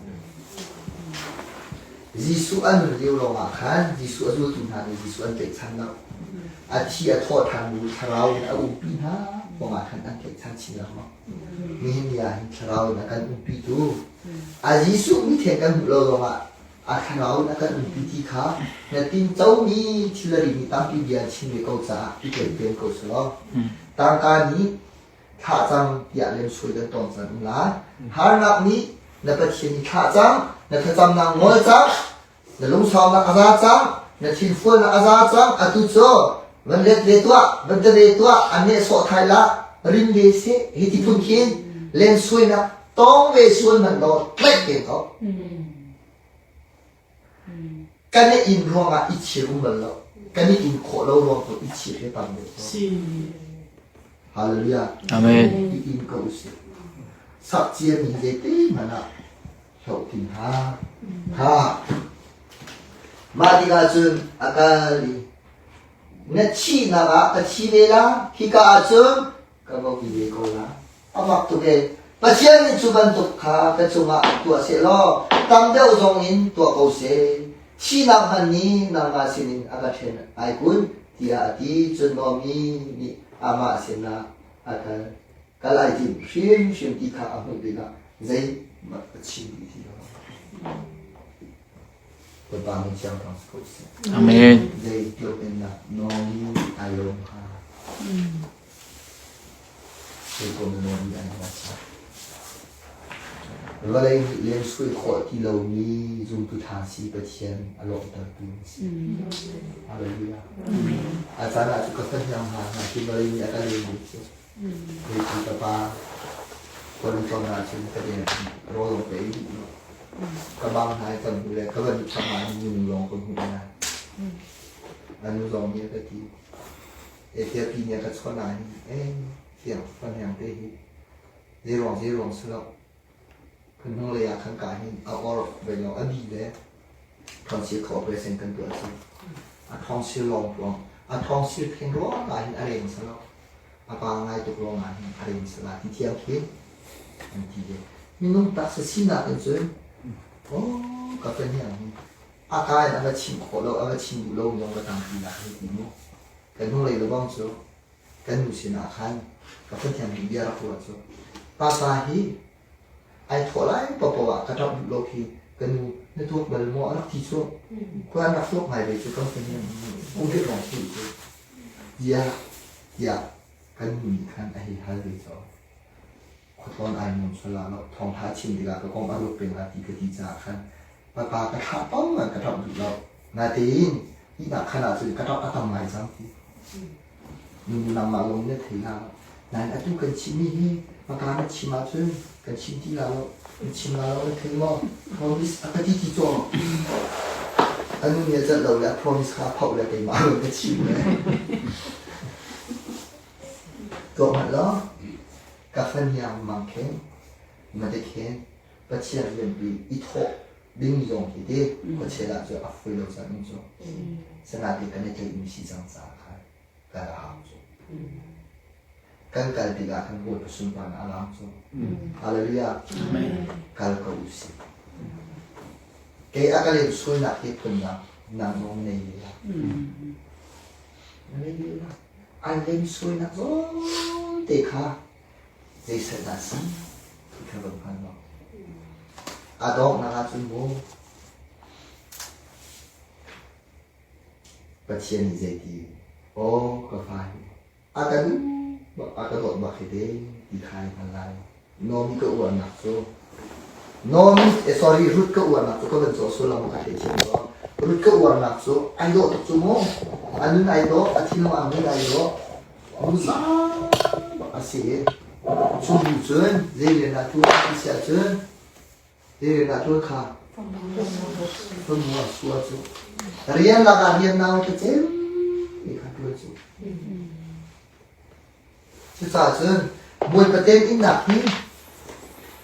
Speaker 1: Jesuh a nun lio lawngah khan Jesuh a zultu hna nih Jesuh an tlaihchan lo. A thi a thawh ṭhan bu thlarau in a umpi hna ruangah khan an tlaihchan chin lengmang. Nihin ni ah hin thlarau in a kan umpitu a Jesuh mitheng kan hmuh lo zongah a thlarau in a kan umpi ti kha na tincomi thilri nih tampi bia an chim ve ko caah i tlaih peng ko selaw tangka nih thlah cang tiah lemsoi kan tong cang um lai harnak nih na Pathian i thlah cang na thlacamnak ngol cang na lungsaunak a za cang na thinfualnak a za cang atu cu van let ve tuah van te ve tuah an nehsawh thai la rin ve seh hi ti phun khin len suainak tong ve sual man law tlaih te ko kan i in ruangah i chir um bal lo kan i in khawh lo ruang tu i chir he tam deuh Hallelujah
Speaker 2: Amen
Speaker 1: i in ko usih sak cia mi zeite hmanh ah hloh ti hna. Ha. Mah tikah cun a kal i na thihnak ah ka thi ve la, hika ah cun ka va vui ve ko la. A mak tuk e. Pathian nih cu bantuk kha ka cungah tuah seh law tam deuh zong in tuah ko seh. Thihnak hmanh nih nangmah sinin a ka ṭhen ai kun tiah a ti. Cun Naomi nih amah sinah a kal. Kal ai tim hrimhrim ti kha a hmuh tikah zei a chim dih ti lo. Bawipa min thiang thawng si ko seh.
Speaker 2: Amen.
Speaker 1: Zei tluk in dah Naomi ai lawm kha. Zei ko Naomi ai lawm kha. Vawlei nih lemsui khawh ti lomi zumtu ṭha si Pathian a lawmhtertu an si. Hallelujah. A caan ah cu ka fahniang hna hna khi vawlei nih a ka lem ding cu. Hei ka pa khual tlawn ahcun ka den rawl lawng ka ei duh lo. Ka bang hna i kan hmuh le ka van i cham ah minung lawng ka hmuh hna. Anu zong nih a ka ti. Ethiopia nih a ka chawnh ah hin eh fiang fahniang te hi Zeiruang zeiruang si lo. Kan hnunglei ah khan ka hin a or ve lo a bi le tonsil kha operation kan tuah cu. A tonsil lawng ruang a tonsil theng ruang ah hin a reng si lo. A pa ngai tuk ruang ah hin a reng si la ti thiam khi an ti ve. Minung taksa sinak in cun oh ka pen hi ang a ka in a va chim khawh lo a va chim duh lo zong ka tang ti la hei ti mu. Kan hnunglei lebang cu kan nu sinah khan ka Pathian nih bia rak ruat cu papa hi ai thawh lai paohpaoh ah ka ṭap duh lo khi ka nu na tuak bal maw a rak ti cu khua an rak tuak ngai ve cu kan Pathian kum riat lawng si cu tiah tiah kan nu nih khan a hei hal ve cu khuatlawn ai nuam sual la lo thawngṭha chim tikah ka kong a ruat peng la ti ka ti caah khan papa ka thlah pang ka ṭap duh lo natein ihnak khan ah cun ka ṭap a tam ngai cang ti nangmah lawng na thei la nain atu kan chimmi hi papa na chim ahcun kan chim ti la lo na chim la lo na thei maw promise a ka ti ti cawng anu nih a celh lo le a promise kha a phoh le keimah lawng ka chim le tuah hmanh law Ka fahniang mangkheng, matekhen, Pathian rianpi i thawh ding zong hi te khuachel ah cu a fawi lo cang in cu. Sangate kan i tlaihmi si cang caah khan kal a hau cu. Kan kal tikah kan Bawipa sunparnak a lang cu. Hallelujah. Kal ko usih. Kei a ka lem sualnak hi phunnak nang zong nei ve la. Nei ve la. An lemsuainak vialte kha zeisat dah a si ti kha van hngal lo. A donghnak ahcun mu Pathian nih zeiti aw ka fa hi a ka duh bak a ka dawt bak hi te ti kha ai hngal lai. Naomi ka uarnak cu Naomi eh, sorry Ruth ka uarnak cu ka van caw sullam ka theithiam lo. Ruth ka uarnak cu ai dawh tuk cu mu. A nun ai dawh, a thinlung a nun ai dawh. Nu bak a si i cu nu cun zei rian dah ṭuan ti si ahcun zei rian dah ṭuan kha Famu a sua cu rian lakah rian nau ta cem mi kha ṭuan cu. Cucaah cun Bawipa teminnak hi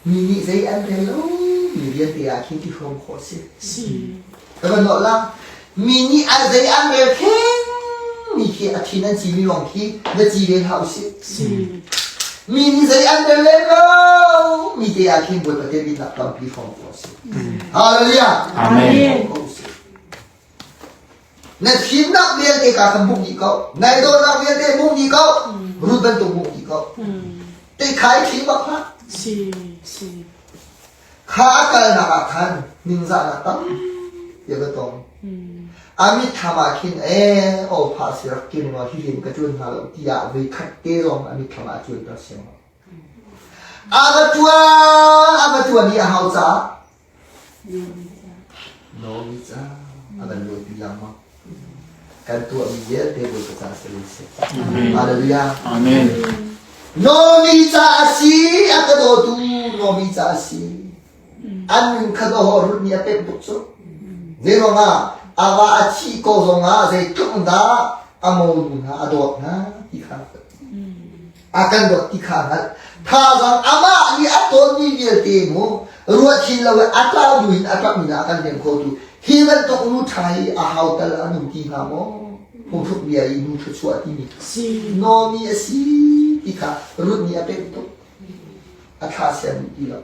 Speaker 1: mi nih zei an rel lo mi vialte ah khin i hrawm khawh a si. Ka van nawlh lang. Mi nih a zei an rel kheng mi khi a thin an ci mi lawng khi na ci ve hlah usih. Mi nih zei an rel lem lo mi te ah khin Bawipa teminnak tampi hrawm khawh a si. Hallelujah.
Speaker 2: Amen.
Speaker 1: Na fimnak vialte ka kan bungh dih ko. Nai dawtnak vialte bungh dih ko. Rut bantuk bungh dih ko. Te khai thli bak hlah.
Speaker 3: Si, si.
Speaker 1: Kha a kalnak ah khan ningzahnak tam ya ka tong. Amit tham ah khin eh o pha si rak kin wa hi rim ka tuan hna lo tiah voi khat te zong amit tham ah tuan ter siang. Ava tuan ava tuan i a hau caah Naomi ca a kan luatpi lengmang. Kan tuahmi vialte Bawipa ca si ve seh. Hallelujah.
Speaker 2: Amen.
Speaker 1: Naomi ca a si, a ka dawtu Naomi ca a si. An nun kha dawh Ruth nih a pek tuk cu. Zeiruang ah a va a thih ko zong ah zeitluk dah a monu hna a dawt hna ti kha a kan dawt ti kha hngalh. Thazaang amah nih a tawnmi vialte mu ruahchin lo i a tlau bu in a ṭap in a kan hnem khotu hi bantuk nu ṭha hi a hau tal an um ti hnga maw? Phungthluk bia i nu thluachuah timi Naomi a si ti kha Ruth nih a pemh tuk. A thla sian ti lo.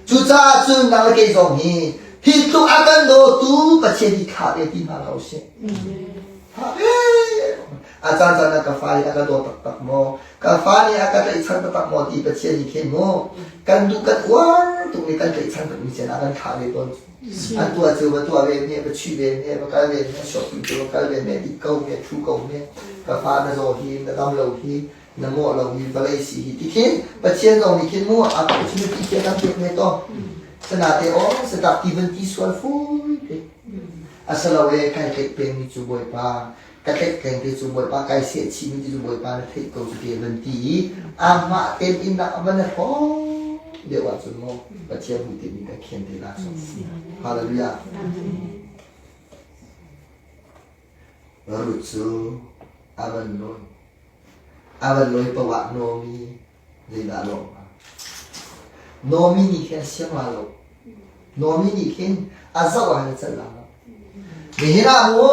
Speaker 1: Cucaah cun nang le kei zong hi hi tluk a kan dawtu Pathian hi thlah ve ti hna lo sih. Thlah ve. A caan caan ah ka fa nih a ka daw taktak maw? Ka fa nih a ka tlaihchan taktak maw ti Pathian nih khin mu kan duh kan uar tuk nih kan tlaihchan tuk mi sian a kan thlah ve tawn. An tuah cu va tuah ve ne, va chuih ve ne, va kal ve ne, shopping cu va kal ve ne, dit ko ne, thu ko ne, ka fa na zaw hi, na dam lo hi, na mawh lo hi, vawlei si hi ti khin Pathian zong nih khin mu a kan chim ti khi a kan pek ve tawn. Sanate aw satak ti van ti sual fui te. Asalo e kai tlaih peng mi cu Bawipa ka tlaih peng te cu Bawipa kai seh chih mi ti cu Bawipa na theih ko cu te van ti i amah ten in nak van a hrawng deuh ahcun maw Pathian hu te mi kan khen te la so. Hallelujah. Ruth cu a van lawi. A van lawi paoh ah Naomi zeidah a lawh hnga? Naomi nih khin a siang la lo. Naomi nih khin a zoh ah hin a celh la lo. Nihin ah mu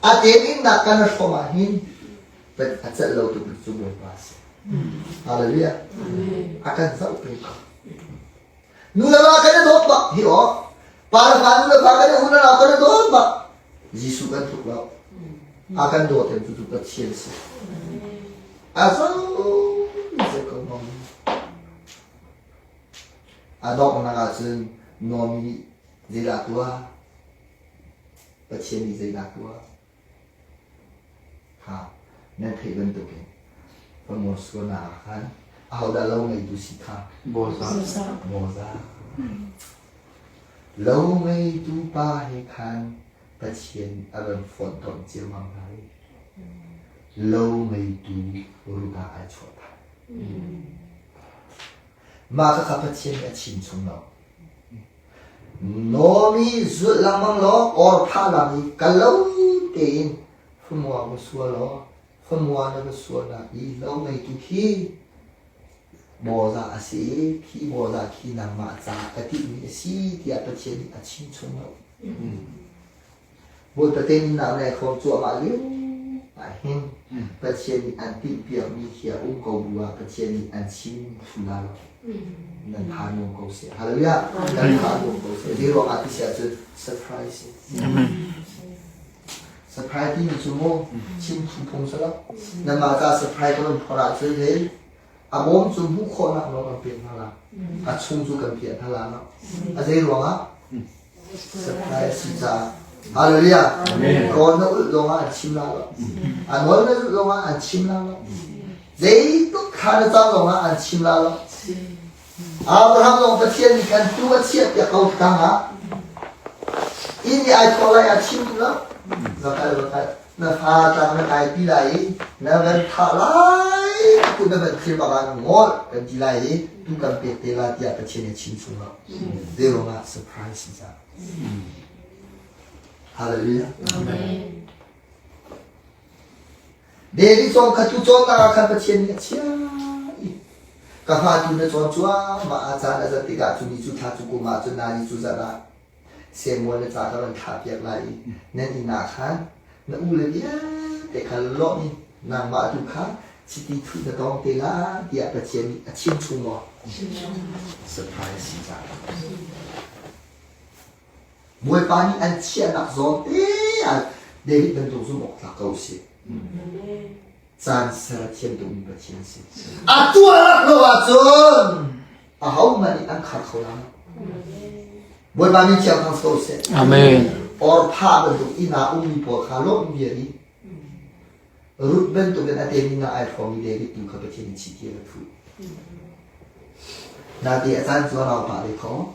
Speaker 1: a teminnak kan a hrawm ah hin a celh lo tu cu Bawipa a si. Hallelujah. A kan zoh peng ko. Nu le va kan i dawt bak hi aw. Pa le fa nu le fa kan i u le nau kan i dawt bak. Jesuh kan tluk lo. A kan dawt in cucu Pathian si. A zo ze ko ngom. A donghnak ahcun Naomi nih zeidah tuah? Pathian nih zeidah tuah? Kha nan theih bantukin Famo sualnak ah khan ahodah lo ngeitu si kha? Moses. Lo ngeitu pa he khan Pathian a van fonhtonh ciammam hna i lo ngeitu rut ah ai chuah than. Mah khakha Pathian nih a chim chung lo. Naomi zulh lengmang law orpha lam i kal lo tein famua va sual law famua na va sualnak i lo ngeitu khi Mawza a si i khi mawza khi nangmah caah ka tihmi a si tiah Pathian nih a chim chung lo. Bawipa tein nak le khawm cuahmah lio ah hin Pathian nih an timhpiakmi khi a um ko bu ah Pathian nih an chim thlu la lo. Nan tha nuam ko seh. Hallelujah. Nan tha nuam ko seh. Zei ruang ah ti si ahcun surprise. Surprise timi cu mu chim thu phung si lo. Nanmah ca surprise ka van phor ahcun hei a bawm cu hmuh khawhnak nawl kan pek hna la. A chung cu kan piah hna la no. A zei ruang ah? Surprise si caah. Hallelujah. Rawl na ulh zong ah an chim la lo. A nawl na zulh zong ah an chim la lo. Zeitluk thla na cam zong ah an chim la lo. Abraham zong Pathian nih khan tu a chiah piak ko tang ah inn i ai thawh lai a chim lo. Va kal va kal. Na fa tlang na kai pi lai i na van thah lai ku na van thlir bak ah ngol kan ti lai i tu kan pek te la tiah Pathian nih a chim chung lo. Zei ruangah surprise si caah. Hallelujah. Amen. David zong kha tu cawnnak ah khan Pathian nih a chiah i ka fa tu na cawn cuahmah ah caan a zat tikah cu ni cu thla cu kum ah cun na ni cu zarh ah Samuel na ca ka van thlah piak lai i nan inn ah khan na u le vialte kha lawmh in nangmah tu kha chiti thuh na tawng te la tiah Pathian nih a chim chung maw? Surprise si caah. Bawipa nih an chiahnak zawn te ah David bantuk zumh awk tlak ko si. Caan ser a thiam tukmi Pathian si. A tuah lo ahcun ahohmanh nih an khar kho lai. Bawipa min thiang thang ko seh.
Speaker 2: Amen.
Speaker 1: Orpha bantuk inn ah ummi pawl kha lawmh vial i Ruth bantuk in a temi na ai hrawmi David tu kha Pathian nih chiti a thuh. Nate a caan cu a rau pah ve kho.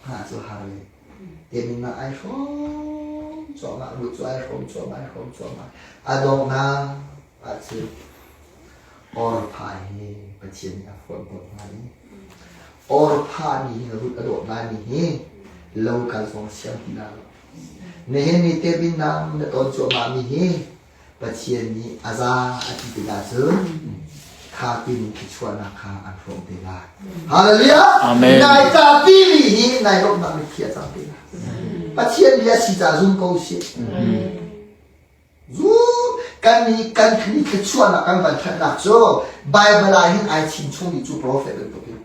Speaker 1: Hngah cu har ve. Temi na ai hrawm cuahmah, Ruth cu ai hrawm cuahmah, ai hrawm cuahmah. A donghnak ahcun Orpha hi Pathian nih a fonh hna i Orpha nih hin Ruth a dawt lai mi hi lo kal zong a siang ti lai lo. Nihin ni te binnang na tawn cuahmah mi hi Pathian nih a za a ti tikah cun kha tin thluachuahnak kha an hrawm te lai. Hallelujah!
Speaker 2: Amen.
Speaker 1: Nai ta timi hi nai lawmhnak mitthli a cang te lai. Pathian bia si ca zum ko sih. Zum kan nih kan ni thluachuahnak kan van thatnak cu Bible ah hin ai chim chung mi cu prophet bantuk in.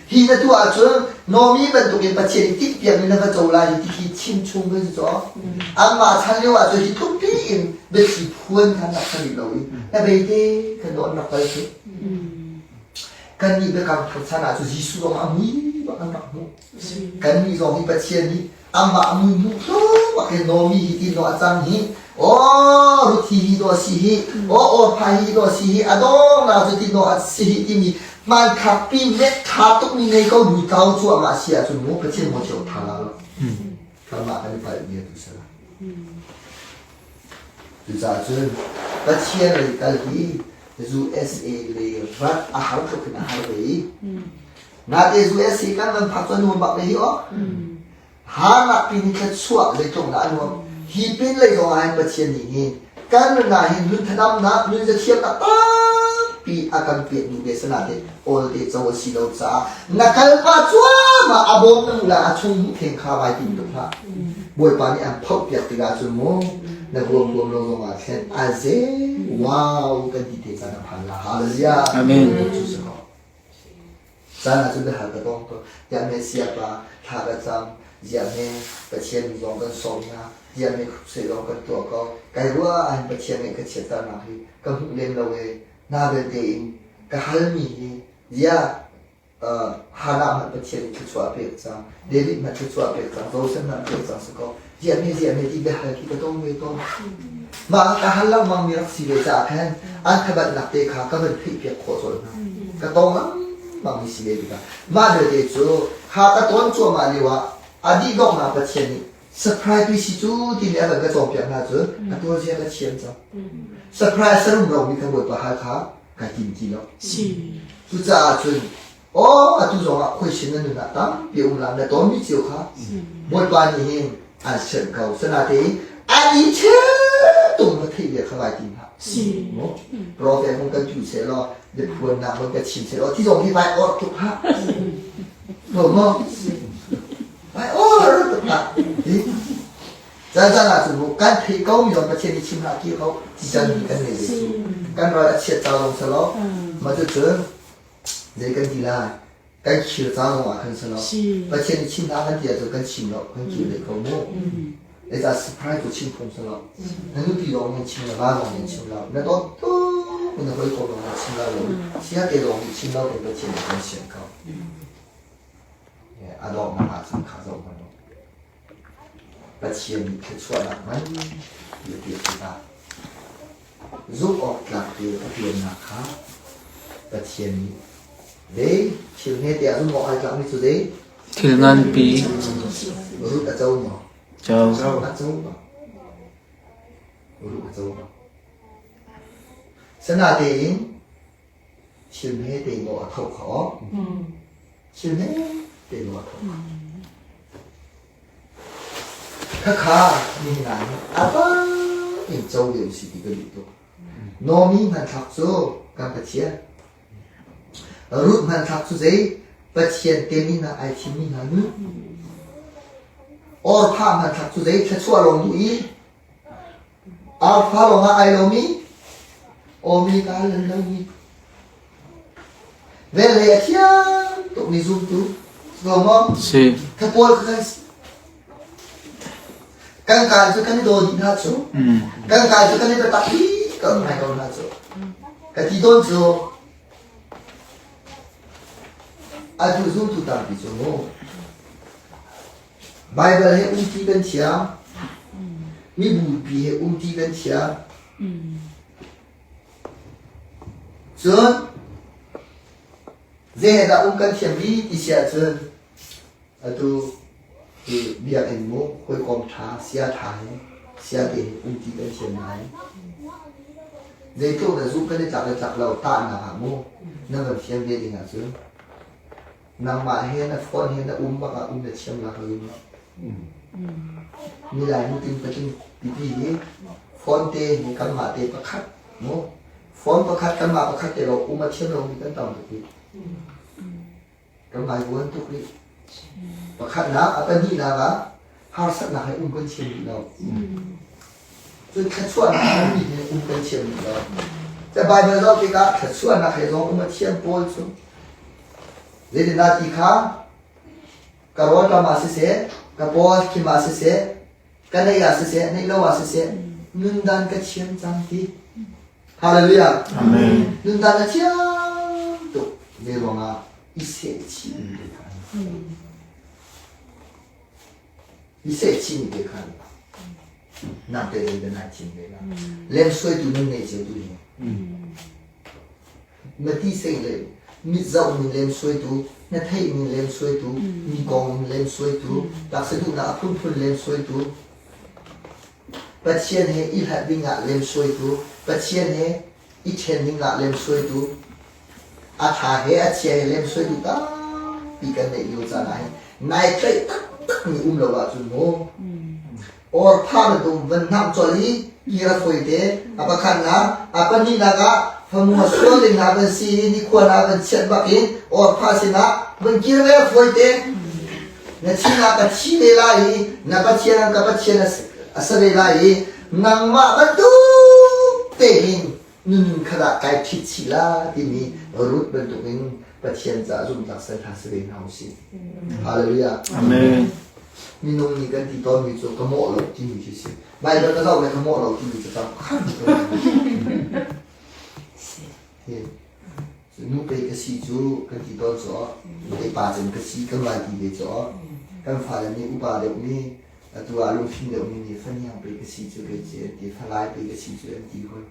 Speaker 1: Hi na tuah ahcun Naomi bantuk in Pathian nih timhpiak mi na va co lai ti khi chim chung kan si caw. Anmah chan lio ahcun hi tluk pi in biathli phuan khan rak kan lo i na beite kan nawn rak kal cu. Kan nih biakam thar chan ah cu Jesuh zong a mui bak an rak hmuh. Kan nih zong hi Pathian nih amah mui hmuh thluak in Naomi hi ti no a cang hi aw Ruth hi hi dawh si hi aw Orpha hi dawh si hi a dawng na cu ti no a si hi timi Hmanthlak pi met ṭha tukmi ngei ko bu tlau cuahmah si ahcun mu Pathian maw cio ṭha la lo. Kanmah kan i palh bia tu si la. Cucaah cun Pathian lei kal hi USA lei rat a har tluk in a har ve i nate USA kan van phak cu a nuam bak ve hi aw. Harnak pi nih thluachuah zeitluk dah a nuam. Hi pin lei zong ah hin Pathian nih hin kan nun ah hin nun thanamnak, nun zathiamnak tampi a kan pek duh ve sanatin awl te co a si lo caah na kal pa cuahmah a bawm na hmuh lai a chung hmuh theng kha vai tim tuk hlah. Bawipa nih an phoh piak tikah cun mu na huam huam lo zong ah thlen a ze wow kan ti te caan a phan la. Hallelujah.
Speaker 2: Amen.
Speaker 1: Cu si ko. Caan ah cun biahal ka tong ko. Tiah me siapa thla ka cam, ziah me Pathian zong kan sawm hna, ziah me crusade zong kan tuah ko. Kai ruah ah hin Pathian nih ka chiatternak hi ka hmuh lem lo e. Na belte in ka halmi hi ziah Hannah hmanh Pathian nih thluachuah a pek cang, David hmanh thluachuah a pek cang, Joseph hmanh a pek cang si ko. Ziah me ziah me ti biahal khi ka tong ve tawn. Mah ka hal lengmang mi rak si ve caah khan an thabatnak te kha ka van theihpiak khawh colh hna. Ka tong lengmang mi si ve tikah mah vialte cu kha ka tawn cuahmah lio ah a dih donghnak Pathian nih surprise pi si cu timi a van ka cawnpiak hna cun a tuanzia ka thiam cang. Surprise sarum ro mi kha Bawipa hal kha kai tim ti lo. Cucaah cun Aw, atu zongah khuaisin na nun ah tampi a um la, na tawnmi cio kha Bawipa nih hin an sianh ko. Sanatein an i ṭhel tung na theih bia kha vai ti hlah. Prophet hung kan tu seh law, biaphuannak hung ka chim seh law, ti zong hi vai orh tuk hlah. No maw? Vai orh tuk hlah. Caan caan ah cun kan theih ko mi zong Pathian nih chim hlah ti ko ti can mi kan ngei ve cu. Kan ral a chiat ca zong selaw, mah cucun Zei kan ti lai? Kan khir ca zong ah khan si lo. Pathian nih chim hlah kan ti ahcun kan chim lo, kan kir ve ko mu. Zeicah surprise cu chim phung si lo. Na nupi zong nih chim lo, va zong nih chim lo. Na dawt tuk na hawikom zong nih chim lo lo. Siate zong nih chim lo kan Pathian nih kan sian ko. A donghnak ah cun kha zoh hmanh u. Pathian nih thluachuahnak ngan a pek tikah zumh awk tlak te a ṭuannak kha Pathian nih zei thil hmete ah zumh awk ai tlakmi cu zei?
Speaker 2: Thil nganpi.
Speaker 1: Rut a co maw?
Speaker 2: Co.
Speaker 1: A co maw? Rut a co maw? Sanatein thil hmete maw a tho kho? Thil hmete maw a tho kho? Khakha nihin ah hin a bang in co ve usih ti ka duh tuk. Naomi hmanthlak cu kan Pathian. Ruth hmanthlak cu zei Pathian temin ah ai thimmi hna nu. Orpha hmanthlak cu zei thluachuah lawng duh i Arfa lawngah ai lomi awmi ka lan lomi. Velhlei a thiam tukmi zumtu si ko maw?
Speaker 2: Si.
Speaker 1: Thapawl kha kan si. Kan kaan cu kan i daw dih hna cu. Kan kaan cu kan i biatak dih ko ngai ko hna cu. Ka ti tawn cu atu zumtu tampi cu mu Baibal he umti kan thiam. Mibupi he umti kan thiam. Cun zei he dah um kan thiam rih ti si ahcun atu hi biakinn mu hawikom ṭha sia ṭha he sia te he umti kan thiam ngai. Zeitluk na zumh kan i tlak le tlak lo tahnak ah mu na van fian ve ding ahcun Nangmah he na phone he na um bak ah um na thiam la ka zum lo. Milai nuting patling pipi hi phone te hi kanmah te pakhat mu phone pakhat kanmah pakhat te lo um a thiam lo mi kan tam tuk rih. Kan ngai buan tuk rih. Pakhatnak a pahnihnak ah harsatnak he um kan thiam rih lo. Cun thluachuahnak a mi he um kan thiam rih lo. Ca Bible zoh tikah thluachuahnak he zong um a thiam pawl cu Zeitindah ti kha ka rawlṭam ah siseh, ka paw khim ah siseh, ka neih ah siseh, neih lo ah siseh, nundan ka thiam cang ti. Hallelujah.
Speaker 2: Amen.
Speaker 1: Nundan na thiam tuk. Zei ruangah i sehchih mi te kha. I sehchih mi te kha. Nang te zei na thiam ve la. Lem suaitu nan nei cio tu hi. Na ti seng le. Mit zoh ning lemsuaitu, na theih ning lemsuaitu, mi kong in lemsuaitu, taksa duhnak a phunphun lemsuaitu, Pathian he i hlat ding ah lemsuaitu, Pathian he i ṭhen ding ah lemsuaitu, a ṭha he a chia he lemsuaitu tampi kan neih lio caan ah hin nai tlaih taktak mi um lo ahcun mu Orpha bantuk van hnamh colh i kir a fawi te. A pakhatnak, a pahnihnak ah famua sual ding hna van si i nikhua hna van chiat bak in Orpha sinah van kir ve a fawi te. Na sinah ka thi ve lai i na Pathian an ka Pathian a si ve lai i nangmah bantuk tein nun khat ah kai ṭhit chih la timi Ruth bantukin Pathian caah zumhtlak sal hna si ve hna usih. Hallelujah.
Speaker 2: Amen.
Speaker 1: Minung nih kan ti tawnmi cu ka mawh lo timi khi si. Bible ka zoh le ka mawh lo timi cu cang khan. Nu pei ka si cu kan ti tawn cu pei pa cem ka si kan vai ti ve cu kan fale nih upa deuh mi atu ah lungfim deuh mi nih fahniang pei ka si cu kei ci an ti falai pei ka si cu an ti hoi.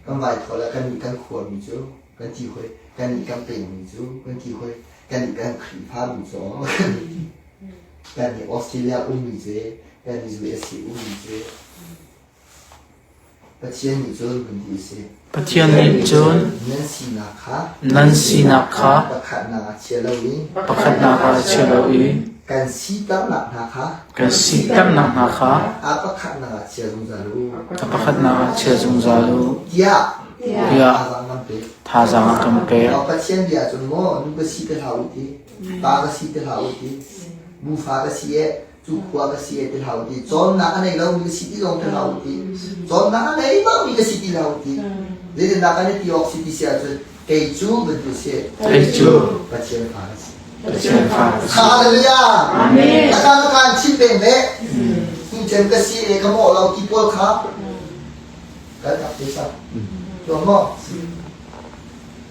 Speaker 1: Kan vai thawl ah kannih kan khuami cu kan ti hoi, kannih kan pengmi cu kan ti hoi, kannih kan Khrihfami cu kan ti. Kannih Australia ummi cu, kannih USA ummi cu Pathian nih cun kan ti a si.
Speaker 2: Pathian nih cun
Speaker 1: nan sinak kha
Speaker 2: nan sinak kha
Speaker 1: pakhatnak ah chia loin
Speaker 2: pakhatnak ah chia lo i
Speaker 1: kan siternak hna kha
Speaker 2: kan siternak hna kha
Speaker 1: a pakhatnak ah chia zungzal u.
Speaker 2: A pakhatnak ah chia zungzal u.
Speaker 1: Tiah
Speaker 2: tiah
Speaker 1: thazaang kan pek.
Speaker 2: Thazaang a kan pek.
Speaker 1: Pathian bia cun maw nu ka si te hlah u ti, pa ka si te hlah u ti, bufa ka si e, cu khua ka si e ti hlah u ti, cawnnak a nei lomi ka si ti zong ti hlah u ti, cawnnak a nei bangmi ka si ti hlah u ti. Zeitindah kan i ti awk si ti si ahcun kei cu bantuk si.
Speaker 2: Kei cu
Speaker 1: Pathian fa ka si.
Speaker 2: Pathian fa ka si.
Speaker 1: Hallelujah.
Speaker 3: Amen.
Speaker 1: Aka ka kan chim peng ve. Tu cem ka si e ka mawh lo ti pawl kha kan tak te sa. Tuah maw?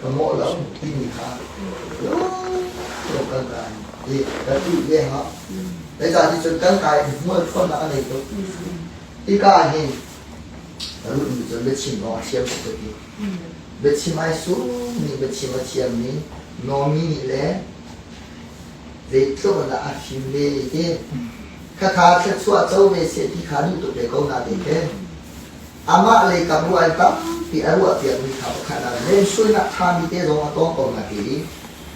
Speaker 1: Ka mawh lo timi kha lo kan kai. I ka tu ve ha. Zeicah ti cun kan kai hmual thuannak a nei tuk. Hika hin Ruth nih cun biachim lawng a thiam tuk ka ti. Biachim ai sum nih biachim a thiammi Naomi nih le zeitluk in dah a fim ve ti khakha thluachuah co ve seh ti kha duh tuk ve ko na te khin amah lei kam ruah in tampi a ruah piakmi kha pakhat ah lemsuinak ṭhami te zong a tawng ko na ti i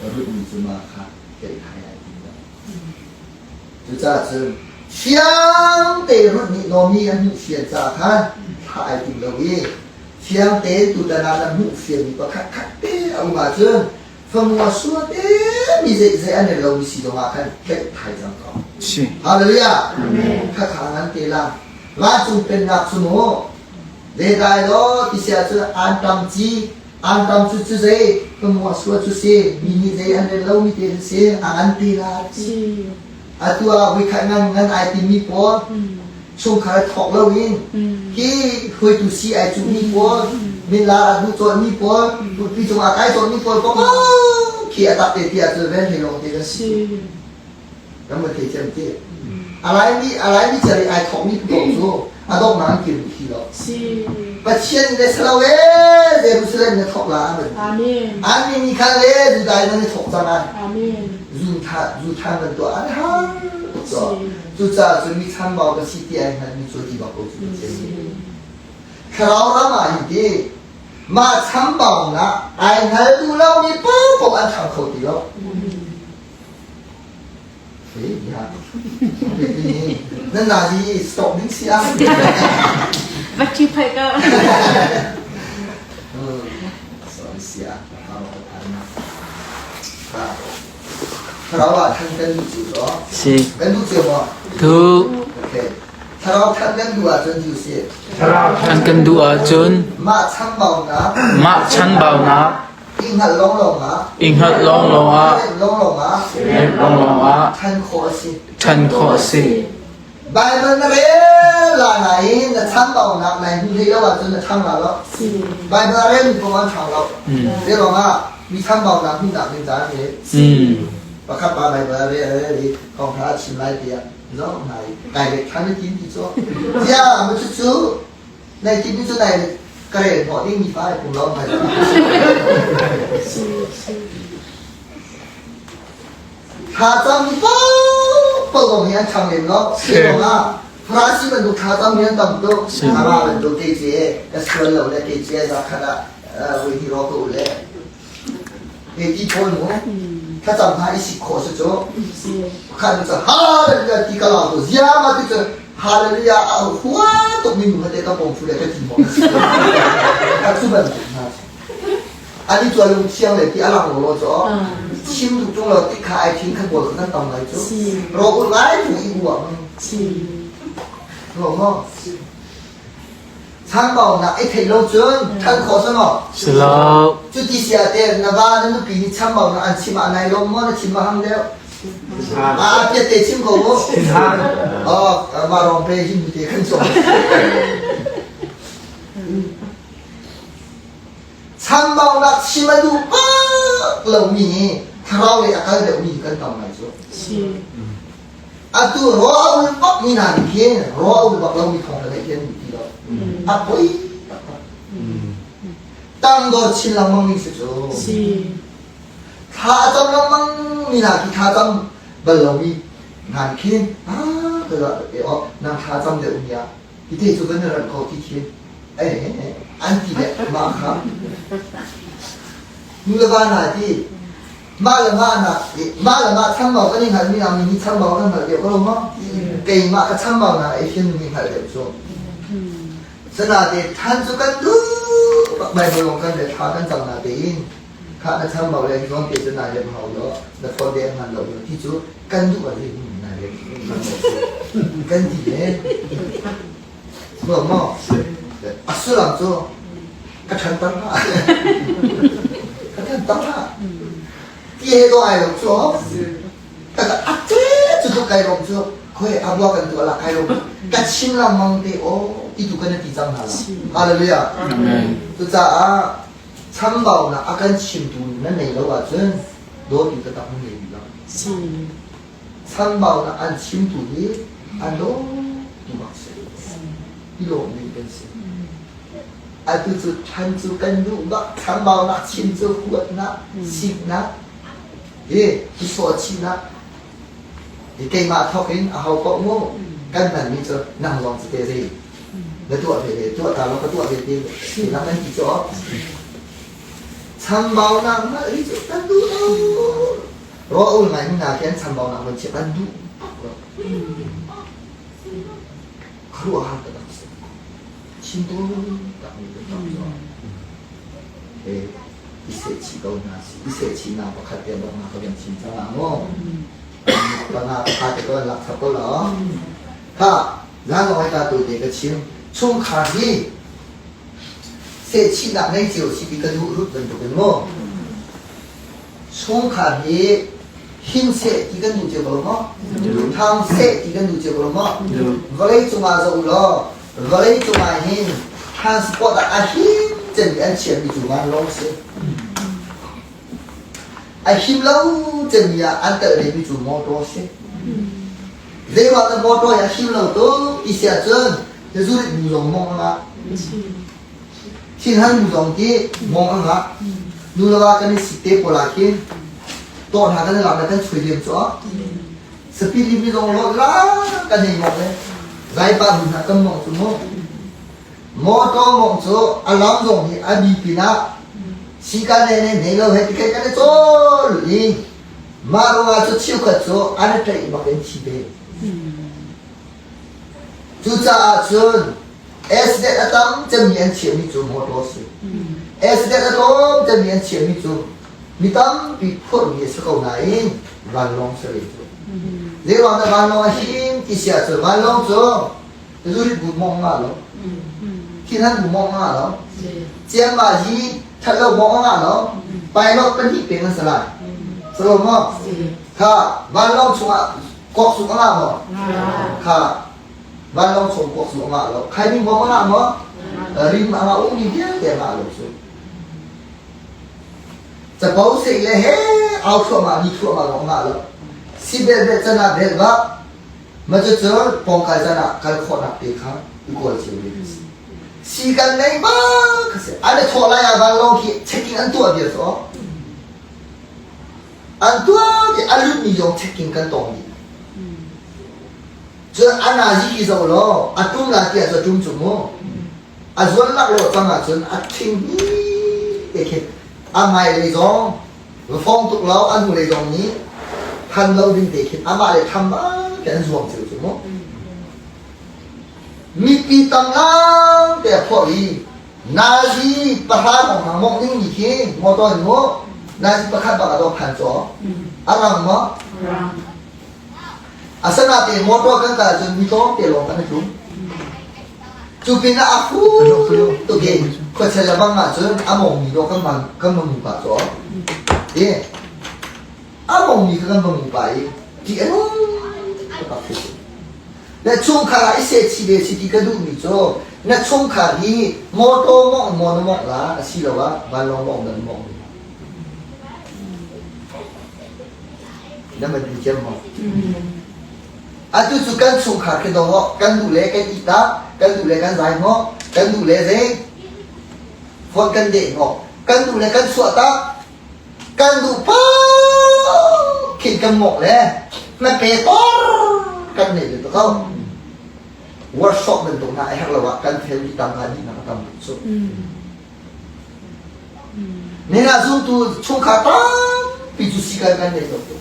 Speaker 1: Ruth nih cu mah kha tlaihthai ai tim lo. Cucaah cun fiang tein Ruth nih Naomi a hmuh fian caah khan thlah ai tim lo i fiang tein tutan ah na hmuh fianmi pakhat khat te a um ahcun famua sua te mi zeizei an i lomi si zongah khan tlaih thai cang ko.
Speaker 2: Si.
Speaker 1: Hallelujah. Khakha ngan te la. Vancung pennak cu mu Zeidai law ti si ahcun an tam ci an tam cu cu zei famua sua cu si mi nih zei an rel lomi te cu si a ngan te la ti. Atu ah voikhat ngan ngan ai timi pawl chungkhar thawk loin hi hruaitu si ai cuhmi pawl minlar a duh cawlmi pawl pulpi cungah kai cawlmi pawl paoh khi a tak te ti ahcun ren hlei lawng te kan si. Kan van thei thiam ti. A laimi a laimi cari ai thawkmi paoh cu a donghnak an kir khi lo. Pathian le salo e Jerusalem na thawk la amen.
Speaker 3: Amen.
Speaker 1: An ni khan le Judah nan i thawk cang ai.
Speaker 3: Amen.
Speaker 1: Zu tha zu than ban tuah an har tuk Cucaah cun mi chambau ka si ti ai hngalmi cu ti bak ko cu Pathian nih. Thlarau ram ah hin ti mah chambaunak ai hngal duh lomi paohpaoh an cham kho ti lo. Nan nazi stop ding si ah.
Speaker 3: Bacci phai ka.
Speaker 1: Sorry sia. Thlarau ah than kan duh cu lo.
Speaker 2: Si.
Speaker 1: Kan duh cio maw?
Speaker 2: Tu.
Speaker 1: Okay. Thlarau than kan duh ahcun cu si.
Speaker 2: Thlarau than kan duh ahcun
Speaker 1: mah chambaunak
Speaker 2: mah chanbaunak
Speaker 1: I hngalh lawnglawng ah
Speaker 2: i hngalh lawnglawng ah
Speaker 1: remh lawnglawng ah
Speaker 2: remh lawnglawng ah
Speaker 1: ṭhan khawh a si.
Speaker 2: ṭhan khawh a si.
Speaker 1: Baibal na rel la nain na chambaunak nai hmu hlei lo ahcun na ṭhang la lo. Baibal a relmi paoh an ṭhang lo. Zeiruang ah mi chambaunak hmuhnak ding caan hi pakhat pa Baibal a rel a rel i thawngṭha a chim lai tiah zoh hna i kai lek ṭhan i tim ti cu. Tiah ma cucu Nai timmi cu nai ka rel hnawh dingmi fa ai pum lo. Thlacam paoh zong hi an ṭhang lem lo. Si ah Farasi bantuk thlacam hi an tam tuk. Amah bantuk kei ci ka sual lo le kei ci zakhat ah voi hi ro ka u le. Kei ti pawl mu thlacam hna i sik khawh si cu. Khan cu hallelujah ti ka lau tu ziama ti cu hallelujah a hua tuk mi nu hate ka pom fu le ka ti mo. Ka cu bantuk hna. Ani cu a lungthiang le ti a lang law cu chim duh ṭung lo ti kha ai thin kha bawl kha kan tam lai cu rawk ul ngai tu i uang lo maw chambaunak i theih lo cun ṭhan khawh si maw
Speaker 2: Si lo.
Speaker 1: cu ti si ah teh na va na nupi nih chambaunak an chim ah nai lawm maw na chim a hang deuh ah piat te chim ko mu oh mah rong pe hin te kan cawm Chambaunak chim a duh bak lomi nih thlarau lei a kal deuhmi kan tam ngai cu. Atu raw a ul bakmi hna nih khin raw a ul bak lomi thawng le hin ti lo. A poi taktak. Tangdor chin lengmang mi si cu. Thla a cam lengmang mi hna khi thla cam bal lomi hna nih khin ah ka nang thla cam deuh mi ah Hite cu kan i ranh ko ti khi an ti le mah kha nu le va hna ti mah le mah nak mah le mah chambau kan i hngalh mi nak mi nih chambau kan hngalh deuh ko lo maw keimah ka chambau nak ei hin mi hngalh deuh cu sanate than cu kan duh bak Bible lawng kan le thla kan cam na tein kha na chambau le zawn te cu nai lem hau lo na phone te hman lo ti cu kan duh ah zei nai lem kan ti le maw a sullam cu ka ṭhan tar hlah ka ṭhan tar hlah ti he do ai lo cu ka a te cu tluk kai rom cu khoi a bua kan tu ala kai rom ka chim lengmang te o ti tu kan ti cang hna la hallelujah cucaah chambaunak a kan chimtu nan nei lo ahcun dawtu taktak nan ngei rih lo. Chambaunak an chimtu hi an dawtu bak si. I lawmmi kan si. Atu cu ṭhan cu kan duh bak chambaunak chim cu huatnak, siknak, hi hi sawhchihnak hi keimah thawk in aho paoh mu kan hmanmi cu nang lawng cu te zei na tuah ve ve tuah ta law ka tuah ve te ti nak nan ti cu chambaunak hngalh hi cu kan duh lo raw ul ngai hna khi an chambaunak van chia kan duh lo khuaruahhar taktak si chim tu tak mi kan tam zo he i seh chih ko hna si i seh chih na pakhat te bak na ka van chim cang ah mu panga pakhat te ko an lak chap ko lo kha Zan ta tu te ka chim. Chungkhar hi sehchihnak nei cio si ti ka duh rut bantuk in mu. Chungkhar hi him seh ti kan duh cio ko maw? Thang seh ti kan duh cio ko maw? Vawlei cungah zoh law vawlei cungah hin transport ah a him cemmi an chiahmi cu vanlawng si. A him lo cemmi ah an telh vemi cu motor si. Zeiruang dah motor hi a him lo tuk ti si ahcun Zurich bu zong mong a ngah. Thinhan bu zong khi mong a ngah. Nu le va kan i sik te pawl ah khin tawh hna kan i lak le kan chuai diam cu ah. Speed limit zong lo la kan hei mong le zaipa bu hna kan mong cu mu. Motor mong cu a lam zong hi a bi pinah sikan ne ne nei lo he ti kai kan i cawl i Mah ruangah cu cheukhat cu an i ṭaih bak in thi ve. Cucaah cun accident a tam cemmi an chiahmi cu motor a si. Accident a tlawm cemmi an chiahmi cu mi tampi phurhmi a si ko nain vanlawng si ve cu. Zeiruang dah vanlawng a him ti si ahcun vanlawng cu zurit bu mawng nga lo. Thinhan bu mawng nga lo. Ciamma hi that lo mawng nga lo. Pilot pahnih peng an si lai. Salo maw? Kha vanlawng chungah kok suk a ngah maw? Kha vanlawng chung kok suk a ngah lo. Khai mi mawng a ngah maw? Rim a ngah ummi vialte a ngah lo cu. Capo seh le he au thluahmah ni thluahmah lawng a ngah lo. Si bel bel can ah bel bak Ma cucu pawngkai zan ah kal khawhnak te kha i kawl cio ve kan si. Si kan nei bak ka si. An i thawh lai ah vanlawng khi checking an tuah vial cu. An tuah ti a lutmi dong checking kan tong dih. Cun a nazi hi zoh law a tum la tiah cu a tum cu mu. A zuan laklawh cang ahcun a ṭhing hi te khin a hmailei zong va fong tuk lo a hnulei zong nih than lo ding te khin amah le tham bak an zuang cio cu mu. Mipi tam lang te a phuah i nazi pahra hrawng hna mawngh ding mi khi motor in mu nazi pakhat bak a dawk than cu a rang maw? Asinain motor kan kal ahcun mi tlawmte lawng kan i tlum. Cu pinah a fu tuk i khuachia le bang ahcun a mawngmi dawh kan man kan va mu pah cu. I a mawngmi kha kan va mu pah i ṭih a nung tuk a Na chungkhar ah i sehchih ve si ti ka duhmi cu na chungkhar hi motor mawngh maw na mawngh la asiloah vanlawng mawngh dah na mawngh Na man ti thiam maw? Atu cu kan chungkhar khi dawh kan duh le kan ita, kan duh le kan zai hnawh, kan duh le zei phone kan deh hnawh, kan duh le kan suah tak, kan duh paoh khin kan mawk le na pe tor kan nei le ko. Workshop bantuk hna a herh lo ah kan family tam ha dih nak a tam tuk cu. Nihin ah zumtu chungkhar tampi cu sikan kan ngei lo tuk.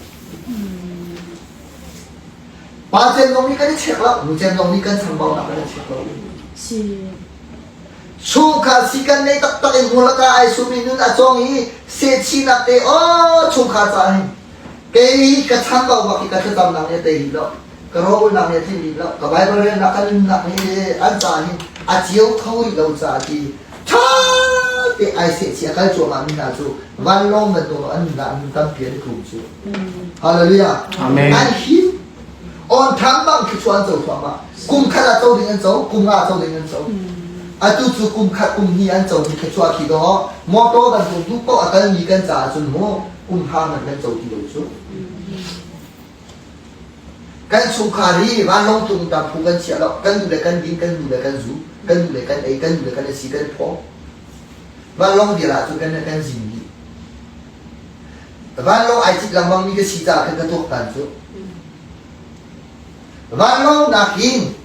Speaker 1: Pa cem zong nih kan i check lo, nu cem zong nih kan chambaunak kan i check lo. Chungkhar sikan nei taktak in hmulaka ai sumi nun a cawng i sehchihnak te aw chungkhar ca hin kei ka chambau bak hi ka thlacamnak nih a tei rih lo. Ka rawlnak nih a tlinh rih lo. Ka Bible relnak ka nunnak nih an ca hin a cio kho rih lo caah ti ṭha te ai sehchih a kal cuahmah mi hna cu vanlawng bantuk an nunnak nun tampi an i tlum cu. Hallelujah.
Speaker 2: Amen.
Speaker 1: An him. On tham bang khi chu an co thluahmah. Kum khat ah co ding an co, kum nga co ding an co. Atu cu kum khat kum hnih an co mi khi chuah khi do motor bantuk duh paoh a kal mi kan caah cun mu kum hra hmanh kan co ti lo cu. Kan chungkhar hi vanlawng tung tam phu kan chiah lo. Kan duh le kan din, kan duh le kan zu, kan duh le kan ei, kan duh le kan si, kan phaw. Vanlawng vial ah cun kan kan zin dih. Vanlawng ai cit lengmang mi ka si caah khan ka tuaktan cu. Vanlawng nakin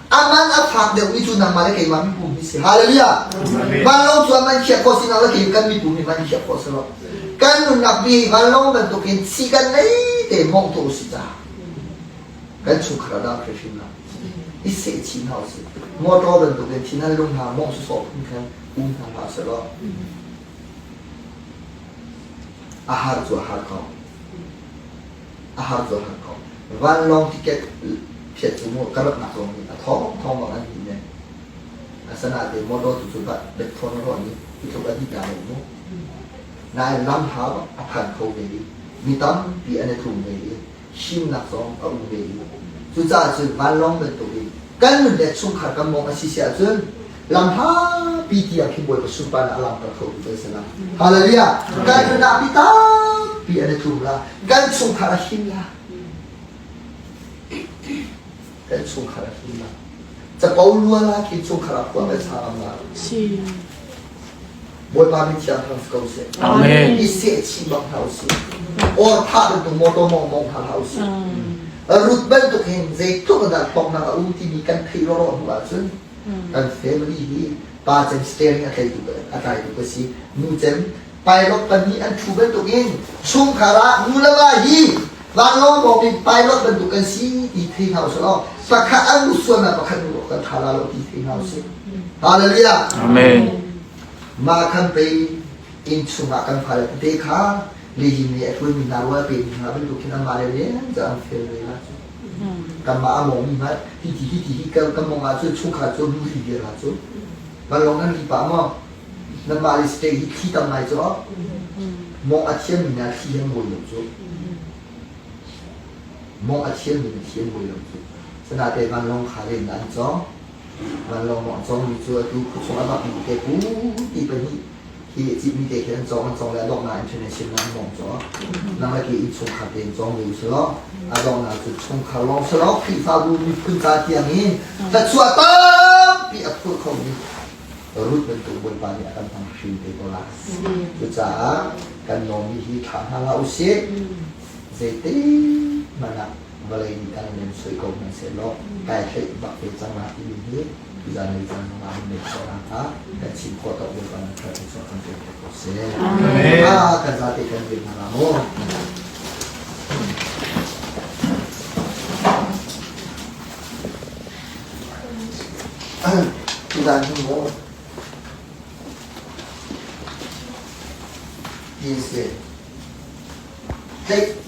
Speaker 1: aman a fak deuhmi cu nangmah le keimah mipum hi si. Hallelujah. Vanlawng cu a man khiah khawh si nang le kei kan mipum hi man khiah khawh si lo. Kan nunnak bi vanlawng bantukin si kan nei te mong tu si ca. Kan chungkhar a dang hrimhrim la. I seh chin hau si. Motor bantukin thin an lung hna mong sawsawh phun khan um hna hlah selaw. A har cu a har ko. A har cu a har ko. Vanlawng ticket phiat cu mu ka ratnak zong nih a thawng thawng bang an hnin ne. Asinain motor tu cu bat bet thawn a ruah nih hi tluk a dih dah lo mu. Nain lam hau a phan kho ve i mi tampi an i tlum ve i himnak zong a um ve i cucaah cun vanlawng bantuk in kan nun le chungkhar kan mawng a si si ahcun lam hlapi tiang khi Bawipa sunparnak a langhter kho tu kan si la. Hallelujah! Kan nunah mi tampi an i tlum la. Kan chungkhar a him la. Kan chungkhar a him la. Capo lua la khi chungkhar ah khua kan sa ngam la.
Speaker 3: Si.
Speaker 1: Bawipa min thiang thang si ko seh.
Speaker 2: Amen.
Speaker 1: I seh chih bak hna usih. Or thah bantuk motor mong mong hna hlah usih. Rut bantuk hin zeitluk in dah hlawknak a um timi kan theih rawrawh hnu ahcun kan family hi pa cem steering a tlaitu a tlaitu ka si nu cem pilot pahnih an ṭhu bantuk in chungkhar ah nu le va hi vanlawng bawm in pilot bantuk kan si ti thei hna usih law pakhat an nu sualnak pakhat nu kan ṭha la lo ti thei hna usih hallelujah
Speaker 2: Amen.
Speaker 1: Mah khan pei inn chungah kan fale tete kha lihim nih a ṭuanmi hna rual pe hna bantuk khin anmah le rian cu an fel ve la cu. Kanmah a mawngmi hmanh hiti hiti hi kan kan mawng ahcun chungkhar cu nu ri viar ah cu. Vanlawng nan ri pah maw? Nanmah le state hi thli tam ngai cu mawng a thiammi hna thli an mawi lo cu. Mawng a thiammi na thli an mawi lo cu. Sanate vanlawng kha len an cawng. Vanlawng mawng cawngmi cu atu khuachung a bakmi te pu ti pahnih hi citmi te khi an cawng an cawng le a donghnak international an mawng caw. Nang le ke innchungkhar tein cawng ve usih law a donghnak cu chungkhar lawng si lo Khrihfabu miphun ca tiang in thluachuah tampi a phur khomi Ruth bantuk Bawipa nih a kan hmang hrim te ko lai. Cucaah kan nawmi hi thlah hna hlah usih. Zeitik hmanh ah vawlei nih kan lem soi ko hmanh sehlaw kai hleih bak ve cang la timi hi tuzan lei caan zong ah min khawh nakhnga kan chim khawh tawk Bawipa nan thar thluachuah kan pek ko seh. Amen. Kan zate kan dir hna la mu. Tuzan hi mu ti si. Tlaih.